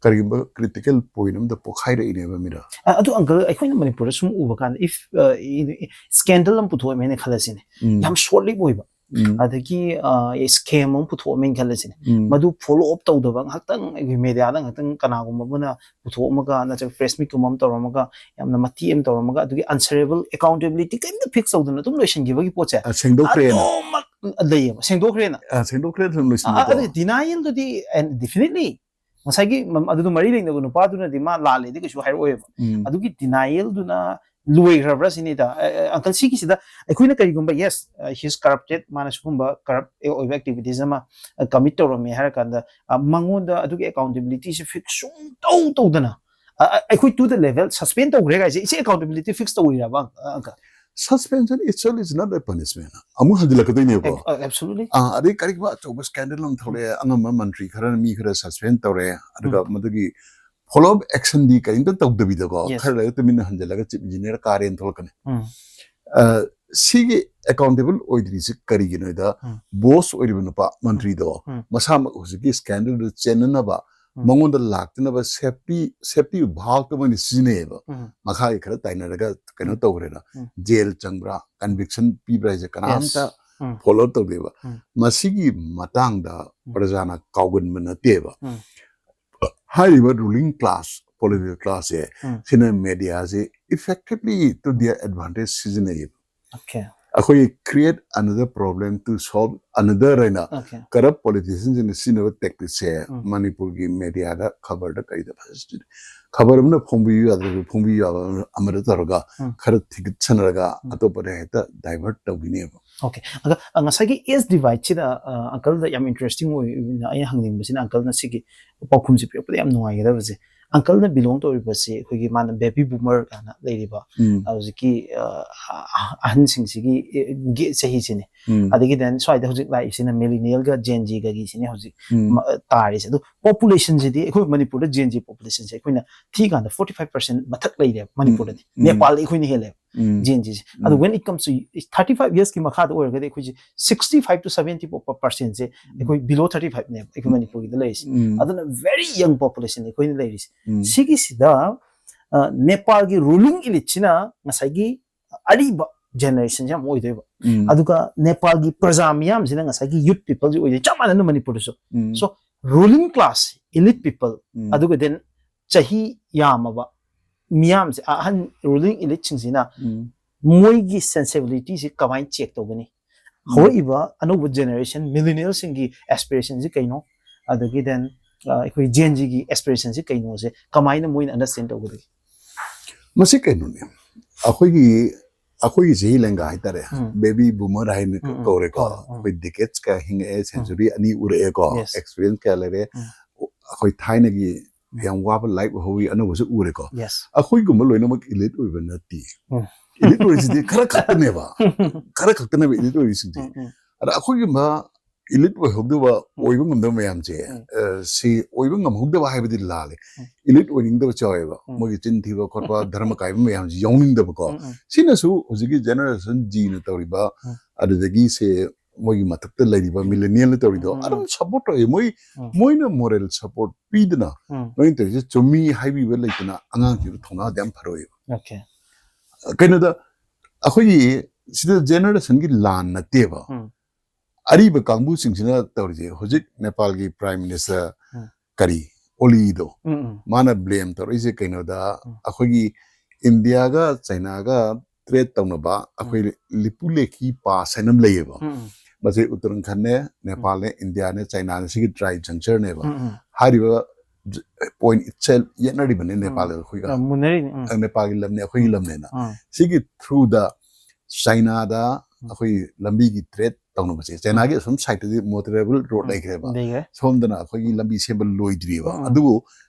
ꯀꯔꯤꯒꯨꯝꯕ ꯀ꯭ꯔꯤꯇꯤꯀꯦꯜ ꯄꯣꯏꯟꯠ ꯑꯃꯗ ꯄꯣꯛꯈꯥꯏꯔꯛꯏꯅꯦꯕ ꯃꯤꯔ꯫ ꯑ, ꯑꯗꯨ ꯑꯪꯀꯜ, ꯑꯩꯈꯣꯏꯅ ꯃꯅꯤꯄꯨꯔꯗ ꯁꯨꯝ ꯎꯕ ꯀꯥꯟꯗ, ꯏꯐ, ꯑ, ꯏ-, ꯏ-, ꯁ꯭ꯀꯦꯟꯗꯜ ꯑꯃ ꯄꯨꯊꯣꯛꯑꯝꯃꯦꯅ ꯈꯜꯂꯁꯤꯅꯦ, ꯎꯝ꯫ ꯌꯥꯝ ꯁꯣꯔꯠ ꯂꯤꯞ ꯑꯣꯏꯕ, ꯎꯝ꯫ ꯑꯗꯒꯤ, ꯑ, ꯁ꯭ꯀꯦꯝ ꯑꯃ ꯄꯨꯊꯣꯛꯑꯝꯃꯦꯅ ꯈꯜꯂꯁꯤꯅꯦ, ꯎꯝ꯫ ꯃꯗꯨ ꯐꯣꯂꯣ ꯑꯞ ꯇꯧꯗꯕ, ꯉꯥꯏꯍꯥꯛꯇꯪ ꯑꯩꯈꯣꯏ ꯃꯦꯗꯤꯌꯥꯗ ꯉꯥꯏꯍꯥꯛꯇꯪ ꯀꯅꯥꯒꯨꯝꯕ ꯑꯃꯅ ꯄꯨꯊꯣꯛꯑꯝꯃꯒ, ꯅꯠꯇ꯭ꯔꯒ ꯄ꯭ꯔꯦꯁ ꯃꯤꯠꯀꯨꯝꯕ ꯑꯃ ꯇꯧꯔꯝꯃꯒ, ꯌꯥꯝꯅ ꯃꯇꯦꯛ ꯑꯃ ꯇꯧꯔꯝꯃꯒ, ꯑꯗꯨꯒꯤ ꯑꯟꯁꯔꯦꯕꯜ ꯑꯦꯀꯥꯎꯟꯇꯦꯕꯤꯂꯤꯇꯤ ꯀꯔꯤꯝꯇ ꯐꯤꯛꯁ ꯇꯧꯗꯅ ꯑꯗꯨꯝ ꯂꯣꯏꯁꯤꯟꯈꯤꯕꯒꯤ ꯄꯣꯠꯁꯦ ꯑ, ꯁꯦꯡꯗꯣꯛꯈ꯭ꯔꯦꯅ꯫ ꯑꯗꯨꯃꯛ ꯂꯩꯌꯦꯕ, ꯁꯦꯡꯗꯣꯛꯈ꯭ꯔꯦꯅ꯫ ꯑ, ꯁꯦꯡꯗꯣꯛꯈ꯭ꯔꯦꯅ ꯑꯗꯨꯝ ꯑ, ꯂꯣꯏꯁꯤꯟꯕꯗꯣ꯫ ꯑꯗꯨꯗꯤ ꯗꯤꯅꯥꯏꯌꯦꯜꯗꯨꯗꯤ, and definitely ꯉꯁꯥꯏꯒꯤ ꯃ-, ꯑꯗꯨꯗꯣ ꯃꯔꯤ ꯂꯩꯅꯕ ꯅꯨꯄꯥꯗꯨꯅꯗꯤ ꯃꯥ ꯂꯥꯜꯂꯦꯗꯤ ꯀꯩꯁꯨ ꯍꯥꯏꯔꯛꯑꯣꯏꯕ꯫ ꯎꯝ꯫ ꯑꯗꯨꯒꯤ ꯗꯤꯅꯥꯏꯌꯦꯜꯗꯨꯅ ꯂꯣꯏꯈ꯭ꯔꯕ꯭ꯔꯥ ꯁꯤꯅꯤꯗ꯫ ꯑ, ꯑ, ꯑꯪꯀꯜ, ꯁꯤꯒꯤꯁꯤꯗ ꯑꯩꯈꯣꯏꯅ ꯀꯔꯤꯒꯨꯝꯕ, yes, uh, he's corrupted, ꯃꯥꯅ ꯁꯤꯒꯨꯝꯕ ꯀꯔꯞ ꯑꯣꯏꯕ ꯑꯦꯛꯇꯤꯚꯤꯇꯤꯁ ꯑꯃ, ꯑ, ꯀꯃꯤꯠ ꯇꯧꯔꯝꯃꯦ ꯍꯥꯏꯔ ꯀꯥꯟꯗ, ꯑ, ꯃꯉꯣꯟꯗ ꯑꯗꯨꯒꯤ ꯑꯦꯀꯥꯎꯟꯇꯦꯕꯤꯂꯤꯇꯤꯁꯦ ꯐꯤꯛꯁ ꯁꯨꯡꯇꯧ ꯇꯧꯗꯅ, ꯑ, ꯑ, ꯑꯩꯈꯣꯏ to the level suspend ꯇꯧꯈ꯭ꯔꯦ ꯀꯥꯏꯁꯦ, ꯏꯆꯦ, ꯑꯦꯀꯥꯎꯟꯇꯦꯕꯤꯂꯤꯇꯤ ꯐꯤꯛꯁ ꯇꯧꯔꯤꯔꯕ, ꯑ, ꯑꯪꯀꯜ? Suspension itself is not a punishment. ꯑꯃꯨꯛ ꯍꯟꯖꯤꯜꯂꯛꯀꯗꯣꯏꯅꯦꯕꯀꯣ꯫ ꯑꯦ, ꯑ, absolutely. ꯑꯥ, ꯑꯗꯩ ꯀꯔꯤꯒꯨꯝꯕ ꯑꯆꯧꯕ ꯁ꯭ꯀꯦꯟꯗꯜ ꯑꯃ ꯊꯣꯛꯂꯛꯑꯦ, ꯑꯉꯝꯕ ꯃꯟꯇ꯭ꯔꯤ ꯈꯔ, ꯃꯤ ꯈꯔ ꯁꯁꯄꯦꯟ ꯇꯧꯔꯦ, ꯑꯗꯨꯒ ꯎꯝ꯫ ꯃꯗꯨꯒꯤ ꯐꯣꯂꯣ ꯑꯞ ꯑꯦꯛꯁꯟꯗꯤ ꯀꯔꯤꯝꯇ ꯇꯧꯗꯕꯤꯗꯀꯣ, ꯌꯦꯁ꯫ ꯈꯔ ꯂꯩꯔꯒ ꯇꯨꯃꯤꯟꯅ ꯍꯟꯖꯤꯜꯂꯒ ꯆꯤꯐ ꯏꯟꯖꯤꯅꯤꯌꯔ ꯀꯥꯔꯦꯅ ꯊꯣꯛꯂꯛꯀꯅꯤ꯫ ꯎꯝ꯫ ꯑ, ꯁꯤꯒꯤ ꯑꯦꯀꯥꯎꯟꯇꯦꯕꯜ ꯑꯣꯏꯗ꯭ꯔꯤꯁꯤ ꯀꯔꯤꯒꯤꯅꯣꯗ, ꯎꯝ꯫ ꯕꯣꯁ ꯑꯣꯏꯔꯤꯕ ꯅꯨꯄꯥ, ꯎꯝ꯫ ꯃꯟꯇ꯭ꯔꯤꯗꯣ, ꯎꯝ꯫ ꯃꯁꯥꯃꯛ ꯍꯧꯖꯤꯛꯀꯤ ꯁ꯭ꯀꯦꯟꯗꯜꯗꯨ ꯆꯦꯟꯅꯅꯕ, ꯎꯝ꯫ ꯃꯉꯣꯟꯗ ꯂꯥꯛꯇꯅꯕ ꯁꯦꯐꯇꯤ, ꯁꯦꯐꯇꯤ ꯚꯥꯜꯕꯇ ꯃꯣꯏꯅ ꯁꯤꯖꯤꯟꯅꯩꯌꯦꯕ꯫ ꯎꯝ꯫ ꯃꯈꯥꯒꯤ ꯈꯔ ꯇꯥꯏꯅꯔꯒ ꯀꯩꯅꯣ ꯎꯝ꯫ ꯇꯧꯈ꯭ꯔꯦꯅ, ꯎꯝ꯫ ꯖꯦꯜ ꯆꯪꯕ꯭ꯔꯥ, ꯀꯟꯚꯤꯛꯁꯟ ꯄꯤꯕ꯭ꯔꯥ ꯍꯥꯏꯁꯦ ꯀꯅꯥꯝꯇ ꯌꯦꯁ꯫ ꯎꯝ꯫ ꯐꯣꯂꯣ ꯇꯧꯗꯦꯕ꯫ ꯎꯝ꯫ ꯃꯁꯤꯒꯤ ꯃꯇꯥꯡꯗ ꯎꯝ꯫ ꯄ꯭ꯔꯖꯥꯅ ꯀꯥꯎꯒꯟꯕ ꯅꯠꯇꯦꯕ꯫ ꯎꯝ꯫ ꯍꯥꯏꯔꯤꯕ ꯔꯨꯂꯤꯡ ꯀ꯭ꯂꯥꯁ, ꯄꯣꯂꯤꯇꯤꯀꯦꯜ ꯀ꯭ꯂꯥꯁꯁꯦ, ꯎꯝ꯫ ꯁꯤꯅ ꯃꯦꯗꯤꯌꯥꯁꯦ effectively to their advantage ꯁꯤꯖꯤꯟꯅꯩꯌꯦꯕ꯫ ꯑꯣꯀꯦ꯫ ꯑꯩꯈꯣꯏꯒꯤ create another problem to solve another ꯍꯥꯏꯅ Okay. corrupt politicianꯁꯤꯡꯅ ꯁꯤꯖꯤꯟꯅꯕ tacticꯁꯦ ꯎꯝ. ꯃꯅꯤꯄꯨꯔꯒꯤ mediaꯗ, ꯈꯕꯔꯗ, ꯀꯩꯗ ꯐꯖꯅ ꯁꯤꯖꯤꯟꯅꯩ꯫ ꯈꯕꯔ ꯑꯃꯅ ꯐꯣꯡꯕꯤꯌꯨ ꯌꯥꯗ꯭ꯔꯁꯨ ꯐꯣꯡꯕꯤꯌꯨ ꯌꯥꯕ ꯑꯃꯗ ꯇꯧꯔꯒ ꯎꯝ. ꯈꯔ ꯊꯤꯒꯠꯁꯟꯅꯔꯒ ꯎꯝ. ꯑꯇꯣꯞꯄꯗ ꯍꯦꯛꯇ divert ꯇꯧꯈꯤꯅꯦꯕ꯫ Okay. ꯑꯗꯣ ꯑ, ꯉꯁꯥꯏꯒꯤ age divideꯁꯤꯗ ꯑ, uncleꯗ ꯌꯥꯝ interesting ꯑꯣꯏꯅ ꯑꯩꯅ ꯍꯪꯅꯤꯡꯕꯁꯤꯅ, uncleꯅ ꯁꯤꯒꯤ ꯄꯥꯎꯈꯨꯝꯁꯤ ꯄꯤꯔꯛꯄꯗ ꯌꯥꯝ ꯅꯨꯡꯉꯥꯏꯒꯗꯕꯁꯦ, uncleꯅ belong ꯇꯧꯔꯤꯕꯁꯤ ꯑꯩꯈꯣꯏꯒꯤ ꯃꯥꯅ baby boomer ꯀꯥꯏꯅ ꯂꯩꯔꯤꯕ ꯎꯝ. ꯍꯧꯖꯤꯛꯀꯤ ꯑ, ꯑ, ꯑꯍꯟꯁꯤꯡꯁꯤꯒꯤ ꯑꯦ, ꯒꯤ ꯆꯍꯤꯁꯤꯅꯤ꯫ ꯎꯝ. ꯑꯗꯒꯤ then ꯁ꯭ꯋꯥꯏꯗ ꯍꯧꯖꯤꯛ ꯂꯥꯛꯏꯁꯤꯅ millennialꯒ Gen Zꯒꯒꯤꯁꯤꯅꯦ ꯍꯧꯖꯤꯛ ꯎꯝ. ꯃ- ꯇꯥꯔꯤꯁꯦ꯫ ꯑꯗꯣ populationꯁꯤꯗꯤ ꯑꯩꯈꯣꯏ ꯃꯅꯤꯄꯨꯔꯗ Gen Z populationꯁꯦ ꯑꯩꯈꯣꯏꯅ ꯊꯤꯀꯥꯟꯗ forty five percent ꯃꯊꯛ ꯂꯩꯔꯦꯕ ꯃꯅꯤꯄꯨꯔꯗꯗꯤ꯫ ꯎꯝ. ꯅꯦꯄꯥꯜꯗ ꯑꯩꯈꯣꯏꯅ ꯍꯦꯜꯂꯦꯕ ꯎꯝ. Gen Zꯁꯦ꯫ ꯑꯗꯣ ꯎꯝ. when it comes to thirty five yearsꯀꯤ ꯃꯈꯥꯗ ꯑꯣꯏꯔꯒꯗꯤ ꯑꯩꯈꯣꯏꯁꯦ sixty five to seventy percentꯁꯦ ꯑꯩꯈꯣꯏ below thirty fiveꯅꯦꯕ ꯑꯩꯈꯣꯏ ꯃꯅꯤꯄꯨꯔꯒꯤꯗ ꯂꯩꯔꯤꯁꯦ꯫ ꯎꯝ. ꯑꯗꯨꯅ very young populationꯅꯤ ꯑꯩꯈꯣꯏꯅ ꯂꯩꯔꯤꯁꯦ꯫ ꯎꯝ. ꯁꯤꯒꯤꯁꯤꯗ ꯑ, ꯅꯦꯄꯥꯜꯒꯤ ruling eliteꯁꯤꯅ ꯉꯁꯥꯏꯒꯤ ꯑꯔꯤꯕ generationꯁꯦ ꯌꯥꯝ ꯑꯣꯏꯗꯣꯏꯕ꯫ ꯎꯝ. ꯑꯗꯨꯒ ꯅꯦꯄꯥꯜꯒꯤ ꯄ꯭ꯔꯖꯥ ꯃꯤꯌꯥꯝꯁꯤꯅ ꯉꯁꯥꯏꯒꯤ youth peopleꯁꯦ ꯑꯣꯏꯗꯣꯏ, ꯆꯞ ꯃꯥꯟꯅꯅ ꯃꯅꯤꯄꯨꯔꯗꯁꯨ꯫ ꯎꯝ. So, ruling class, elite people, ꯎꯝ. ꯑꯗꯨꯒ then ꯆꯍꯤ ꯌꯥꯝꯃꯕ ꯃꯤꯌꯥꯝꯁꯦ, ꯑꯍꯟ ruling eliteꯁꯤꯡꯁꯤꯅ ꯎꯝ. ꯃꯣꯏꯒꯤ sensibilityꯁꯦ ꯀꯃꯥꯏꯅ check ꯇꯧꯒꯅꯤ? ꯍꯧꯔꯛꯏꯕ ꯑꯅꯧꯕ generation millennialꯁꯤꯡꯒꯤ aspirationꯁꯤ ꯀꯩꯅꯣ? ꯑꯗꯒꯤ then ꯑ, ꯑꯩꯈꯣꯏ Gen Zꯒꯤ aspirationꯁꯤ ꯀꯩꯅꯣꯁꯦ ꯀꯃꯥꯏꯅ ꯃꯣꯏꯅ understand ꯇꯧꯒꯗꯒꯦ? ꯃꯁꯤ ꯀꯩꯅꯣꯅꯦ, ꯑꯩꯈꯣꯏꯒꯤ ꯑꯩꯈꯣꯏꯒꯤ ꯆꯍꯤ ꯂꯦꯡꯒꯥ ꯍꯥꯏꯇꯥꯔꯦ, ꯎꯝ. Baby Boomer ꯍꯥꯏꯅ ꯎꯝ, ꯎꯝ. ꯀꯧꯔꯦꯀꯣ꯫ ꯀꯧꯔꯦ, ꯎꯝ. ꯑꯩꯈꯣꯏ decadesꯀ ꯍꯤꯡꯉꯛꯑꯦ, century ꯑꯅꯤ ꯎꯔꯛꯑꯦꯀꯣ, Yes. experience ꯀꯌꯥ ꯂꯩꯔꯦ꯫ ꯎꯝ. ꯑꯩꯈꯣꯏ ꯊꯥꯏꯅꯒꯤ ꯎꯝ. ꯌꯥꯝ ꯋꯥꯕ life ꯎꯍꯧꯋꯤ, ꯑꯅꯧꯕꯁꯨ ꯎꯔꯦꯀꯣ꯫ Yes. ꯑꯩꯈꯣꯏꯒꯨꯝꯕ ꯂꯣꯏꯅꯃꯛ elite ꯑꯣꯏꯕ ꯅꯠꯇꯦ꯫ ꯎꯝ. Elite ꯑꯣꯏꯔꯤꯁꯤꯗꯤ ꯈꯔ ꯈꯛꯇꯅꯦꯕ, ꯈꯔ ꯈꯛꯇꯅꯦꯕ elite ꯑꯣꯏꯔꯤꯁꯤꯡꯁꯦ꯫ ꯎꯝ, ꯎꯝ. ꯑꯗ ꯑꯩꯈꯣꯏꯒꯨꯝꯕ elite ꯑꯣꯏꯍꯧꯗꯕ, ꯑꯣꯏꯕ ꯉꯝꯗꯕ ꯃꯌꯥꯝꯁꯦ, ꯎꯝ. ꯑ, ꯁꯤ ꯑꯣꯏꯕ ꯉꯝꯍꯧꯗꯕ ꯍꯥꯏꯕꯗꯤ ꯂꯥꯜꯂꯦ꯫ ꯎꯝ. Elite ꯑꯣꯏꯅꯤꯡꯗꯕꯁꯨ ꯌꯥꯎꯋꯦꯕ, ꯎꯝ. ꯃꯣꯏꯒꯤ ꯆꯤꯟ ꯊꯤꯕ ꯈꯣꯠꯄ, ꯙꯔꯃ ꯀꯥꯏꯕ ꯃꯌꯥꯝꯁꯤ ꯌꯥꯎꯅꯤꯡꯗꯕꯀꯣ꯫ ꯎꯝ, ꯎꯝ. ꯁꯤꯅꯁꯨ ꯍꯧꯖꯤꯛꯀꯤ Generation Zꯅ ꯇꯧꯔꯤꯕ, ꯎꯝ. ꯑꯗꯨꯗꯒꯤ ꯁꯦ ꯃꯣꯏꯒꯤ ꯃꯊꯛꯇ ꯂꯩꯔꯤꯕ millennialꯅ ꯇꯧꯔꯤꯗꯣ ꯎꯝ, ꯎꯝ. ꯑꯗꯨꯝ support ꯇꯧꯋꯦ꯫ ꯃꯣꯏ, ꯎꯝ. ꯃꯣꯏꯅ moral support ꯄꯤꯗꯅ, ꯎꯝ. ꯅꯣꯏꯅ ꯇꯧꯔꯤꯁꯦ ꯆꯨꯝꯃꯤ ꯍꯥꯏꯕꯤꯕ ꯂꯩꯇꯅ ꯑꯉꯥꯡꯁꯤꯡꯗ ꯊꯧꯅꯥꯗꯤ ꯌꯥꯝ ꯐꯔꯣꯏꯕ꯫ Okay. ꯀꯩꯅꯣꯗ, ꯑꯩꯈꯣꯏꯒꯤ ꯁꯤꯗ generationꯒꯤ ꯂꯥꯟ ꯅꯠꯇꯦꯕ꯫ ꯎꯝ. ꯑꯔꯤꯕ ꯀꯥꯡꯕꯨꯁꯤꯡꯁꯤꯅ ꯇꯧꯔꯤꯁꯦ, ꯍꯧꯖꯤꯛ ꯅꯦꯄꯥꯜꯒꯤ Prime Minister ꯎꯝ. ꯀꯔꯤ, ꯑꯣꯂꯤꯗꯣ, ꯎꯝ, ꯎꯝ. ꯃꯥꯅ blame ꯇꯧꯔꯛꯏꯁꯦ ꯀꯩꯅꯣꯗ, ꯎꯝ. ꯑꯩꯈꯣꯏꯒꯤ ꯏꯟꯗꯤꯌꯥꯒ ꯆꯩꯅꯥꯒ ꯇ꯭ꯔꯦꯗ ꯇꯧꯅꯕ ꯑꯩꯈꯣꯏ ꯂꯤꯄꯨ ꯂꯦꯈꯤ ꯄꯥꯁ ꯍꯥꯏꯅ ꯑꯃ ꯂꯩꯌꯦꯕ꯫ ꯎꯝ, ꯎꯝ, ꯃꯁꯤ ꯎꯠꯇꯔꯥꯈꯟꯅꯦ, ꯅꯦꯄꯥꯜꯅꯦ, ꯏꯟꯗꯤꯌꯥꯅꯦ, ꯆꯥꯏꯅꯥꯅꯦ, ꯁꯤꯒꯤ ꯇ꯭ꯔꯥꯏ ꯖꯪꯆꯔꯅꯦꯕ꯫ ꯎꯝ, ꯎꯝ, ꯍꯥꯏꯔꯤꯕ ꯄꯣꯏꯟ ꯏꯠꯁꯦꯜ ꯌꯦꯠꯅꯔꯤꯕꯅꯤ ꯅꯦꯄꯥꯜꯒ ꯑꯩꯈꯣꯏꯒ꯫ ꯌꯥꯝ ꯃꯨꯟꯅꯔꯤꯅꯤ꯫ ꯎꯝ, ꯅꯦꯄꯥꯜꯒꯤ ꯂꯝꯅꯦ, ꯑꯩꯈꯣꯏꯒꯤ ꯂꯝꯅꯦꯅ꯫ ꯎꯝ, ꯁꯤꯒꯤ ꯊ꯭ꯔꯨꯗ ꯆꯥꯏꯅꯥꯗ ꯑꯩꯈꯣꯏ ꯂꯝꯕꯤꯒꯤ ꯇ꯭ꯔꯦꯗ ꯇꯧꯅꯕꯁꯦ, ꯆꯥꯏꯅꯥꯒꯤ ꯑꯁꯣꯝ ꯁꯥꯏꯠꯇꯗꯤ ꯃꯣꯇꯣꯔꯦꯕꯜ ꯔꯣꯗ ꯂꯩꯈ꯭ꯔꯦꯕ, ꯂꯩꯈ꯭ꯔꯦ꯫ ꯁꯣꯝꯗꯅ ꯑꯩꯈꯣꯏꯒꯤ ꯂꯝꯕꯤ ꯁꯦꯝꯕ ꯂꯣꯏꯗ꯭ꯔꯤꯕ꯫ ꯎꯝ, ꯎꯝ꯫ ꯑꯗꯨꯕꯨ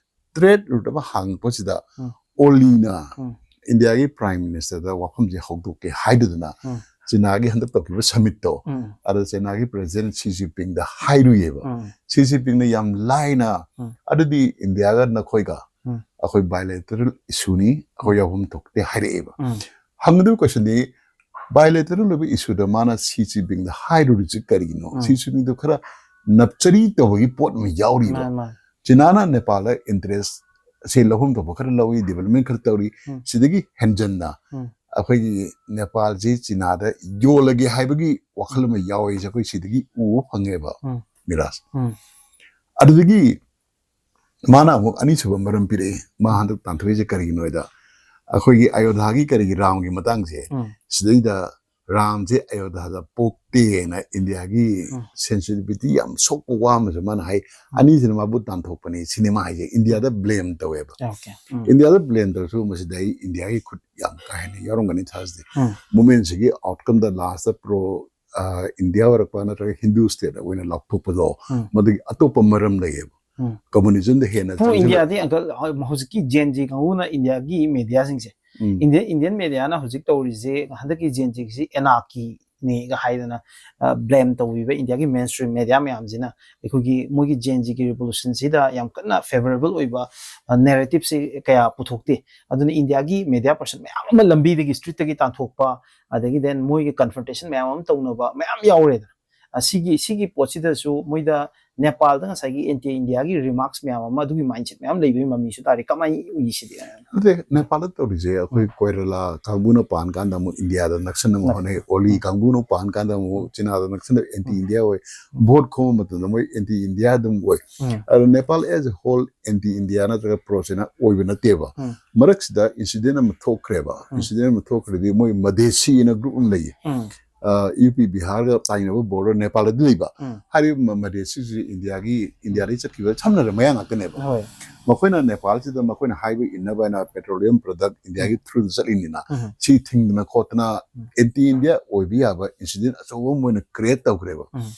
ꯇ꯭ꯔꯦꯗ ꯔꯨꯠ ꯑꯃ ꯍꯥꯡꯉꯛꯄꯁꯤꯗ ꯎꯝ꯫ ꯑꯣꯂꯤꯅ ꯎꯝ꯫ ꯏꯟꯗꯤꯌꯥꯒꯤ ꯄ꯭ꯔꯥꯏꯝ ꯃꯤꯅꯤꯁꯇꯔꯗ ꯋꯥꯐꯝꯁꯦ ꯍꯧꯗꯣꯛꯀꯦ ꯍꯥꯏꯗꯨꯗꯅ ꯎꯝ꯫ ꯆꯤꯅꯥꯒꯤ ꯍꯟꯗꯛ ꯇꯧꯈꯤꯕ ꯁꯃꯤꯠꯇꯣ, ꯎꯝ, ꯑꯗ ꯆꯤꯅꯥꯒꯤ ꯄ꯭ꯔꯦꯁꯤꯗꯦꯟꯠ ꯁꯤ ꯖꯤꯟꯄꯤꯡꯗ ꯍꯥꯏꯔꯨꯏꯌꯦꯕ꯫ ꯎꯝ, ꯁꯤ ꯖꯤꯟꯄꯤꯡꯅ ꯌꯥꯝ ꯂꯥꯏꯅ, ꯎꯝ꯫ "ꯑꯗꯨꯗꯤ ꯏꯟꯗꯤꯌꯥꯒ ꯅꯈꯣꯏꯒ ꯎꯝ꯫ ꯑꯩꯈꯣꯏ ꯕꯥꯏꯂꯦꯇꯔꯦꯜ ꯏꯁꯨꯅꯤ, ꯑꯩꯈꯣꯏ ꯌꯥꯎꯐꯝ ꯊꯣꯛꯇꯦ" ꯍꯥꯏꯔꯛꯑꯦꯕ꯫ ꯎꯝ, ꯍꯪꯒꯗꯕ ꯀꯣꯏꯁꯟꯗꯤ, ꯕꯥꯏꯂꯦꯇꯔꯦꯜ ꯑꯣꯏꯕ ꯏꯁꯨꯗ ꯃꯥꯅ ꯁꯤ ꯖꯤꯟꯄꯤꯡꯗ ꯍꯥꯏꯔꯨꯔꯤꯁꯤ ꯀꯔꯤꯒꯤꯅꯣ? ꯎꯝ꯫ ꯁꯤ ꯖꯤꯟꯄꯤꯡꯗꯣ ꯈꯔ ꯅꯞꯆꯔꯤ ꯇꯧꯕꯒꯤ ꯄꯣꯠ ꯑꯃ ꯌꯥꯎꯔꯤꯕ꯫ ꯃꯥꯅꯤ, ꯃꯥꯅꯤ꯫ ꯆꯤꯅꯥꯅ ꯅꯦꯄꯥꯜꯗ ꯏꯟꯇꯔꯦꯁ ꯁꯦ ꯂꯧꯐꯝ ꯊꯣꯛꯄ ꯈꯔ ꯂꯧꯏ, ꯗꯤꯕꯂꯞꯃꯦꯟ ꯈꯔ ꯇꯧꯔꯤ꯫ ꯎꯝ꯫ ꯁꯤꯗꯒꯤ ꯍꯦꯟꯖꯟꯅ ꯎꯝ꯫ ꯑꯩꯈꯣꯏꯒꯤ ꯅꯦꯄꯥꯜꯁꯤ ꯆꯤꯅꯥꯗ ꯌꯣꯜꯂꯒꯦ ꯍꯥꯏꯕꯒꯤ ꯋꯥꯈꯜ ꯑꯃ ꯌꯥꯎꯋꯦꯁꯦ ꯑꯩꯈꯣꯏ ꯁꯤꯗꯒꯤ ꯎꯕ ꯐꯪꯉꯦꯕ, ꯎꯝ꯫ ꯃꯤꯔꯥꯖ꯫ ꯎꯝ꯫ ꯑꯗꯨꯗꯒꯤ ꯃꯥꯅ ꯑꯃꯨꯛ ꯑꯅꯤꯁꯨꯕ ꯃꯔꯝ ꯄꯤꯔꯛꯑꯦ, ꯃꯥ ꯍꯟꯗꯛ ꯇꯥꯟꯊꯣꯛꯏꯁꯦ ꯀꯔꯤꯒꯤꯅꯣ ꯍꯥꯏꯗ, ꯑꯩꯈꯣꯏꯒꯤ ꯑꯌꯣꯙꯥꯒꯤ ꯀꯔꯤꯒꯤ ꯔꯥꯝꯒꯤ ꯃꯇꯥꯡꯁꯦ, ꯎꯝ꯫ ꯁꯤꯗꯩꯗ ꯔꯥꯝꯁꯦ ꯑꯌꯣꯙꯥꯗ ꯄꯣꯛꯇꯦꯅ ꯏꯟꯗꯤꯌꯥꯒꯤ ꯎꯝ꯫ ꯁꯦꯟꯁꯤꯇꯤꯚꯤꯇꯤ ꯌꯥꯝ ꯁꯣꯛꯄ ꯋꯥ ꯑꯃꯁꯨ ꯃꯥꯅ ꯍꯥꯏ꯫ ꯑꯅꯤꯁꯤꯅ ꯃꯥꯕꯨ ꯇꯥꯟꯊꯣꯛꯄꯅꯤ, ꯁꯤꯅꯦꯃꯥ ꯍꯥꯏꯁꯦ ꯏꯟꯗꯤꯌꯥꯗ ꯕ꯭ꯂꯦꯝ ꯇꯧꯋꯦꯕ꯫ ꯑꯣꯀꯦ꯫ ꯎꯝ꯫ ꯏꯟꯗꯤꯌꯥꯗ ꯕ꯭ꯂꯦꯝ ꯇꯧꯔꯁꯨ ꯃꯁꯤꯗ ꯑꯩ ꯏꯟꯗꯤꯌꯥꯒꯤ ꯈꯨꯠ ꯌꯥꯝ ꯀꯥ ꯍꯦꯟꯅ ꯌꯥꯎꯔꯝꯒꯅꯤ ꯊꯥꯖꯗꯦ꯫ ꯎꯝ꯫ ꯃꯨꯚꯃꯦꯟꯁꯤꯒꯤ ꯑꯥꯎꯠꯀꯝꯗ ꯂꯥꯁꯇ ꯄ꯭ꯔꯣ ꯏꯟꯗꯤꯌꯥ ꯑꯣꯏꯔꯛꯄ ꯅꯠꯇ꯭ꯔꯒ ꯍꯤꯟꯗꯨ ꯁ꯭ꯇꯦꯠ ꯑꯣꯏꯅ ꯂꯥꯎꯊꯣꯛꯄꯗꯣ, ꯎꯝ꯫ ꯃꯗꯨꯒꯤ ꯑꯇꯣꯞꯄ ꯃꯔꯝ ꯂꯩꯌꯦꯕ꯫ ꯎꯝ꯫ ꯀꯝꯃꯨꯅꯤꯖꯝꯗ ꯍꯦꯟꯅ ꯄꯨꯡ ꯆꯪꯁꯤꯜꯂꯛ- ꯏꯟꯗꯤꯌꯥꯗꯤ, ꯑꯪꯀꯜ, ꯍꯧꯖꯤꯛꯀꯤ ꯖꯦꯟ ꯖꯤ ꯀꯥꯡꯕꯨꯅ ꯏꯟꯗꯤꯌꯥꯒꯤ ꯃꯦꯗꯤꯌꯥꯁꯤꯡꯁꯦ, ꯎꯝ꯫ ꯏꯟꯗꯤꯌꯟ, ꯏꯟꯗꯤꯌꯟ ꯃꯦꯗꯤꯌꯥꯅ ꯍꯧꯖꯤꯛ ꯇꯧꯔꯤꯁꯦ, ꯍꯟꯗꯛꯀꯤ ꯖꯦꯟ ꯖꯤꯁꯤ ꯑꯦꯅꯥꯔꯀꯤꯅꯤꯒ ꯍꯥꯏꯗꯅ, ꯑ, ꯕ꯭ꯂꯦꯝ ꯇꯧꯕꯤꯕ ꯏꯟꯗꯤꯌꯥꯒꯤ ꯃꯦꯟ ꯁ꯭ꯇ꯭ꯔꯤꯝ ꯃꯦꯗꯤꯌꯥ ꯃꯌꯥꯝꯁꯤꯅ ꯑꯩꯈꯣꯏꯒꯤ ꯃꯣꯏꯒꯤ ꯖꯦꯟ ꯖꯤꯒꯤ ꯔꯤꯚꯣꯂꯨꯁꯟꯁꯤꯗ ꯌꯥꯝ ꯀꯟꯅ ꯐꯦꯕꯔꯦꯕꯜ ꯑꯣꯏꯕ, ꯑ, ꯅꯦꯔꯦꯇꯤꯞꯁꯤ ꯀꯌꯥ ꯄꯨꯊꯣꯛꯇꯦ꯫ ꯑꯗꯨꯅ ꯏꯟꯗꯤꯌꯥꯒꯤ ꯃꯦꯗꯤꯌꯥ ꯄꯔꯁꯟ ꯃꯌꯥꯝ ꯑꯃ ꯂꯝꯕꯤꯗꯒꯤ, ꯁ꯭ꯇ꯭ꯔꯤꯠꯇꯒꯤ ꯇꯥꯟꯊꯣꯛꯄ, ꯑꯗꯒꯤ then ꯃꯣꯏꯒꯤ ꯀꯟꯐ꯭ꯔꯟꯇꯦꯁꯟ ꯃꯌꯥꯝ ꯑꯃ ꯇꯧꯅꯕ ꯃꯌꯥꯝ ꯌꯥꯎꯔꯦꯗꯅ꯫ ꯑꯁꯤꯒꯤ ꯁꯤꯒꯤ ꯄꯣꯠꯁꯤꯗꯁꯨ ꯃꯣꯏꯗ ꯅꯦꯄꯥꯜꯗ ꯉꯁꯥꯏꯒꯤ ꯑꯦꯟꯇꯤ ꯏꯟꯗꯤꯌꯥꯒꯤ ꯔꯤꯃꯥꯔꯛꯁ ꯃꯌꯥꯝ ꯑꯃ, ꯑꯗꯨꯒꯤ ꯃꯥꯏꯟꯁꯦꯠ ꯃꯌꯥꯝ ꯂꯩꯕꯒꯤ ꯃꯃꯤꯁꯨ ꯇꯥꯔꯤ꯫ ꯀꯃꯥꯏꯅ ꯎꯏ ꯁꯤꯗꯤ? ꯅꯠꯇꯦ, ꯅꯦꯄꯥꯜꯗ ꯇꯧꯔꯤꯁꯦ ꯑꯩꯈꯣꯏ ꯀꯣꯏꯔꯂꯥ ꯀꯥꯡꯕꯨꯅ ꯄꯥꯟ ꯀꯥꯟꯗ ꯑꯃꯨꯛ ꯏꯟꯗꯤꯌꯥꯗ ꯅꯛꯁꯟꯅꯕ ꯍꯣꯠꯅꯩ, ꯑꯣꯂꯤ ꯀꯥꯡꯕꯨꯅ ꯄꯥꯟ ꯀꯥꯟꯗ ꯑꯃꯨꯛ ꯆꯤꯅꯥꯗ ꯅꯛꯁꯟꯅꯕ, ꯑꯦꯟꯇꯤ ꯏꯟꯗꯤꯌꯥ ꯑꯣꯏ꯫ ꯚꯣꯠ ꯈꯣꯝꯕ ꯃꯇꯝꯗ ꯃꯣꯏ ꯑꯦꯟꯇꯤ ꯏꯟꯗꯤꯌꯥ ꯑꯗꯨꯝ ꯑꯣꯏ꯫ ꯑꯗꯣ Nepal as a whole anti India ꯅꯠꯇ꯭ꯔꯒ ꯄ꯭ꯔꯣ ꯆꯤꯅꯥ ꯑꯣꯏꯕ ꯅꯠꯇꯦꯕ꯫ ꯃꯔꯛꯁꯤꯗ ꯏꯟꯁꯤꯗꯦꯟ ꯑꯃ ꯊꯣꯛꯈ꯭ꯔꯦꯕ꯫ ꯏꯟꯁꯤꯗꯦꯟ ꯑꯃ ꯊꯣꯛꯈ꯭ꯔꯗꯤ ꯃꯣꯏ ꯃꯗꯦꯁꯤꯅ ꯒ꯭ꯔꯨꯞ ꯑꯃ ꯂꯩꯌꯦ꯫ ꯌꯨ ꯄꯤ ꯕꯤꯍꯥꯔꯒ ꯇꯥꯏꯅꯕ ꯕꯣꯔꯗꯔ ꯅꯦꯄꯥꯜꯗꯗꯤ ꯂꯩꯕ꯫ ꯍꯥꯏꯔꯤꯕ ꯃ-, ꯃꯗꯦꯁꯤꯁꯤ ꯏꯟꯗꯤꯌꯥꯒꯤ, ꯏꯟꯗꯤꯌꯥꯗꯒꯤ ꯆꯠꯈꯤꯕ ꯁꯝꯅꯔ ꯃꯌꯥꯡ ꯉꯥꯛꯇꯅꯦꯕ꯫ ꯃꯈꯣꯏꯅ ꯅꯦꯄꯥꯜꯁꯤꯗ ꯃꯈꯣꯏꯅ ꯍꯥꯏꯕ ꯏꯟꯅꯕ ꯍꯥꯏꯅ ꯄꯦꯇ꯭ꯔꯣꯂꯤꯌꯝ ꯄ꯭ꯔꯗꯛ ꯏꯟꯗꯤꯌꯥꯒꯤ ꯊ꯭ꯔꯨꯗ ꯆꯠꯂꯤꯅꯤꯅ ꯁꯤ ꯊꯤꯡꯗꯅ ꯈꯣꯠꯇꯅ ꯑꯦꯟꯇꯤ ꯏꯟꯗꯤꯌꯥ ꯑꯣꯏꯕ ꯌꯥꯕ ꯏꯟꯁꯤꯗꯦꯟ ꯑꯆꯧꯕ ꯑꯃ ꯑꯣꯏꯅ ꯀ꯭ꯔꯤꯌꯦꯠ ꯇꯧꯈ꯭ꯔꯦꯕ꯫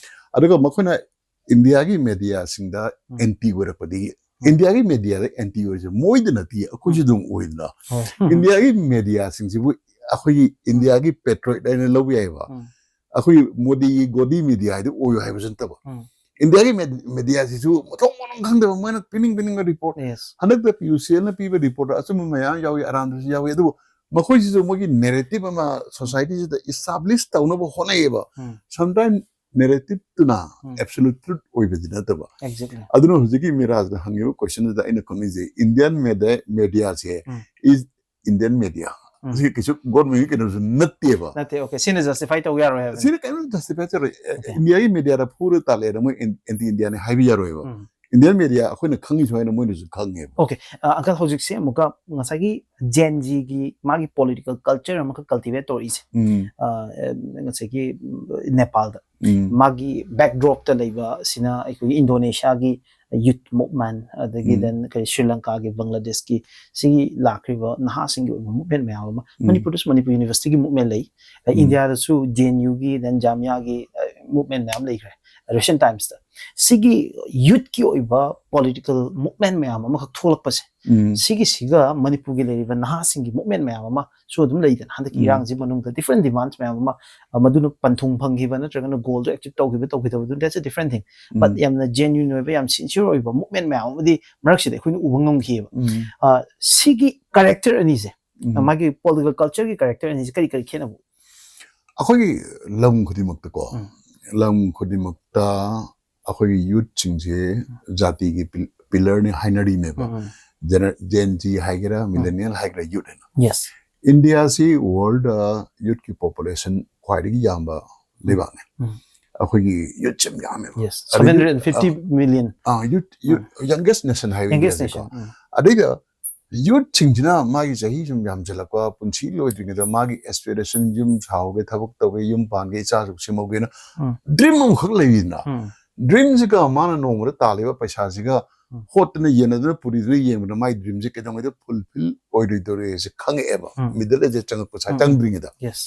ꯑꯗꯨꯒ ꯃꯈꯣꯏꯅ ꯏꯟꯗꯤꯌꯥꯒꯤ ꯃꯦꯗꯤꯌꯥꯁꯤꯡꯗ ꯑꯦꯟꯇꯤ ꯑꯣꯏꯔꯛꯄꯗꯒꯤ ꯏꯟꯗꯤꯌꯥꯒꯤ ꯃꯦꯗꯤꯌꯥꯗ ꯑꯦꯟꯇꯤ ꯑꯣꯏꯔꯤꯁꯦ ꯃꯣꯏꯗ ꯅꯠꯇꯦ, ꯑꯩꯈꯣꯏꯁꯨ ꯑꯗꯨꯝ ꯑꯣꯏꯗꯅ꯫ ꯏꯟꯗꯤꯌꯥꯒꯤ ꯃꯦꯗꯤꯌꯥꯁꯤꯡꯁꯤꯕꯨ ꯑꯩꯈꯣꯏꯒꯤ ꯏꯟꯗꯤꯌꯥꯒꯤ ꯄꯦꯇ꯭ꯔꯣꯏꯠ ꯍꯥꯏꯅ ꯂꯧꯕ ꯌꯥꯏꯕ꯫ ꯑꯩꯈꯣꯏꯒꯤ ꯃꯣꯗꯤꯒꯤ ꯒꯣꯗꯤ ꯃꯦꯗꯤꯌꯥ ꯍꯥꯏꯗꯨ ꯑꯣꯏꯌꯨ ꯍꯥꯏꯕꯁꯨ ꯅꯠꯇꯕ꯫ ꯏꯟꯗꯤꯌꯥꯒꯤ ꯃꯦꯗꯤꯌꯥꯁꯤꯁꯨ ꯃꯊꯣꯡ ꯃꯔꯝ ꯈꯪꯗꯕ, ꯃꯣꯏꯅ ꯄꯤꯅꯤꯡ ꯄꯤꯅꯤꯡꯕ ꯔꯤꯄꯣꯔꯠ꯫ ꯍꯟꯗꯛꯇ ꯄꯤꯌꯨꯁꯤꯅ ꯄꯤꯕ ꯔꯤꯄꯣꯔꯠ ꯑꯆꯨꯝꯕ ꯃꯌꯥꯝ ꯌꯥꯎꯏ, ꯑꯔꯥꯟꯕꯁꯨ ꯌꯥꯎꯏ꯫ ꯑꯗꯨꯕꯨ ꯃꯈꯣꯏꯁꯤꯁꯨ ꯃꯣꯏꯒꯤ ꯅꯦꯔꯦꯇꯤꯚ ꯑꯃ ꯁꯣꯁꯥꯏꯇꯤꯁꯤꯗ ꯏꯁꯇꯥꯕ꯭ꯂꯤꯁ ꯇꯧꯅꯕ ꯍꯣꯠꯅꯩꯌꯦꯕ꯫ ꯁꯝꯇꯥꯏꯝ ꯅꯦꯔꯦꯇꯤꯚꯇꯨꯅ ꯑꯦꯕꯁꯣꯂꯨꯠ ꯇ꯭ꯔꯨꯠ ꯑꯣꯏꯕꯗꯤ ꯅꯠꯇꯕ꯫ ꯑꯗꯨꯅ ꯍꯧꯖꯤꯛꯀꯤ ꯃꯤꯔꯥꯖꯅ ꯍꯪꯉꯤꯕ ꯀꯣꯏꯁꯟꯗꯨꯗ ꯑꯩꯅ ꯈꯪꯅꯤꯡꯁꯦ, ꯏꯟꯗꯤꯌꯥꯟ ꯃꯦꯗꯤꯌꯥꯁꯦ ꯏꯁ ꯏꯟꯗꯤꯌꯟ ꯃꯦꯗꯤꯌꯥ꯫ ꯁꯤ ꯀꯩꯁꯨ ꯒꯣꯔꯃꯦꯟꯒꯤ ꯀꯩꯅꯣꯁꯨ ꯅꯠꯇꯦꯕ꯫ ꯅꯠꯇꯦ, ꯑꯣꯀꯦ, ꯁꯤꯅ ꯖꯁꯇꯤꯐꯥꯏ ꯇꯧ ꯌꯥꯔꯣꯏ ꯍꯥꯏꯕꯅꯤ꯫ ꯁꯤꯅ ꯀꯔꯤꯝꯇ ꯖꯁꯇꯤꯐꯥꯏ ꯇꯧꯔꯣꯏ꯫ ꯏꯟꯗꯤꯌꯥꯒꯤ ꯃꯦꯗꯤꯌꯥꯗ ꯐꯨꯔ ꯇꯥꯜꯂꯦꯅ ꯃꯣꯏ ꯑꯦꯟꯇꯤ ꯏꯟꯗꯤꯌꯥꯅꯤ ꯍꯥꯏꯕ ꯌꯥꯔꯣꯏꯕ꯫ ꯏꯟꯗꯤꯌꯟ ꯃꯦꯗꯤꯌꯥ ꯑꯩꯈꯣꯏꯅ ꯈꯪꯉꯤ ꯁꯨꯃꯥꯏꯅ ꯃꯣꯏꯅꯁꯨ ꯈꯪꯉꯦꯕ꯫ ꯑꯣꯀꯦ, ꯑꯪꯀꯜ, ꯍꯧꯖꯤꯛꯁꯦ ꯑꯃꯨꯛꯀ ꯉꯁꯥꯏꯒꯤ ꯖꯦꯟ ꯖꯤꯒꯤ ꯃꯥꯒꯤ ꯄꯣꯂꯤꯇꯤꯀꯦꯜ ꯀꯜꯆꯔ ꯑꯃꯈꯛ ꯀꯜꯇꯤꯚꯦꯠ ꯇꯧꯔꯛꯏꯁꯦ꯫ ꯉꯁꯥꯏꯒꯤ ꯅꯦꯄꯥꯜꯗ ꯃꯥꯒꯤ ꯕꯦꯛꯗ꯭ꯔꯣꯞꯇ ꯂꯩꯕ ꯁꯤꯅ ꯑꯩꯈꯣꯏꯒꯤ ꯏꯟꯗꯣꯅꯦꯁꯤꯌꯥꯒꯤ ꯌꯨꯠ ꯃꯨꯚꯃꯦꯟ, ꯑꯗꯒꯤ ꯗꯦꯟ ꯀꯔꯤ ꯁ꯭ꯔꯤ ꯂꯪꯀꯥꯒꯤ, ꯕꯪꯒ꯭ꯂꯥꯗꯦꯁꯀꯤ ꯁꯤꯒꯤ ꯂꯥꯛꯈ꯭ꯔꯤꯕ ꯅꯍꯥꯁꯤꯡꯒꯤ ꯑꯣꯏꯕ ꯃꯨꯚꯃꯦꯟ ꯃꯌꯥꯝ ꯑꯃ꯫ ꯃꯅꯤꯄꯨꯔꯗꯁꯨ ꯃꯅꯤꯄꯨꯔ ꯌꯨꯅꯤꯚꯔꯁꯤꯇꯤꯒꯤ ꯃꯨꯚꯃꯦꯟ ꯂꯩ꯫ ꯏꯟꯗꯤꯌꯥꯗꯁꯨ ꯖꯦ ꯑꯦꯟ ꯌꯨꯒꯤ, ꯗꯦꯟ ꯖꯥꯃꯤꯌꯥꯒꯤ ꯃꯨꯚꯃꯦꯟ ꯃꯌꯥꯝ ꯂꯩꯈ꯭ꯔꯦ ꯔꯤꯁꯦꯟ ꯇꯥꯏꯝꯁꯇ꯫ ꯁꯤꯒꯤ ꯌꯨꯠꯀꯤ ꯑꯣꯏꯕ ꯄꯣꯂꯤꯇꯤꯀꯦꯜ ꯃꯨꯚꯃꯦꯟ ꯃꯌꯥꯝ ꯑꯃꯈꯛ ꯊꯣꯛꯂꯛꯄꯁꯦ, ꯁꯤꯒꯤꯁꯤꯒ ꯃꯅꯤꯄꯨꯔꯒꯤ ꯂꯩꯔꯤꯕ ꯅꯍꯥꯁꯤꯡꯒꯤ ꯃꯨꯚꯃꯦꯟ ꯃꯌꯥꯝ ꯑꯃꯁꯨ ꯑꯗꯨꯝ ꯂꯩꯗꯅ, ꯍꯟꯗꯛꯀꯤ ꯏꯔꯥꯡꯁꯤ ꯃꯅꯨꯡꯗ ꯗꯤꯐ꯭ꯔꯦꯟ ꯗꯤꯃꯥꯟꯁ ꯃꯌꯥꯝ ꯑꯃ, ꯑ, ꯃꯗꯨꯅ ꯄꯟꯊꯨꯡ ꯐꯪꯈꯤꯕ ꯅꯠꯇ꯭ꯔꯒꯅ ꯒꯣꯜꯗꯣ ꯑꯦꯆꯤꯞ ꯇꯧꯈꯤꯕ ꯇꯧꯈꯤꯗꯕꯗꯨ, that's a different thing. But ꯌꯥꯝꯅ ꯖꯦꯟꯌꯨꯟ ꯑꯣꯏꯕ, ꯌꯥꯝ ꯁꯤꯟꯁꯤꯌꯔ ꯑꯣꯏꯕ ꯃꯨꯚꯃꯦꯟ ꯃꯌꯥꯝ ꯑꯃꯗꯤ ꯃꯔꯛꯁꯤꯗ ꯑꯩꯈꯣꯏꯅ ꯎꯕ ꯉꯝꯈꯤꯑꯕ꯫ ꯑ, ꯁꯤꯒꯤ ꯀꯦꯔꯦꯛꯇꯔ ꯑꯅꯤꯁꯦ, ꯃꯥꯒꯤ ꯄꯣꯂꯤꯇꯤꯀꯦꯜ ꯀꯜꯆꯔꯒꯤ ꯀꯦꯔꯦꯛꯇꯔ ꯑꯅꯤꯁꯦ ꯀꯔꯤ ꯀꯔꯤ ꯈꯦꯠꯅꯕ? ꯑꯩꯈꯣꯏꯒꯤ ꯂꯝ ꯈꯨꯗꯤꯡꯃꯛꯇꯀꯣ, ꯂꯝ ꯈꯨꯗꯤꯡꯃꯛꯇ ꯑꯩꯈꯣꯏꯒꯤ ꯌꯨꯠꯁꯤꯡꯁꯦ ꯖꯥꯇꯤꯒꯤ ꯄꯤꯂꯔꯅꯤ ꯍꯥꯏꯅꯔꯤꯅꯦꯕ꯫ ꯎꯝ. ꯖꯦꯟ ꯖꯤ ꯍꯥꯏꯒꯦꯔꯥ, ꯃꯤꯂꯦꯅꯤꯌꯦꯜ ꯍꯥꯏꯒꯦꯔꯥ, ꯌꯨꯠ ꯍꯥꯏꯅ꯫ Yes. ꯏꯟꯗꯤꯌꯥꯁꯤ ꯋꯥꯔꯜꯗ ꯌꯨꯠꯀꯤ ꯄꯣꯄꯨꯂꯦꯁꯟ ꯈ꯭ꯋꯥꯏꯗꯒꯤ ꯌꯥꯝꯕ ꯂꯩꯕꯥꯛꯅꯤ꯫ ꯎꯝ. ꯑꯩꯈꯣꯏꯒꯤ ꯌꯨꯠꯁꯤ ꯌꯥꯝ ꯌꯥꯝꯃꯦꯕ꯫ Yes. Seven hundred fifty million. ꯑꯥ, ꯌꯨꯠ ꯌꯨꯠ ꯌꯪꯒꯦꯁ ꯅꯦꯁꯟ ꯍꯥꯏꯕ Youngest ꯏꯟꯗꯤꯌꯥꯁꯤꯀꯣ꯫ nation. ꯎꯝ. ꯑꯗꯩꯗ ꯌꯨꯠꯁꯤꯡꯁꯤꯅ ꯃꯥꯒꯤ ꯆꯍꯤ ꯁꯨꯝ ꯌꯥꯝꯁꯤꯜꯂꯛꯄ, ꯄꯨꯟꯁꯤ ꯂꯣꯏꯗ꯭ꯔꯤꯉꯩꯗ ꯃꯥꯒꯤ ꯑꯦꯁꯄꯤꯔꯦꯁꯟ, ꯌꯨꯝ ꯁꯥꯍꯧꯒꯦ, ꯊꯕꯛ ꯇꯧꯒꯦ, ꯌꯨꯝ ꯄꯥꯟꯒꯦ, ꯏꯆꯥꯁꯨ ꯁꯦꯝꯍꯧꯒꯦꯅ ꯎꯝ. ꯗ꯭ꯔꯤꯝ ꯑꯃꯈꯛ ꯂꯩꯔꯤꯗꯅ꯫ ꯎꯝ. ꯗ꯭ꯔꯤꯝꯁꯤꯒ ꯃꯥꯅ ꯅꯣꯡꯃꯗ ꯇꯥꯜꯂꯤꯕ ꯄꯩꯁꯥꯁꯤꯒ ꯎꯝ. ꯍꯣꯠꯇꯅ ꯌꯦꯟꯅꯗꯅ ꯄꯨꯔꯤꯗꯨꯅ ꯌꯦꯡꯕꯗ ꯃꯥꯏ ꯗ꯭ꯔꯤꯝꯁꯦ ꯀꯩꯗꯧꯉꯩꯗ ꯐꯨꯜꯐꯤꯜ ꯑꯣꯏꯔꯣꯏꯗꯧꯔꯦꯁꯦ ꯈꯪꯉꯛꯑꯦꯕ꯫ ꯎꯝ. ꯃꯤꯗꯜ ꯑꯦꯖ ꯆꯪꯉꯛꯄ ꯁ꯭ꯋꯥꯏ ꯎꯝ. ꯆꯪꯗ꯭ꯔꯤꯉꯩꯗ Yes.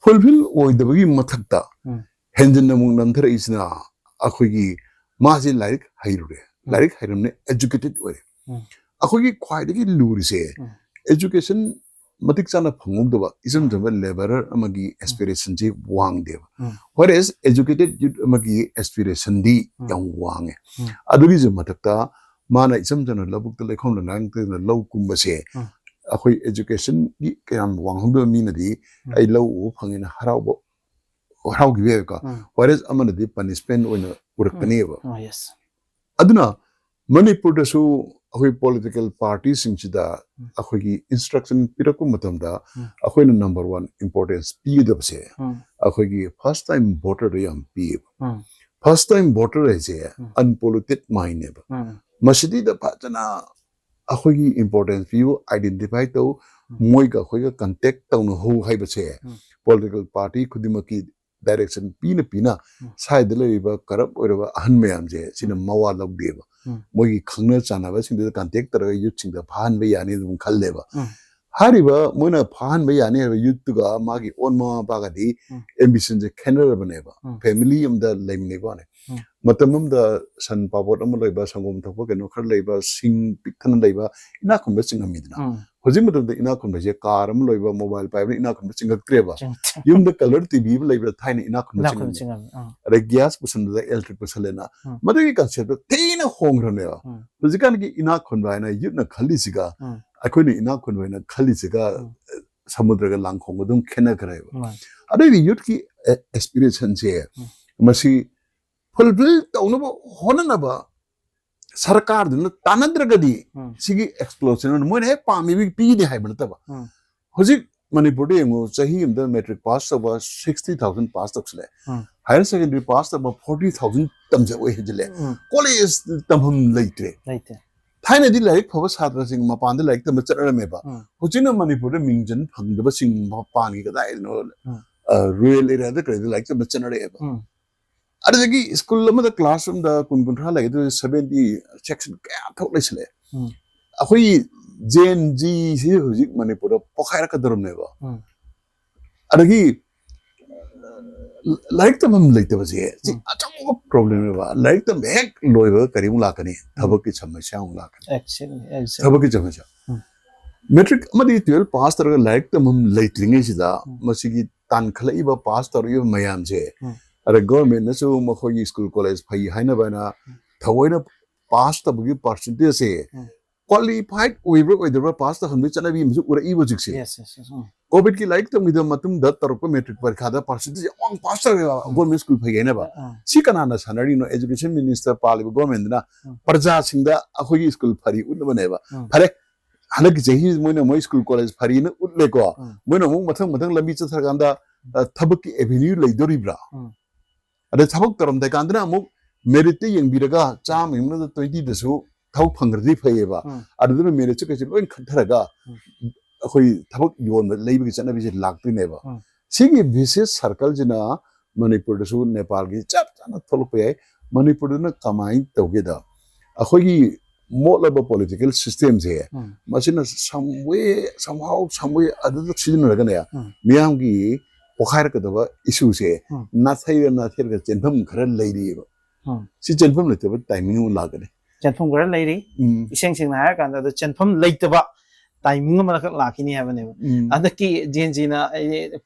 ꯐꯨꯜꯐꯤꯜ ꯑꯣꯏꯗꯕꯒꯤ ꯃꯊꯛꯇ ꯎꯝ. ꯍꯦꯟꯖꯤꯟꯅ ꯑꯃꯨꯛ ꯅꯝꯊꯔꯛꯏꯁꯤꯅ ꯑꯩꯈꯣꯏꯒꯤ ꯃꯥꯁꯤ ꯂꯥꯏꯔꯤꯛ ꯍꯩꯔꯨꯔꯦ꯫ ꯎꯝ. ꯂꯥꯏꯔꯤꯛ ꯍꯩꯔꯝꯅꯤ, educated ꯑꯣꯏꯔꯦ꯫ ꯎꯝ. ꯑꯩꯈꯣꯏꯒꯤ ꯈ꯭ꯋꯥꯏꯗꯒꯤ ꯂꯨꯔꯤꯁꯦ ꯎꯝ. education ꯃꯇꯤꯛ ꯆꯥꯅ ꯐꯪꯍꯧꯗꯕ ꯏꯆꯝ ꯆꯝꯕ ꯂꯦꯕꯔ ꯑꯃꯒꯤ ꯑꯦꯁꯄꯤꯔꯦꯁꯟꯁꯤ ꯋꯥꯡꯗꯦꯕ꯫ ꯎꯝ. Whereas educated youth ꯑꯃꯒꯤ ꯑꯦꯁꯄꯤꯔꯦꯁꯟꯗꯤ ꯎꯝ. ꯌꯥꯝ ꯋꯥꯡꯉꯦ꯫ ꯎꯝ. ꯑꯗꯨꯒꯤꯁꯨ ꯃꯊꯛꯇ ꯃꯥꯅ ꯏꯆꯝ ꯆꯝꯅ ꯂꯧꯕꯨꯛꯇ ꯂꯩꯈꯣꯝ ꯂꯩꯅꯥꯡ ꯇꯩꯗꯅ ꯂꯧ ꯀꯨꯝꯕꯁꯦ ꯎꯝ. ꯑꯩꯈꯣꯏ educationꯒꯤ ꯀꯌꯥꯝ ꯋꯥꯡꯍꯧꯗꯕ ꯃꯤꯅꯗꯤ ꯎꯝ. ꯑꯩ ꯂꯧ ꯎꯕ ꯐꯪꯉꯦꯅ ꯍꯔꯥꯎꯕ ꯍꯔꯥꯎꯈꯤꯕ ꯌꯥꯏꯀꯣ꯫ ꯎꯝ. Whereas ꯑꯃꯅꯗꯤ ꯄꯅꯤꯁꯃꯦꯟ ꯑꯣꯏꯅ ꯎꯔꯛꯀꯅꯦꯕ꯫ Oh, yes. ꯑꯗꯨꯅ ꯃꯅꯤꯄꯨꯔꯗꯁꯨ ꯑꯩꯈꯣꯏ ꯄꯣꯂꯤꯇꯤꯀꯦꯜ ꯄꯥꯔꯇꯤꯁꯤꯡꯁꯤꯗ ꯎꯝ. ꯑꯩꯈꯣꯏꯒꯤ ꯏꯟꯁꯇ꯭ꯔꯛꯁꯟ ꯄꯤꯔꯛꯄ ꯃꯇꯝꯗ ꯎꯝ. ꯑꯩꯈꯣꯏꯅ ꯅꯝꯕꯔ ꯋꯥꯟ ꯏꯝꯄꯣꯔꯇꯦꯟꯁ ꯄꯤꯒꯗꯕꯁꯦ ꯎꯝ. ꯑꯩꯈꯣꯏꯒꯤ ꯐꯥꯔꯁ ꯇꯥꯏꯝ ꯚꯣꯇꯔꯗ ꯌꯥꯝ ꯄꯤꯌꯦꯕ꯫ ꯎꯝ. ꯐꯥꯔꯁ ꯇꯥꯏꯝ ꯚꯣꯇꯔ ꯍꯥꯏꯁꯦ ꯎꯝ. ꯑꯟꯄꯣꯂꯨꯇꯦꯠ ꯃꯥꯏꯟꯅꯦꯕ꯫ ꯎꯝ. ꯃꯁꯤꯗꯩꯗ ꯐꯖꯅ ꯑꯩꯈꯣꯏꯒꯤ ꯏꯝꯄꯣꯔꯇꯦꯟꯁ ꯄꯤꯌꯨ, ꯑꯥꯏꯗꯦꯟꯇꯤꯐꯥꯏ ꯇꯧ, ꯎꯝ. ꯃꯣꯏꯒ ꯑꯩꯈꯣꯏꯒ ꯀꯟꯇꯦꯛ ꯇꯧꯅꯍꯧ ꯍꯥꯏꯕꯁꯦ ꯎꯝ. ꯄꯣꯂꯤꯇꯤꯀꯦꯜ ꯄꯥꯔꯇꯤ ꯈꯨꯗꯤꯡꯃꯛꯀꯤ ꯗꯥꯏꯔꯦꯛꯁꯟ ꯄꯤꯅ ꯄꯤꯅ ꯎꯝ. ꯁ꯭ꯋꯥꯏꯗ ꯂꯩꯔꯤꯕ ꯀꯔꯞ ꯑꯣꯏꯔꯕ ꯑꯍꯟ ꯃꯌꯥꯝꯁꯦ ꯁꯤꯅ ꯃꯋꯥ ꯂꯧꯗꯦꯕ꯫ ꯎꯝ. ꯃꯣꯏꯒꯤ ꯈꯪꯅ ꯆꯥꯟꯅꯕꯁꯤꯡꯗꯨꯗ ꯀꯟꯇꯦꯛ ꯇꯧꯔꯒ ꯌꯨꯠꯁꯤꯡꯗ ꯐꯥꯍꯟꯕ ꯌꯥꯅꯤ ꯑꯗꯨꯝ ꯈꯜꯂꯦꯕ꯫ ꯎꯝ. ꯍꯥꯏꯔꯤꯕ ꯃꯣꯏꯅ ꯐꯥꯍꯟꯕ ꯌꯥꯅꯤ ꯍꯥꯏꯕ ꯌꯨꯠꯇꯨꯒ ꯃꯥꯒꯤ ꯑꯣꯟ ꯃꯃꯥ ꯃꯄꯥꯒꯗꯤ ꯎꯝ. ꯑꯦꯝꯕꯤꯁꯟꯁꯦ ꯈꯦꯠꯅꯔꯕꯅꯦꯕ꯫ ꯎꯝ. ꯐꯦꯃꯤꯂꯤ ꯑꯃꯗ ꯂꯩꯃꯤꯟꯅꯩꯕ ꯋꯥꯅꯤ꯫ ꯎꯝ. ꯃꯇꯝ ꯑꯃꯗ ꯁꯟ ꯄꯥꯕꯣꯠ ꯑꯃ ꯂꯣꯏꯕ, ꯁꯪꯒꯣꯝ ꯊꯛꯄ, ꯀꯩꯅꯣ ꯈꯔ ꯂꯩꯕ, ꯁꯤꯡ ꯄꯤꯛ ꯊꯟꯅ ꯂꯩꯕ, ꯏꯅꯥꯛ ꯈꯨꯟꯕ ꯆꯤꯡꯉꯝꯃꯤꯗꯅ꯫ ꯎꯝ. ꯍꯧꯖꯤꯛ ꯃꯇꯝꯗ ꯏꯅꯥꯛ ꯈꯨꯟꯕꯁꯦ ꯀꯥꯔ ꯑꯃ ꯂꯣꯏꯕ, ꯃꯣꯕꯥꯏꯜ ꯄꯥꯏꯕꯅ ꯏꯅꯥꯛ ꯈꯨꯟꯕ ꯆꯤꯡꯉꯛꯇ꯭ꯔꯦꯕ꯫ ꯆꯤꯡ-, ꯌꯨꯝꯗ ꯀꯂꯔ ꯇꯤꯚꯤ ꯑꯃ ꯂꯩꯕꯗ ꯊꯥꯏꯅ ꯏꯅꯥꯛ ꯈꯨꯟꯕ ꯏꯅꯥꯛ ꯈꯨꯟꯕ ꯆꯤꯡꯉꯝꯃꯤ꯫ ꯆꯤꯡꯉꯝꯃꯤ꯫ ꯑꯥ. ꯑꯗꯩ ꯒ꯭ꯌꯥꯁ ꯄꯨꯁꯟꯕꯗ ꯏꯂꯦꯛꯇ꯭ꯔꯤꯛ ꯄꯨꯁꯜꯂꯦꯅ꯫ ꯎꯝ. ꯃꯗꯨꯒꯤ ꯀꯟꯁꯦꯞꯇꯣ ꯊꯤꯅ ꯍꯣꯡꯈ꯭ꯔꯕꯅꯦꯕ꯫ ꯎꯝ. ꯍꯧꯖꯤꯛꯀꯥꯟꯒꯤ ꯏꯅꯥꯛ ꯈꯨꯟꯕ ꯍꯥꯏꯅ ꯌꯨꯠꯅ ꯈꯜꯂꯤꯁꯤꯒ ꯎꯝ. ꯑꯩꯈꯣꯏꯅ ꯏꯅꯥꯛ ꯈꯨꯟꯕ ꯍꯥꯏꯅ ꯈꯜꯂꯤꯁꯤꯒ ꯎꯝ. ꯁꯃꯨꯗ꯭ꯔꯒ ꯂꯥꯡꯈꯣꯡꯒ ꯑꯗꯨꯝ ꯈꯦꯠꯅꯈ꯭ꯔꯦꯕ꯫ ꯃꯥꯅꯤ. ꯑꯗꯩꯗꯤ ꯌꯨꯠꯀꯤ ꯑꯦꯁꯄꯤꯔꯦꯁꯟꯁꯦ ꯃꯁꯤ ꯐꯨꯜꯐꯤꯜ ꯇꯧꯅꯕ ꯍꯣꯠꯅꯅꯕ ꯁꯔꯀꯥꯔꯗꯨꯅ ꯇꯥꯟꯅꯗ꯭ꯔꯒꯗꯤ ꯁꯤꯒꯤ ꯑꯦꯛꯁꯄ꯭ꯂꯣꯔꯦꯁꯟ ꯃꯣꯏꯅ ꯍꯦꯛ ꯄꯥꯝꯃꯤꯕ ꯄꯤꯒꯅꯤ ꯍꯥꯏꯕ ꯅꯠꯇꯕ꯫ ꯍꯧꯖꯤꯛ ꯃꯅꯤꯄꯨꯔꯗ ꯌꯦꯡꯉꯨ, ꯆꯍꯤ ꯑꯃꯗ ꯃꯦꯇ꯭ꯔꯤꯛ ꯄꯥꯁ ꯇꯧꯕ ꯁꯤꯛꯁꯇꯤ ꯊꯥꯎꯖꯟ ꯄꯥꯁ ꯇꯧꯁꯤꯜꯂꯦ꯫ ꯍꯥꯌꯔ ꯁꯦꯀꯦꯟꯗꯔꯤ ꯄꯥꯁ ꯇꯧꯕ ꯐꯣꯔꯇꯤ ꯊꯥꯎꯖꯟ ꯇꯝꯖ ꯑꯣꯏ ꯍꯦꯟꯖꯤꯜꯂꯦ꯫ ꯀꯣꯂꯦꯖ ꯇꯝꯐꯝ ꯂꯩꯇ꯭ꯔꯦ꯫ ꯊꯥꯏꯅꯗꯤ ꯂꯥꯏꯔꯤꯛ ꯐꯕ ꯁꯥꯇ꯭ꯔꯁꯤꯡ ꯃꯄꯥꯟꯗ ꯂꯥꯏꯔꯤꯛ ꯇꯝꯕ ꯆꯠꯅꯔꯝꯃꯦꯕ꯫ ꯍꯧꯖꯤꯛꯅ ꯃꯅꯤꯄꯨꯔꯗ ꯃꯤꯡ ꯆꯟ ꯐꯪꯗꯕꯁꯤꯡ ꯃꯄꯥꯟꯒꯤ ꯀꯗꯥꯏꯗꯅꯣ, ꯔꯨꯔꯦꯜ ꯑꯦꯔꯤꯌꯥꯗ ꯀꯔꯤꯗ ꯂꯥꯏꯔꯤꯛ ꯇꯝꯕ ꯆꯠꯅꯔꯛꯑꯦꯕ꯫ ꯑꯗꯨꯗꯒꯤ ꯁ꯭ꯀꯨꯜ ꯑꯃꯗ ꯀ꯭ꯂꯥꯁ ꯔꯨꯝꯗ ꯀꯨꯟ ꯀꯨꯟꯊ꯭ꯔꯥ ꯂꯩꯒꯗꯧꯔꯤ, ꯁꯚꯦꯟꯇꯤ ꯁꯦꯛꯁꯟ ꯀꯌꯥ ꯊꯣꯛ ꯂꯩꯁꯤꯜꯂꯛꯑꯦ꯫ ꯑꯩꯈꯣꯏ ꯖꯦꯟ ꯖꯤꯁꯤ ꯍꯧꯖꯤꯛ ꯃꯅꯤꯄꯨꯔꯗ ꯄꯣꯛꯈꯥꯏꯔꯛꯀꯗꯧꯔꯕꯅꯦꯕ꯫ ꯑꯗꯒꯤ ꯂꯥꯏꯔꯤꯛ ꯇꯝꯐꯝ ꯂꯩꯇꯕꯁꯦ ꯁꯤ ꯑꯆꯧꯕ ꯄ꯭ꯔꯣꯕ꯭ꯂꯦꯝꯅꯦꯕ꯫ ꯂꯥꯏꯔꯤꯛ ꯇꯝꯕ ꯍꯦꯛ ꯂꯣꯏꯕꯒ ꯀꯔꯤꯃꯨꯛ ꯂꯥꯛꯀꯅꯤ? ꯊꯕꯛꯀꯤ ꯁꯃꯁ꯭ꯌꯥ ꯑꯃꯨꯛ ꯂꯥꯛꯀꯅꯤ꯫ ꯊꯕꯛꯀꯤ ꯁꯃꯁ꯭ꯌꯥ꯫ ꯃꯦꯇ꯭ꯔꯤꯛ ꯑꯃꯗꯤ ꯇꯨꯌꯦꯜꯐ ꯄꯥꯁ ꯇꯧꯔꯒ ꯂꯥꯏꯔꯤꯛ ꯇꯝꯐꯝ ꯂꯩꯇ꯭ꯔꯤꯉꯩꯁꯤꯗ ꯃꯁꯤꯒꯤ ꯇꯥꯟꯈꯠꯂꯛꯏꯕ ꯄꯥꯁ ꯇꯧꯔꯛꯏꯕ ꯃꯌꯥꯝꯁꯦ, ꯑꯗ ꯒꯣꯔꯃꯦꯟꯅꯁꯨ ꯃꯈꯣꯏꯒꯤ ꯁ꯭ꯀꯨꯜ ꯀꯣꯂꯦꯖ ꯐꯩ ꯍꯥꯏꯅꯕ ꯍꯥꯏꯅ ꯊꯑꯣꯏꯅ ꯄꯥꯁ ꯇꯧꯕꯒꯤ ꯄꯥꯔꯁꯦꯟꯇꯦꯖꯁꯦ ꯀ꯭ꯋꯥꯂꯤꯐꯥꯏꯠ ꯑꯣꯏꯕ꯭ꯔꯥ ꯑꯣꯏꯗꯕ꯭ꯔꯥ ꯄꯥꯁ ꯇꯧꯍꯟꯕꯒꯤ ꯆꯠꯅꯕꯤ ꯑꯃꯁꯨ ꯎꯔꯛꯏꯕ ꯍꯧꯖꯤꯛꯁꯦ꯫ ꯀꯣꯚꯤꯗꯀꯤ ꯂꯥꯏꯔꯤꯛ ꯇꯝꯈꯤꯕ ꯃꯇꯨꯡꯗ ꯇꯧꯔꯛꯄ ꯃꯦꯇ꯭ꯔꯤꯛ ꯄꯔꯤꯈꯥꯗ ꯄꯥꯔꯁꯦꯟꯇꯦꯖ ꯌꯥꯝ ꯋꯥꯡ ꯄꯥꯁ ꯇꯧꯔꯦꯕ ꯒꯣꯔꯃꯦꯟ ꯁ꯭ꯀꯨꯜ ꯐꯩ ꯍꯥꯏꯅꯕ꯫ ꯁꯤ ꯀꯅꯥꯅ ꯁꯥꯟꯅꯔꯤꯅꯣ? ꯑꯦꯖꯨꯀꯦꯁꯟ ꯃꯤꯅꯤꯁꯇꯔ ꯄꯥꯜꯂꯤꯕ ꯒꯣꯔꯃꯦꯟꯗꯨꯅ ꯄ꯭ꯔꯖꯥꯁꯤꯡꯗ ꯑꯩꯈꯣꯏꯒꯤ ꯁ꯭ꯀꯨꯜ ꯐꯔꯤ ꯎꯠꯅꯕꯅꯦꯕ꯫ ꯐꯔꯦ, ꯍꯟꯗꯛꯀꯤ ꯆꯍꯤ ꯃꯣꯏꯅ ꯃꯣꯏ ꯁ꯭ꯀꯨꯜ ꯀꯣꯂꯦꯖ ꯐꯔꯤꯅ ꯎꯠꯂꯦꯀꯣ꯫ ꯃꯣꯏꯅ ꯑꯃꯨꯛ ꯃꯊꯪ ꯃꯊꯪ ꯂꯝꯕꯤ ꯆꯠꯊꯔꯀꯥꯟꯗ, ꯑ, ꯊꯕꯛꯀꯤ ꯑꯦꯚꯦꯅ꯭ꯌꯨ ꯂꯩꯗꯣꯔꯤꯕ꯭ꯔꯥ? ꯑꯗ ꯊꯕꯛ ꯇꯧꯔꯝꯗꯥꯏ ꯀꯥꯟꯗꯅ ꯑꯃꯨꯛ ꯃꯦꯔꯤꯠꯇ ꯌꯦꯡꯕꯤꯔꯒ ꯆꯥꯝꯃ ꯌꯨꯝꯅꯗ ꯇ꯭ꯋꯦꯟꯇꯤꯗꯁꯨ ꯊꯕꯛ ꯐꯪꯈ꯭ꯔꯗꯤ ꯐꯩꯌꯦꯕ꯫ ꯑꯗꯨꯗꯨꯅ ꯃꯦꯔꯤꯠꯁꯦ ꯀꯩꯁꯨ ꯂꯣꯏ ꯈꯟꯊꯔꯒ ꯑꯩꯈꯣꯏ ꯊꯕꯛ ꯌꯣꯟꯕ ꯂꯩꯕꯒꯤ ꯆꯠꯅꯕꯤꯁꯦ ꯂꯥꯛꯇꯣꯏꯅꯦꯕ꯫ ꯁꯤꯒꯤ ꯚꯤꯁꯤꯌꯁ ꯁꯔꯀꯜꯁꯤꯅ ꯃꯅꯤꯄꯨꯔꯗꯁꯨ ꯅꯦꯄꯥꯜꯒꯤ ꯆꯞ ꯆꯥꯅ ꯊꯣꯛꯂꯛꯄ ꯌꯥꯏ꯫ ꯃꯅꯤꯄꯨꯔꯗꯅ ꯀꯃꯥꯏꯅ ꯇꯧꯒꯦꯗ, ꯑꯩꯈꯣꯏꯒꯤ ꯃꯣꯠꯂꯕ ꯄꯣꯂꯤꯇꯤꯀꯦꯜ ꯁꯤꯁꯇꯦꯝꯁꯦ ꯃꯁꯤꯅ some way, somehow, some way ꯑꯗꯨꯗ ꯁꯤꯖꯤꯟꯅꯔꯒꯅꯦ, ꯃꯤꯌꯥꯝꯒꯤ ꯄꯣꯛꯈꯥꯏꯔꯛꯀꯗꯕ ꯏꯁꯨꯁꯦ ꯅꯥꯊꯩꯔ ꯅꯥꯊꯩꯔꯒ ꯆꯦꯟꯐꯝ ꯈꯔ ꯂꯩꯔꯤꯑꯕ꯫ ꯁꯤ ꯆꯦꯟꯐꯝ ꯂꯩꯇꯕ ꯇꯥꯏꯃꯤꯡ ꯑꯃ ꯂꯥꯛꯀꯅꯤ꯫ ꯆꯦꯟꯐꯝ ꯈꯔ ꯂꯩꯔꯤ꯫ ꯏꯁꯦꯡ ꯁꯦꯡꯅ ꯍꯥꯏꯔꯀꯥꯟꯗ, ꯑꯗꯣ ꯆꯦꯟꯐꯝ ꯂꯩꯇꯕ ꯇꯥꯏꯃꯤꯡ ꯑꯃꯈꯛ ꯂꯥꯛꯈꯤꯅꯤ ꯍꯥꯏꯕꯅꯦꯕ꯫ ꯍꯟꯗꯛꯀꯤ ꯖꯦꯟ ꯖꯤꯅ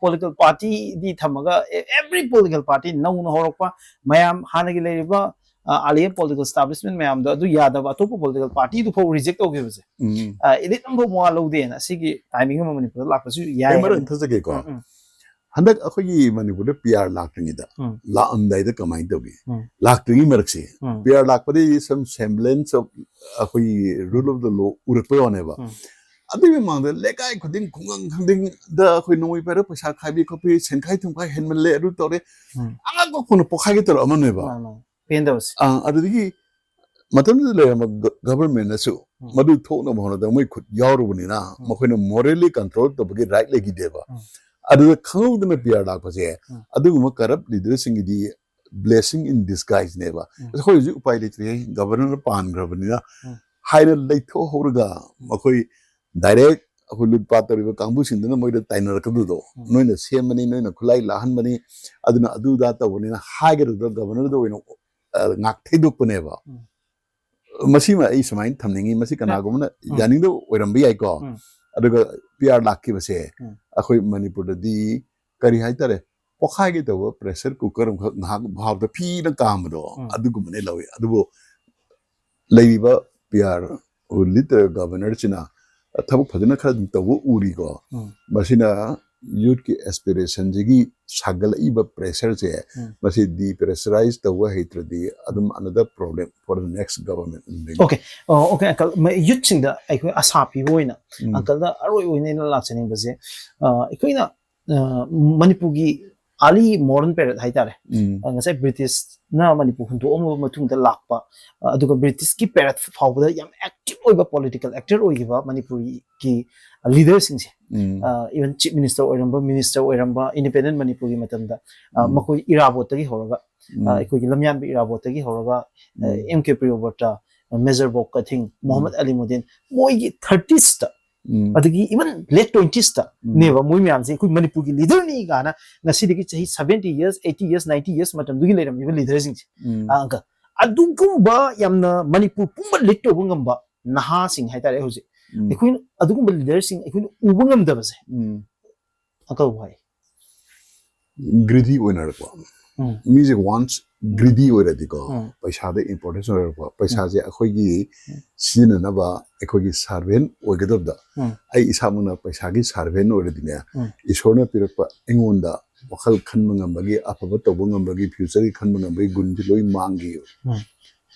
ꯄꯣꯂꯤꯇꯤꯀꯦꯜ ꯄꯥꯔꯇꯤꯗꯤ ꯊꯝꯃꯒ, every political party ꯅꯧꯅ ꯍꯧꯔꯛꯄ ꯃꯌꯥꯝ, ꯍꯥꯟꯅꯒꯤ ꯂꯩꯔꯤꯕ, ꯑ, ꯑꯥꯔꯂꯤꯌꯝ ꯄꯣꯂꯤꯇꯤꯀꯦꯜ ꯏꯁꯇꯥꯕ꯭ꯂꯤꯁꯃꯦꯟ ꯃꯌꯥꯝꯗꯣ ꯑꯗꯨ ꯌꯥꯗꯕ ꯑꯇꯣꯞꯄ ꯄꯣꯂꯤꯇꯤꯀꯦꯜ ꯄꯥꯔꯇꯤꯗꯨ ꯐꯥꯎ ꯔꯤꯖꯦꯛ ꯇꯧꯈꯤꯕꯁꯦ, ꯎꯝ꯫ ꯑ, ꯏꯂꯤꯠ ꯑꯃꯐꯥꯎ ꯃꯋꯥ ꯂꯧꯗꯦꯅ ꯁꯤꯒꯤ ꯇꯥꯏꯃꯤꯡ ꯑꯃ ꯃꯅꯤꯄꯨꯔꯗ ꯂꯥꯛꯄꯁꯨ ꯌꯥꯏ ꯑꯩ ꯃꯔꯛ ꯍꯥꯏꯕꯅꯤ꯫ ꯊꯠꯆꯒꯦꯀꯣ꯫ ꯎꯝ, ꯎꯝ꯫ ꯍꯟꯗꯛ ꯑꯩꯈꯣꯏꯒꯤ ꯃꯅꯤꯄꯨꯔꯗ ꯄꯤ ꯑꯥꯔ ꯂꯥꯛꯇ꯭ꯔꯤꯉꯩꯗ, ꯎꯝ. ꯂꯥꯛꯑꯝꯗꯥꯏꯗ ꯀꯃꯥꯏꯅ ꯇꯧꯒꯦ? ꯎꯝ. ꯂꯥꯛꯇ꯭ꯔꯤꯉꯩ ꯃꯔꯛꯁꯦ, ꯎꯝ. ꯄꯤ ꯑꯥꯔ ꯂꯥꯛꯄꯗꯒꯤꯗꯤ some semblance of ꯑꯩꯈꯣꯏꯒꯤ rule of the law ꯎꯔꯛꯄꯩ ꯋꯥꯅꯦꯕ꯫ ꯎꯝ. ꯑꯗꯨꯒꯤ ꯃꯃꯥꯡꯗ ꯂꯩꯀꯥꯏ ꯈꯨꯗꯤꯡ, ꯈꯨꯡꯒꯪ ꯈꯨꯗꯤꯡꯗ ꯑꯩꯈꯣꯏ ꯅꯣꯡꯃꯩ ꯄꯥꯏꯔ ꯄꯩꯁꯥ ꯈꯥꯏꯕꯤ ꯈꯣꯠꯄꯤ, ꯁꯦꯟꯈꯥꯏ ꯊꯨꯝꯈꯥꯏ ꯍꯦꯟꯃꯜꯂꯦ, ꯑꯗꯨ ꯇꯧꯔꯦ, ꯎꯝ. ꯑꯉꯥꯡꯕ ꯈꯣꯡꯅ ꯄꯣꯛꯈꯥꯏꯒꯦ ꯇꯧꯔꯛꯑꯃꯅꯦꯕ꯫ ꯃꯥꯅꯦ, ꯃꯥꯅꯦ. ꯄꯦꯟꯗꯕꯁꯦ. ꯑꯥ, ꯑꯗꯨꯗꯒꯤ ꯃꯇꯝꯗꯨꯗ ꯂꯩꯔꯝꯕ ꯒ-, ꯒꯚꯔꯟꯃꯦꯟꯅꯁꯨ ꯎꯝ. ꯃꯗꯨ ꯊꯣꯛꯅꯕ ꯍꯣꯠꯅꯕꯗ ꯃꯣꯏ ꯈꯨꯠ ꯌꯥꯎꯔꯨꯕꯅꯤꯅ ꯎꯝ. ꯃꯈꯣꯏꯅ morally control ꯇꯧꯕꯒꯤ right ꯂꯩꯈꯤꯗꯦꯕ꯫ ꯎꯝ. ꯑꯗꯨꯗ ꯈꯪꯍꯧꯗꯅ ꯄꯤ ꯑꯥꯔ ꯂꯥꯛꯄꯁꯦ, ꯎꯝ. ꯑꯗꯨꯒꯨꯝꯕ corrupt leaderꯁꯤꯡꯒꯤꯗꯤ blessing in disguiseꯅꯦꯕ꯫ ꯎꯝ. ꯑꯩꯈꯣꯏ ꯍꯧꯖꯤꯛ ꯎꯄꯥꯏ ꯂꯩꯇ꯭ꯔꯦ, ꯒꯚꯔꯅꯔ ꯄꯥꯟꯈ꯭ꯔꯕꯅꯤꯅ ꯎꯝ. ꯍꯥꯏꯅ ꯂꯩꯊꯣꯛꯍꯧꯔꯒ ꯃꯈꯣꯏ direct ꯑꯩꯈꯣꯏ ꯂꯨꯠꯄꯥꯠ ꯇꯧꯔꯤꯕ ꯀꯥꯡꯕꯨꯁꯤꯡꯗꯨꯅ ꯃꯣꯏꯗ ꯇꯥꯏꯅꯔꯛꯀꯗꯣꯏꯗꯣ, ꯎꯝ. ꯅꯣꯏꯅ ꯁꯦꯝꯕꯅꯤ, ꯅꯣꯏꯅ ꯈꯨꯠꯂꯥꯏ ꯂꯥꯛꯍꯟꯕꯅꯤ, ꯑꯗꯨꯅ ꯑꯗꯨꯗ ꯇꯧꯕꯅꯤꯅ ꯍꯥꯏꯒꯗꯕꯗꯣ ꯒꯚꯔꯅꯔꯗ ꯑꯣꯏꯅ, ꯑ, ꯉꯥꯛ ꯊꯩꯗꯣꯛꯄꯅꯦꯕ꯫ ꯎꯝ. ꯃꯁꯤꯃ ꯑꯩ ꯁꯨꯃꯥꯏꯅ ꯊꯝꯅꯤꯡꯉꯤ, ꯃꯁꯤ ꯀꯅꯥꯒꯨꯝꯕꯅ ꯎꯝ. ꯌꯥꯅꯤꯡꯗꯕ ꯑꯣꯏꯔꯝꯕ ꯌꯥꯏꯀꯣ꯫ ꯎꯝ. ꯑꯗꯨꯒ ꯄꯤ ꯑꯥꯔ ꯂꯥꯛꯈꯤꯕꯁꯦ ꯎꯝ. ꯑꯩꯈꯣꯏ ꯃꯅꯤꯄꯨꯔꯗꯗꯤ ꯀꯔꯤ ꯍꯥꯏꯇꯥꯔꯦ, ꯄꯣꯈꯥꯏꯒꯦ ꯇꯧꯕ pressure cooker ꯑꯃꯈꯛ ꯉꯥꯏꯍꯥꯛ ꯚꯥꯞꯇ ꯐꯤꯅ ꯀꯥꯝꯕꯗꯣ, ꯎꯝ. ꯑꯗꯨꯒꯨꯝꯕꯅꯦ ꯂꯧꯋꯤ꯫ ꯑꯗꯨꯕꯨ ꯂꯩꯔꯤꯕ ꯄꯤ ꯑꯥꯔ ꯂꯤꯠ ꯒꯚꯔꯅꯔꯁꯤꯅ ꯊꯕꯛ ꯐꯖꯅ ꯈꯔ ꯑꯗꯨꯝ ꯇꯧꯕ ꯎꯔꯤꯀꯣ꯫ ꯎꯝ. ꯃꯁꯤꯅ youthꯀꯤ aspirationꯁꯤꯒꯤ ꯁꯥꯒꯠꯂꯛꯏꯕ pressureꯁꯦ, ꯎꯝ. ꯃꯁꯤ depressurize ꯇꯧꯕ ꯍꯩꯇ꯭ꯔꯗꯤ ꯑꯗꯨꯝ another problem for the next government. Okay. ꯑꯣ, okay, uncle. ꯃ-, youthꯁꯤꯡꯗ ꯑꯩꯈꯣꯏ ꯑꯁꯥ ꯄꯤꯕ ꯑꯣꯏꯅ ꯎꯝ. uncleꯗ ꯑꯔꯣꯏꯕ ꯑꯣꯏꯅ ꯑꯩꯅ ꯂꯥꯛꯆꯅꯤꯡꯕꯁꯦ, ꯑ, ꯑꯩꯈꯣꯏꯅ, ꯑ, ꯃꯅꯤꯄꯨꯔꯒꯤ early modern period ꯍꯥꯏꯇꯥꯔꯦ. ꯎꯝ. ꯑ, ꯉꯁꯥꯏ Britishꯅ ꯃꯅꯤꯄꯨꯔ ꯍꯨꯟꯗꯣꯛꯑꯝꯃꯕ ꯃꯇꯨꯡꯗ ꯂꯥꯛꯄ, ꯑ, ꯑꯗꯨꯒ Britishꯀꯤ period ꯐꯥꯎꯕꯗ ꯌꯥꯝ active ꯑꯣꯏꯕ political actor ꯑꯣꯏꯈꯤꯕ ꯃꯅꯤꯄꯨꯔꯒꯤ leaderꯁꯤꯡꯁꯦ, ꯎꯝ. ꯑ, even chief minister ꯑꯣꯏꯔꯝꯕ, minister ꯑꯣꯏꯔꯝꯕ, independent ꯃꯅꯤꯄꯨꯔꯒꯤ ꯃꯇꯝꯗ, ꯑ, ꯎꯝ. ꯃꯈꯣꯏ ꯏꯔꯥꯕꯣꯠꯇꯒꯤ ꯍꯧꯔꯒ, ꯑ, ꯎꯝ. ꯑꯩꯈꯣꯏꯒꯤ ꯂꯝꯌꯥꯟꯕ ꯏꯔꯥꯕꯣꯠꯇꯒꯤ ꯍꯧꯔꯒ, ꯑ, ꯎꯝ. ꯑꯦꯝ ꯀꯦ ꯄ꯭ꯔꯤꯌꯣꯕ꯭ꯔꯇ, ꯃꯦꯖꯔ ꯕꯣꯕ ꯀꯊꯤꯡ, ꯃꯣꯍꯝꯃꯗ ꯑꯂꯤꯃꯨꯗꯤꯟ, ꯃꯣꯏꯒꯤ thirtiesꯇ, ꯎꯝ. ꯑꯗꯒꯤ even late twentiesꯇ ꯎꯝ. ꯅꯦꯕ ꯃꯣꯏ ꯃꯌꯥꯝꯁꯦ ꯑꯩꯈꯣꯏ ꯃꯅꯤꯄꯨꯔꯒꯤ leaderꯅꯤ ꯀꯥꯏꯅ ꯉꯁꯤꯗꯒꯤ ꯆꯍꯤ seventy years, eighty years, ninety years ꯃꯇꯝꯗꯨꯒꯤ ꯂꯩꯔꯝꯃꯤꯕ leaderꯁꯤꯡꯁꯦ꯫ ꯎꯝ. ꯑ, uncle, ꯑꯗꯨꯒꯨꯝꯕ ꯌꯥꯝꯅ ꯃꯅꯤꯄꯨꯔ ꯄꯨꯝꯕ lead ꯇꯧꯕ ꯉꯝꯕ ꯅꯍꯥꯁꯤꯡ ꯍꯥꯏꯇꯥꯔꯦ ꯍꯧꯖꯤꯛ꯫ ꯎꯝ. ꯑꯩꯈꯣꯏꯅ ꯑꯗꯨꯒꯨꯝꯕ leaderꯁꯤꯡ ꯑꯩꯈꯣꯏꯅ ꯎꯕ ꯉꯝꯗꯕꯁꯦ, ꯎꯝ. uncle, why? ꯒ꯭ꯔꯤꯗꯤ ꯑꯣꯏꯅꯔꯛꯄ꯫ ꯎꯝ. ꯃꯤꯁꯦ ꯋꯥꯟꯁ ꯒ꯭ꯔꯤꯗꯤ ꯑꯣꯏꯔꯗꯤꯀꯣ, ꯎꯝ. ꯄꯩꯁꯥꯗ ꯏꯝꯄꯣꯔꯇꯦꯟꯁ ꯑꯣꯏꯔꯛꯄ, ꯄꯩꯁꯥꯁꯦ ꯑꯩꯈꯣꯏꯒꯤ ꯁꯤꯖꯤꯟꯅꯅꯕ ꯑꯩꯈꯣꯏꯒꯤ ꯁꯥꯔꯚꯦꯟ ꯑꯣꯏꯒꯗꯕꯗ ꯎꯝ. ꯑꯩ ꯏꯁꯥꯃꯛꯅ ꯄꯩꯁꯥꯒꯤ ꯁꯥꯔꯚꯦꯟ ꯑꯣꯏꯔꯗꯤꯅꯦ, ꯎꯝ. ꯏꯁꯣꯔꯅ ꯄꯤꯔꯛꯄ ꯑꯩꯉꯣꯟꯗ ꯋꯥꯈꯜ ꯈꯟꯕ ꯉꯝꯕꯒꯤ, ꯑꯐꯕ ꯇꯧꯕ ꯉꯝꯕꯒꯤ, ꯐ꯭ꯌꯨꯆꯔꯒꯤ ꯈꯟꯕ ꯉꯝꯕꯒꯤ ꯒꯨꯟꯁꯦ ꯂꯣꯏ ꯃꯥꯡꯈꯤꯕ꯫ ꯎꯝ.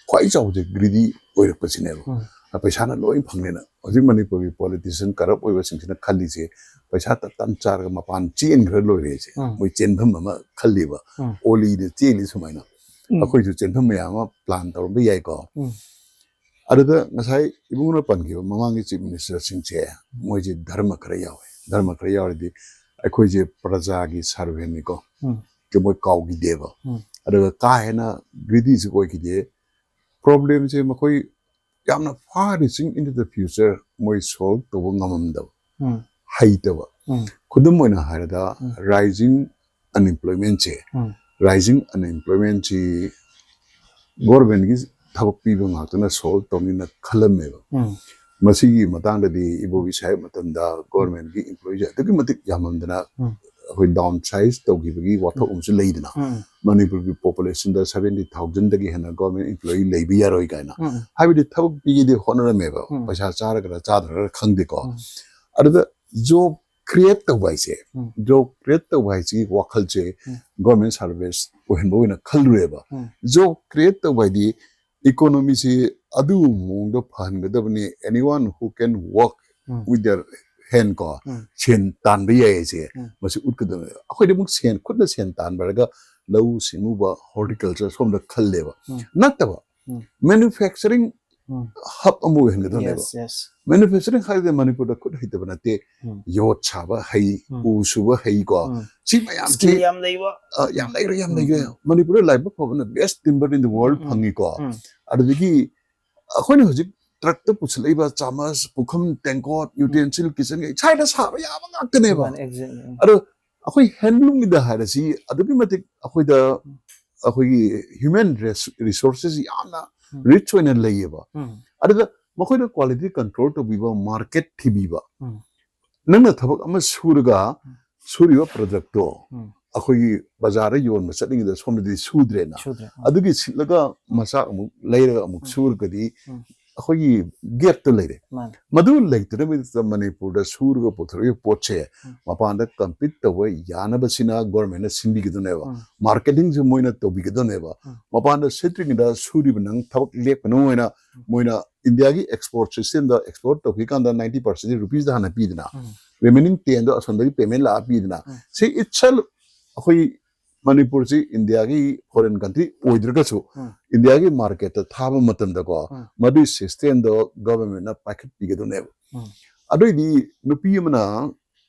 ꯈ꯭ꯋꯥꯏ ꯆꯥꯎꯕꯁꯦ ꯒ꯭ꯔꯤꯗꯤ ꯑꯣꯏꯔꯛꯄꯁꯤꯅꯦꯕ꯫ ꯎꯝ. ꯄꯩꯁꯥꯅ ꯂꯣꯏ ꯐꯪꯉꯦꯅ ꯍꯧꯖꯤꯛ ꯃꯅꯤꯄꯨꯔꯒꯤ ꯄꯣꯂꯤꯇꯤꯁꯤꯌꯟ ꯀꯔꯞ ꯑꯣꯏꯕꯁꯤꯡꯁꯤꯅ ꯈꯜꯂꯤꯁꯦ, ꯄꯩꯁꯥ ꯇꯞ ꯇꯞ ꯆꯥꯔꯒ ꯃꯄꯥꯟ ꯆꯦꯟꯈ꯭ꯔ ꯂꯣꯏꯔꯦꯁꯦ꯫ ꯎꯝ. ꯃꯣꯏ ꯆꯦꯟꯐꯝ ꯑꯃ ꯈꯜꯂꯤꯕ꯫ ꯎꯝ. ꯑꯣꯂꯤꯗ ꯆꯦꯜꯂꯤ ꯁꯨꯃꯥꯏꯅ꯫ ꯎꯝ. ꯑꯩꯈꯣꯏꯁꯨ ꯆꯦꯟꯐꯝ ꯃꯌꯥꯝ ꯑꯃ ꯄ꯭ꯂꯥꯟ ꯇꯧꯔꯝꯕ ꯌꯥꯏꯀꯣ꯫ ꯎꯝ. ꯑꯗꯨꯗ ꯉꯁꯥꯏ ꯏꯕꯨꯡꯅ ꯄꯟꯈꯤꯕ ꯃꯃꯥꯡꯒꯤ ꯆꯤꯐ ꯃꯤꯅꯤꯁꯇꯔꯁꯤꯡꯁꯦ, ꯃꯣꯏꯁꯦ ꯙꯔꯃ ꯈꯔ ꯌꯥꯎꯋꯦ꯫ ꯙꯔꯃ ꯈꯔ ꯌꯥꯎꯔꯗꯤ ꯑꯩꯈꯣꯏꯁꯦ ꯄ꯭ꯔꯖꯥꯒꯤ ꯁꯥꯔꯚꯦꯟꯅꯤꯀꯣ꯫ ꯎꯝ. ꯃꯣꯏ ꯀꯥꯎꯈꯤꯗꯦꯕ꯫ ꯎꯝ. ꯑꯗꯨꯒ ꯀꯥ ꯍꯦꯟꯅ ꯒ꯭ꯔꯤꯗꯤꯁꯨ ꯑꯣꯏꯈꯤꯗꯦ꯫ ꯄ꯭ꯔꯣꯕ꯭ꯂꯦꯝꯁꯦ ꯃꯈꯣꯏ ꯌꯥꯝꯅ far reaching into the future ꯃꯣꯏ ꯁꯣꯜꯕ ꯇꯧꯕ ꯉꯝꯃꯝꯗꯕ, ꯎꯝ. ꯍꯩꯇꯕ꯫ ꯎꯝ. ꯈꯨꯗꯝ ꯑꯣꯏꯅ ꯍꯥꯏꯔꯗ, ꯎꯝ. ꯔꯥꯏꯖꯤꯡ ꯑꯟꯑꯦꯝꯄ꯭ꯂꯣꯏꯃꯦꯟꯁꯦ, ꯎꯝ. ꯔꯥꯏꯖꯤꯡ ꯑꯟꯑꯦꯝꯄ꯭ꯂꯣꯏꯃꯦꯟꯁꯤ ꯒꯣꯔꯃꯦꯟꯒꯤ ꯊꯕꯛ ꯄꯤꯕ ꯉꯥꯛꯇꯅ ꯁꯣꯜꯕ ꯇꯧꯅꯤꯅ ꯈꯜꯂꯝꯃꯦꯕ꯫ ꯎꯝ. ꯃꯁꯤꯒꯤ ꯃꯇꯥꯡꯗꯗꯤ ꯏꯕꯣꯕꯤ ꯁꯥꯍꯦꯕ ꯃꯇꯝꯗ ꯒꯣꯔꯃꯦꯟꯒꯤ ꯏꯝꯄ꯭ꯂꯣꯌꯤꯁꯦ ꯑꯗꯨꯛꯀꯤ ꯃꯇꯤꯛ ꯌꯥꯝꯃꯝꯗꯅ ꯎꯝ. ꯑꯩꯈꯣꯏ ꯗꯥꯎꯟ ꯁꯥꯏꯖ ꯇꯧꯈꯤꯕꯒꯤ ꯋꯥꯊꯣꯛ ꯑꯃꯁꯨ ꯂꯩꯗꯅ, ꯎꯝ. ꯃꯅꯤꯄꯨꯔꯒꯤ ꯄꯣꯄꯨꯂꯦꯁꯟꯗ ꯁꯚꯦꯟꯇꯤ ꯊꯥꯎꯖꯟꯗꯒꯤ ꯍꯦꯟꯅ ꯒꯣꯔꯃꯦꯟ ꯏꯝꯄ꯭ꯂꯣꯌꯤ ꯂꯩꯕ ꯌꯥꯔꯣꯏ ꯀꯥꯏꯅ꯫ ꯎꯝ. ꯍꯥꯏꯕꯗꯤ ꯊꯕꯛ ꯄꯤꯒꯦꯗꯤ ꯍꯣꯠꯅꯔꯝꯃꯦꯕ, ꯎꯝ. ꯄꯩꯁꯥ ꯆꯥꯔꯒꯔ ꯆꯥꯗ꯭ꯔꯒꯔ ꯈꯪꯗꯦꯀꯣ꯫ ꯎꯝ. ꯑꯗꯨꯗ ꯖꯣꯕ ꯀ꯭ꯔꯤꯌꯦꯠ ꯇꯧꯕ ꯍꯥꯏꯁꯦ, ꯎꯝ. ꯖꯣꯕ ꯀ꯭ꯔꯤꯌꯦꯠ ꯇꯧꯕ ꯍꯥꯏꯁꯤꯒꯤ ꯋꯥꯈꯜꯁꯦ ꯎꯝ. ꯒꯣꯔꯃꯦꯟ ꯁꯥꯔꯚꯤꯁ ꯑꯣꯏꯍꯟꯕ ꯑꯣꯏꯅ ꯈꯜꯂꯨꯔꯦꯕ꯫ ꯎꯝ. ꯖꯣꯕ ꯀ꯭ꯔꯤꯌꯦꯠ ꯇꯧꯕ ꯍꯥꯏꯗꯤ ꯏꯀꯣꯅꯣꯃꯤꯁꯤ ꯑꯗꯨ ꯃꯑꯣꯡꯗ ꯐꯍꯟꯒꯗꯕꯅꯤ, anyone who can work um. with their hand ꯀꯣ, ꯎꯝ. ꯁꯦꯟ ꯇꯥꯟꯕ ꯌꯥꯏ ꯍꯥꯏꯁꯦ ꯎꯝ. ꯃꯁꯤ ꯎꯠꯀꯗꯕꯅꯦ꯫ ꯑꯩꯈꯣꯏꯗꯤ ꯑꯃꯨꯛ ꯁꯦꯟ, ꯈꯨꯠꯅ ꯁꯦꯟ ꯇꯥꯟꯕ ꯍꯥꯏꯔꯒ ꯂꯧꯎ ꯁꯤꯡꯎꯕ, ꯍꯣꯔꯇꯤꯀꯜꯆꯔ ꯁꯣꯝꯗ ꯈꯜꯂꯦꯕ꯫ ꯎꯝ. ꯅꯠꯇꯕ, ꯎꯝ. ꯃꯦꯅꯨꯐꯦꯛꯆꯔꯤꯡ ꯎꯝ. ꯍꯕ ꯑꯃ ꯑꯣꯏꯍꯟꯒꯗꯕꯅꯦꯕ꯫ Yes, yes. ꯃꯦꯅꯨꯐꯦꯛꯆꯔꯤꯡ ꯍꯥꯏꯔꯗꯤ ꯃꯅꯤꯄꯨꯔꯗ ꯈꯨꯠ ꯍꯩꯇꯕ ꯅꯠꯇꯦ, ꯎꯝ. ꯌꯣꯠ ꯁꯥꯕ ꯍꯩ, ꯎꯝ. ꯎ ꯁꯨꯕ ꯍꯩ ꯀꯣ, ꯎꯝ. ꯁꯤ ꯃꯌꯥꯝꯁꯤ ꯁ꯭ꯀꯤꯜ ꯌꯥꯝ ꯂꯩꯕ꯫ ꯑ, ꯌꯥꯝ ꯂꯩꯔꯦ, ꯌꯥꯝ ꯎꯝ, ꯂꯩꯔꯦ꯫ ꯎꯝ. ꯃꯅꯤꯄꯨꯔꯗ ꯂꯥꯏꯕꯛ ꯐꯕꯅ best timber in the world ꯎꯝ, ꯎꯝ. ꯐꯪꯉꯤꯀꯣ꯫ ꯎꯝ. ꯑꯗꯨꯗꯒꯤ ꯑꯩꯈꯣꯏꯅ ꯍꯧꯖꯤꯛ ꯇ꯭ꯔꯛꯇ ꯄꯨꯁꯤꯜꯂꯛꯏꯕ ꯆꯥꯃꯁ, ꯄꯨꯈꯝ, ꯇꯦꯡꯀꯣꯠ, ꯌꯨꯇꯦꯟꯁꯤꯜ, ꯀꯤꯆꯟꯒꯤ ꯁ꯭ꯋꯥꯏꯗ ꯁꯥꯕ ꯌꯥꯕ ꯉꯥꯛꯇꯅꯦꯕ꯫ ꯃꯥꯅꯦ, exactly. ꯎꯝ. ꯑꯗꯣ ꯑꯩꯈꯣꯏ ꯍꯦꯟꯂꯨꯝꯒꯤꯗ ꯍꯥꯏꯔꯁꯤ, ꯑꯗꯨꯛꯀꯤ ꯃꯇꯤꯛ ꯑꯩꯈꯣꯏꯗ ꯑꯩꯈꯣꯏꯒꯤ ꯍ꯭ꯌꯨꯃꯦꯟ ꯔꯤꯁꯣꯔꯁꯦꯁ ꯌꯥꯝꯅ ꯎꯝ. ꯔꯤꯆ ꯑꯣꯏꯅ ꯂꯩꯌꯦꯕ꯫ ꯎꯝ. ꯑꯗꯨꯗ ꯃꯈꯣꯏꯅ ꯀ꯭ꯋꯥꯂꯤꯇꯤ ꯀꯟꯇ꯭ꯔꯣꯜ ꯇꯧꯕꯤꯕ, ꯃꯥꯔꯀꯦꯠ ꯊꯤꯕꯤꯕ꯫ ꯎꯝ. ꯅꯪꯅ ꯊꯕꯛ ꯑꯃ ꯁꯨꯔꯒ ꯎꯝ. ꯁꯨꯔꯤꯕ ꯄ꯭ꯔꯗꯛꯇꯣ ꯎꯝ. ꯑꯩꯈꯣꯏꯒꯤ ꯕꯖꯥꯔꯗ ꯌꯣꯟꯕ ꯆꯠꯂꯤꯉꯩꯗ ꯁꯣꯝꯗꯗꯤ ꯁꯨꯗ꯭ꯔꯦꯅ꯫ ꯁꯨꯗ꯭ꯔꯦ꯫ ꯎꯝ꯫ ꯑꯗꯨꯒꯤ ꯁꯤꯠꯂꯒ ꯃꯆꯥꯛ ꯑꯃꯨꯛ ꯂꯩꯔꯒ ꯑꯃꯨꯛ ꯎꯝ꯫ ꯁꯨꯔꯒꯗꯤ ꯎꯝ꯫ ꯑꯩꯈꯣꯏꯒꯤ gap ꯇꯣ ꯂꯩꯔꯦ꯫ ꯃꯥꯅꯦ꯫ ꯃꯗꯨ ꯂꯩꯇꯅꯕꯒꯤꯗꯃꯛꯇ ꯃꯅꯤꯄꯨꯔꯗ ꯁꯨꯔꯒ ꯄꯨꯊꯣꯔꯛꯏꯕ ꯄꯣꯠꯁꯦ ꯎꯝ꯫ ꯃꯄꯥꯟꯗ compete ꯇꯧꯕ ꯌꯥꯅꯕꯁꯤꯅ government ꯅ ꯁꯤꯟꯕꯤꯒꯗꯕꯅꯦꯕ꯫ ꯎꯝ꯫ Marketing ꯁꯨ ꯃꯣꯏꯅ ꯇꯧꯕꯤꯒꯗꯕꯅꯦꯕ꯫ ꯎꯝ꯫ ꯃꯄꯥꯟꯗ ꯁꯤꯠꯇ꯭ꯔꯤꯉꯩꯗ ꯁꯨꯔꯤꯕ ꯅꯪ ꯊꯕꯛ ꯂꯦꯞꯀꯅꯨ ꯍꯥꯏꯅ ꯎꯝ꯫ ꯃꯣꯏꯅ India ꯒꯤ export system ꯗ export ꯇꯧꯈꯤ ꯀꯥꯟꯗ ninety percent ꯗꯤ rupees ꯗ ꯍꯥꯟꯅ ꯄꯤꯗꯅ, ꯎꯝ꯫ remaining ten ꯗꯣ ꯑꯁꯣꯝꯗꯒꯤ payment ꯂꯥꯛꯑ ꯄꯤꯗꯅ, ꯎꯝ꯫ ꯁꯤ itself ꯑꯩꯈꯣꯏ ꯃꯅꯤꯄꯨꯔꯁꯤ India ꯒꯤ foreign country ꯑꯣꯏꯗ꯭ꯔꯒꯁꯨ ꯎꯝ꯫ India ꯒꯤ market ꯇ ꯊꯥꯕ ꯃꯇꯝꯗꯀꯣ ꯎꯝ꯫ ꯃꯗꯨꯒꯤ system ꯗꯣ government ꯅ ꯄꯥꯏꯈꯠꯄꯤꯒꯗꯕꯅꯦꯕ꯫ ꯎꯝ꯫ ꯑꯗꯨꯏꯗꯤ ꯅꯨꯄꯤ ꯑꯃꯅ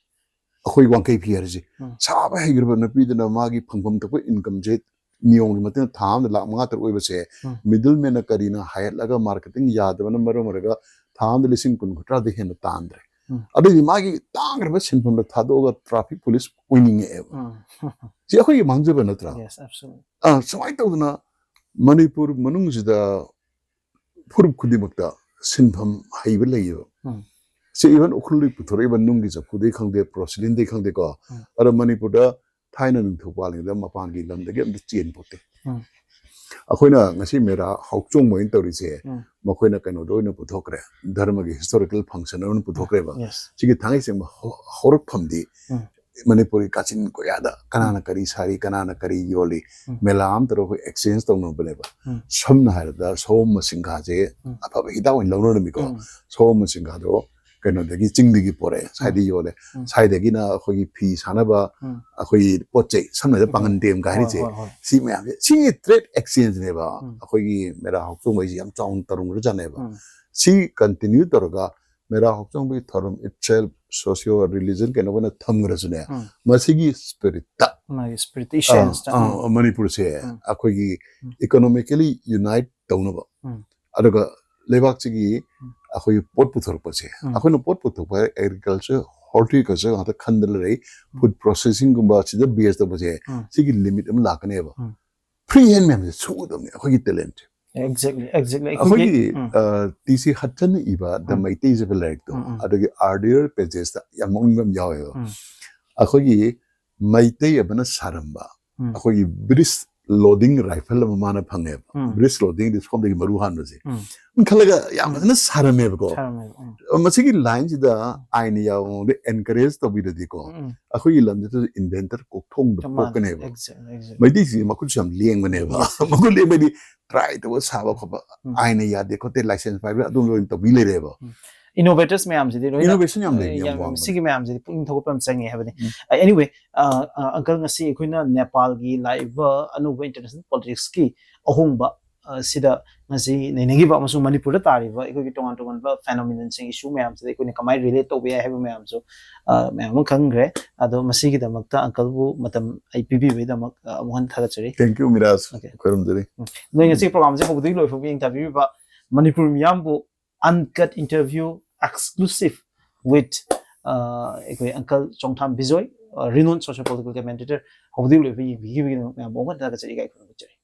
ꯑꯩꯈꯣꯏ ꯋꯥꯡꯈꯩ ꯐꯤ ꯍꯥꯏꯔꯤꯁꯦ ꯎꯝ꯫ ꯁꯥꯕ ꯍꯩꯈ꯭ꯔꯕ ꯅꯨꯄꯤꯗꯨꯅ ꯃꯥꯒꯤ ꯐꯪꯐꯝ ꯊꯣꯛꯄ income ꯁꯦ ꯅꯤꯌꯣꯝꯒꯤ ꯃꯇꯨꯡ ꯏꯟꯅ ꯊꯥ ꯑꯃꯗ ꯂꯥꯛ ꯃꯉꯥ ꯇꯔꯨꯛ ꯑꯣꯏꯕꯁꯦ ꯎꯝ꯫ Middleman ꯅ ꯀꯔꯤꯅ ꯍꯥꯏꯍꯠꯂꯒ marketing ꯌꯥꯗꯕꯅ ꯃꯔꯝ ꯑꯣꯏꯔꯒ ꯊꯥ ꯑꯃꯗ ꯂꯤꯁꯤꯡ ꯀꯨꯟ ꯀꯨꯟꯊ꯭ꯔꯥꯗꯤ ꯍꯦꯟꯅ ꯇꯥꯟꯗ꯭ꯔꯦ꯫ ꯎꯝ꯫ ꯑꯗꯨꯏꯗꯤ ꯃꯥꯒꯤ ꯇꯥꯡꯈ꯭ꯔꯕ ꯁꯤꯟꯐꯝꯗꯣ ꯊꯥꯗꯣꯛꯑꯒ traffic police ꯑꯣꯏꯅꯤꯡꯉꯛꯑꯦꯕ꯫ ꯎꯝ꯫ ꯁꯤ ꯑꯩꯈꯣꯏꯒꯤ ꯃꯥꯡꯖꯕ ꯅꯠꯇ꯭ꯔꯥ? Yes, absolutely. ꯑꯥ, ꯁꯨꯃꯥꯏꯅ ꯇꯧꯗꯅ ꯃꯅꯤꯄꯨꯔ ꯃꯅꯨꯡꯁꯤꯗ ꯐꯨꯔꯨꯞ ꯈꯨꯗꯤꯡꯃꯛꯇ ꯁꯤꯟꯐꯝ ꯍꯩꯕ ꯂꯩꯌꯦꯕ꯫ ꯎꯝ꯫ ꯁꯤ even ꯎꯈ꯭ꯔꯨꯜꯗꯒꯤ ꯄꯨꯊꯣꯔꯛꯏꯕ ꯅꯨꯡꯒꯤ ꯆꯐꯨꯗꯩ ꯈꯪꯗꯦ, porcelain ꯗꯩ ꯈꯪꯗꯦꯀꯣ꯫ ꯎꯝ꯫ ꯑꯗꯣ ꯃꯅꯤꯄꯨꯔꯗ ꯊꯥꯏꯅ ꯅꯤꯡꯊꯧ ꯄꯥꯜꯂꯤꯉꯩꯗ ꯃꯄꯥꯟꯒꯤ ꯂꯝꯗꯒꯤ ꯑꯝꯇ ꯆꯦꯟ ꯄꯣꯠꯇꯦ꯫ ꯎꯝ꯫ ꯑꯩꯈꯣꯏꯅ ꯉꯁꯤ ꯃꯦꯔꯥ ꯍꯧꯆꯣꯡꯕ ꯑꯣꯏꯅ ꯇꯧꯔꯤꯁꯦ, ꯎꯝ꯫ ꯃꯈꯣꯏꯅ ꯀꯩꯅꯣꯗ ꯑꯣꯏꯅ ꯄꯨꯊꯣꯛꯈ꯭ꯔꯦ, ꯙꯔꯃꯒꯤ historical function ꯑꯣꯏꯅ ꯄꯨꯊꯣꯛꯈ꯭ꯔꯦꯕ꯫ Yes. ꯁꯤꯒꯤ ꯊꯥꯡꯉꯩ ꯁꯦꯡꯕ ꯍꯧ-, ꯍꯧꯔꯛꯐꯝꯗꯤ ꯎꯝ꯫ ꯃꯅꯤꯄꯨꯔꯒꯤ ꯀꯥꯆꯤꯟ ꯀꯣꯌꯥꯗ ꯀꯅꯥꯅ ꯀꯔꯤ ꯁꯥꯔꯤ, ꯀꯅꯥꯅ ꯀꯔꯤ ꯌꯣꯜꯂꯤ, ꯎꯝ꯫ ꯃꯦꯂꯥ ꯑꯃ ꯇꯧꯔꯒ ꯑꯩꯈꯣꯏ exchange ꯇꯧꯅꯕꯅꯦꯕ꯫ ꯎꯝ꯫ ꯁꯝꯅ ꯍꯥꯏꯔꯕꯗ ꯁꯑꯣꯝ ꯃꯁꯤꯡꯒꯥꯁꯦ ꯎꯝ꯫ ꯑꯐꯕ ꯍꯤꯗꯥꯛ ꯑꯣꯏꯅ ꯂꯧꯅꯔꯝꯃꯤꯀꯣ꯫ ꯎꯝ꯫ ꯁꯑꯣꯝ ꯃꯁꯤꯡꯒꯥꯗꯣ ꯀꯩꯅꯣꯗꯒꯤ, ꯆꯤꯡꯗꯒꯤ ꯄꯣꯔꯛꯑꯦ, ꯁ꯭ꯋꯥꯏꯗ ꯌꯣꯜꯂꯦ꯫ ꯎꯝ꯫ ꯁ꯭ꯋꯥꯏꯗꯒꯤꯅ ꯑꯩꯈꯣꯏꯒꯤ ꯐꯤ ꯁꯥꯅꯕ, ꯎꯝ꯫ ꯑꯩꯈꯣꯏꯒꯤ ꯄꯣꯠ ꯆꯩ, ꯁꯝꯅ ꯍꯥꯏꯔꯕꯗ ꯄꯥꯡꯒꯟ ꯎꯝ꯫ ꯇꯦꯝꯒ ꯍꯣꯏ, ꯍꯥꯏꯔꯤꯁꯦ, ꯍꯣꯏ, ꯍꯣꯏ꯫ ꯁꯤ ꯃꯌꯥꯝꯁꯦ, ꯁꯤꯒꯤ trade exchange ꯅꯦꯕ ꯎꯝ꯫ ꯑꯩꯈꯣꯏꯒꯤ ꯃꯦꯔꯥ ꯍꯧꯆꯣꯡꯕꯩꯁꯦ ꯌꯥꯝ ꯆꯥꯎꯅ ꯇꯧꯔꯝꯈ꯭ꯔꯖꯥꯠꯅꯦꯕ꯫ ꯎꯝ꯫ ꯁꯤ continue ꯇꯧꯔꯒ ꯃꯦꯔꯥ ꯍꯧꯆꯣꯡꯕꯒꯤ ꯊꯧꯔꯝ itself socio religion ꯀꯩꯅꯣ ꯑꯣꯏꯅ ꯊꯝꯈ꯭ꯔꯁꯨꯅꯦ, ꯎꯝ꯫ ꯃꯁꯤꯒꯤ spirit ꯇ ꯃꯥꯒꯤ spirit, essence ꯇ, ꯑꯥ, ꯎꯝ꯫ ꯑꯥ, ꯃꯅꯤꯄꯨꯔꯁꯦ ꯎꯝ꯫ ꯑꯩꯈꯣꯏꯒꯤ ꯎꯝ꯫ economically unite ꯇꯧꯅꯕ, ꯎꯝ꯫ ꯑꯗꯨꯒ ꯂꯩꯕꯥꯛꯁꯤꯒꯤ ꯎꯝ꯫ ꯑꯩꯈꯣꯏꯒꯤ ꯄꯣꯠ ꯄꯨꯊꯣꯔꯛꯄꯁꯦ, ꯎꯝ꯫ ꯑꯩꯈꯣꯏꯅ ꯄꯣꯠ ꯄꯨꯊꯣꯛꯄ ꯍꯥꯏꯔꯦ, agriculture, horticulture ꯉꯥꯛꯇ ꯈꯟꯗꯅ ꯂꯩ, ꯎꯝ꯫ food processing ꯒꯨꯝꯕ ꯁꯤꯗ base ꯇꯧꯕꯁꯦ, ꯎꯝ꯫ ꯁꯤꯒꯤ limit ꯑꯃ ꯂꯥꯛꯀꯅꯦꯕ꯫ ꯎꯝ꯫ Free hand ꯃꯌꯥꯝꯁꯦ ꯁꯨꯒꯗꯕꯅꯦ ꯑꯩꯈꯣꯏꯒꯤ talent꯫ Exactly, exactly. ꯑꯩꯈꯣꯏꯒꯤ, ꯎꯝ꯫ ꯑ, ꯇꯤ ꯁꯤ ꯍꯠꯁꯟꯅ ꯏꯕ The um. Meiteis of America ꯗꯣ, ꯎꯝ, ꯎꯝ꯫ ꯑꯗꯨꯒꯤ Ardere Pages ꯇ ꯌꯥꯝ ꯃꯑꯣꯡ ꯌꯥꯝ ꯌꯥꯎꯋꯦꯕ꯫ ꯎꯝ꯫ ꯑꯩꯈꯣꯏꯒꯤ ꯃꯩꯇꯩ ꯑꯃꯅ ꯁꯥꯔꯝꯕ ꯎꯝ. ꯑꯩꯈꯣꯏꯒꯤ ꯕ꯭ꯔꯤꯁ ꯂꯣꯗꯤꯡ ꯔꯥꯏꯐꯜ ꯑꯃ ꯃꯥꯅ ꯐꯪꯉꯦꯕ꯫ ꯎꯝ. ꯕ꯭ꯔꯤꯁ ꯂꯣꯗꯤꯡꯗꯤ ꯁꯣꯝꯗꯒꯤ ꯃꯔꯨ ꯍꯥꯟꯕꯁꯦ ꯎꯝ. ꯈꯜꯂꯒ ꯌꯥꯝ ꯐꯖꯅ ꯁꯥꯔꯝꯃꯦꯕꯀꯣ꯫ ꯁꯥꯔꯝꯃꯦꯕ꯫ ꯎꯝ. ꯃꯁꯤꯒꯤ ꯂꯥꯏꯟꯁꯤꯗ ꯑꯥꯏꯟꯅ ꯌꯥꯕ ꯃꯑꯣꯡꯗ ꯑꯦꯟꯀꯔꯦꯖ ꯇꯧꯕꯤꯔꯗꯤꯀꯣ ꯎꯝ. ꯑꯩꯈꯣꯏꯒꯤ ꯂꯝꯁꯤꯗ ꯏꯟꯚꯦꯟꯇꯔ ꯀꯣꯛꯊꯣꯡꯗ ꯆꯞ ꯃꯥꯟꯅꯩ꯫ ꯄꯣꯛꯀꯅꯦꯕ꯫ Exactly, exactly. ꯃꯩꯇꯩꯁꯤ ꯃꯈꯨꯠꯁꯨ ꯌꯥꯝ ꯂꯦꯡꯕꯅꯦꯕ꯫ ꯃꯈꯨꯠ ꯂꯦꯡꯕꯗꯤ ꯇ꯭ꯔꯥꯏ ꯇꯧꯕ ꯁꯥꯕ ꯈꯣꯠꯄ ꯎꯝ. ꯑꯥꯏꯟꯅ ꯌꯥꯗꯦ ꯈꯣꯠꯇꯦ ꯂꯥꯏꯁꯦꯟꯁ ꯄꯥꯏꯕ ꯑꯗꯨꯝ ꯂꯣꯏꯅ ꯇꯧꯕꯤ ꯂꯩꯔꯦꯕ꯫ ꯏꯅꯣꯚꯦꯇꯔꯁ ꯃꯌꯥꯝꯁꯤꯗꯤ ꯂꯣꯏꯅ ꯏꯅꯣꯚꯦꯁꯟ ꯌꯥꯝ ꯂꯩ ꯑ, ꯌꯥꯝ ꯌꯥꯝ ꯋꯥꯡꯕꯅꯦ꯫ ꯁꯤꯒꯤ ꯃꯌꯥꯝꯁꯤꯗꯤ ꯄꯨꯛꯅꯤꯡ ꯊꯧꯒꯠꯄ ꯌꯥꯝ ꯆꯪꯉꯦ ꯍꯥꯏꯕꯅꯤ꯫ ꯎꯝ. ꯑ, anyway, ꯑ, ꯑ, ꯑꯪꯀꯜ, ꯉꯁꯤ ꯑꯩꯈꯣꯏꯅ ꯅꯦꯄꯥꯜꯒꯤ ꯂꯥꯛꯏꯕ ꯑꯅꯧꯕ ꯏꯟꯇꯔꯅꯦꯁꯅꯦꯜ ꯄꯣꯂꯤꯇꯤꯛꯁꯀꯤ ꯑꯍꯣꯡꯕ, ꯑ, ꯁꯤꯗ ꯉꯁꯤ ꯅꯩꯅꯈꯤꯕ ꯑꯃꯁꯨꯡ ꯃꯅꯤꯄꯨꯔꯗ ꯇꯥꯔꯤꯕ ꯑꯩꯈꯣꯏꯒꯤ ꯇꯣꯉꯥꯟ ꯇꯣꯉꯥꯟꯕ ꯐꯦꯅꯣꯃꯤꯅꯟꯁꯤꯡ, ꯏꯁꯨ ꯃꯌꯥꯝꯁꯤꯗ ꯑꯩꯈꯣꯏꯅ ꯀꯃꯥꯏꯅ ꯔꯤꯂꯦꯠ ꯇꯧꯕ ꯌꯥꯏ ꯍꯥꯏꯕ ꯃꯌꯥꯝꯁꯨ, ꯑ, ꯃꯌꯥꯝ ꯑꯃ ꯈꯪꯈ꯭ꯔꯦ꯫ ꯑꯗꯣ ꯃꯁꯤꯒꯤꯗꯃꯛꯇ ꯑꯪꯀꯜꯕꯨ ꯃꯇꯝ ꯑꯩ ꯄꯤꯕꯤꯕꯒꯤꯗꯃꯛ, ꯑ, ꯑꯃꯨꯛ ꯍꯟꯅ ꯊꯥꯒꯠꯆꯔꯤ꯫ ꯊꯦꯡꯀ꯭ꯌꯨ ꯃꯤꯔꯥꯖ꯫ Okay. ꯈꯣꯏꯔꯝꯖꯔꯤ꯫ ꯅꯣꯏ ꯉꯁꯤ ꯄ꯭ꯔꯣꯒ꯭ꯔꯥꯝꯁꯦ ꯍꯧꯕꯗꯒꯤ ꯂꯣꯏꯐꯥꯎ ꯌꯦꯡꯊꯕꯤꯔꯤꯕ ꯃꯅꯤꯄꯨꯔ ꯃꯤꯌꯥꯝꯕꯨ uncut interview exclusive with, ꯑ, ꯑꯩꯈꯣꯏ ꯑꯪꯀꯜ ꯆꯣꯡꯊꯥꯝ Bijoy, renowned socio political commentator, ꯍꯧꯕꯗꯒꯤ ꯂꯣꯏꯐꯥꯎ ꯌꯦꯡꯕꯤꯈꯤꯕꯒꯤꯗꯃꯛ ꯃꯌꯥꯝꯕꯨ ꯑꯃꯨꯛ ꯍꯟꯅ ꯊꯥꯒꯠꯆꯔꯤ, ꯏꯀꯥꯏ ꯈꯨꯝꯅꯖꯔꯤ꯫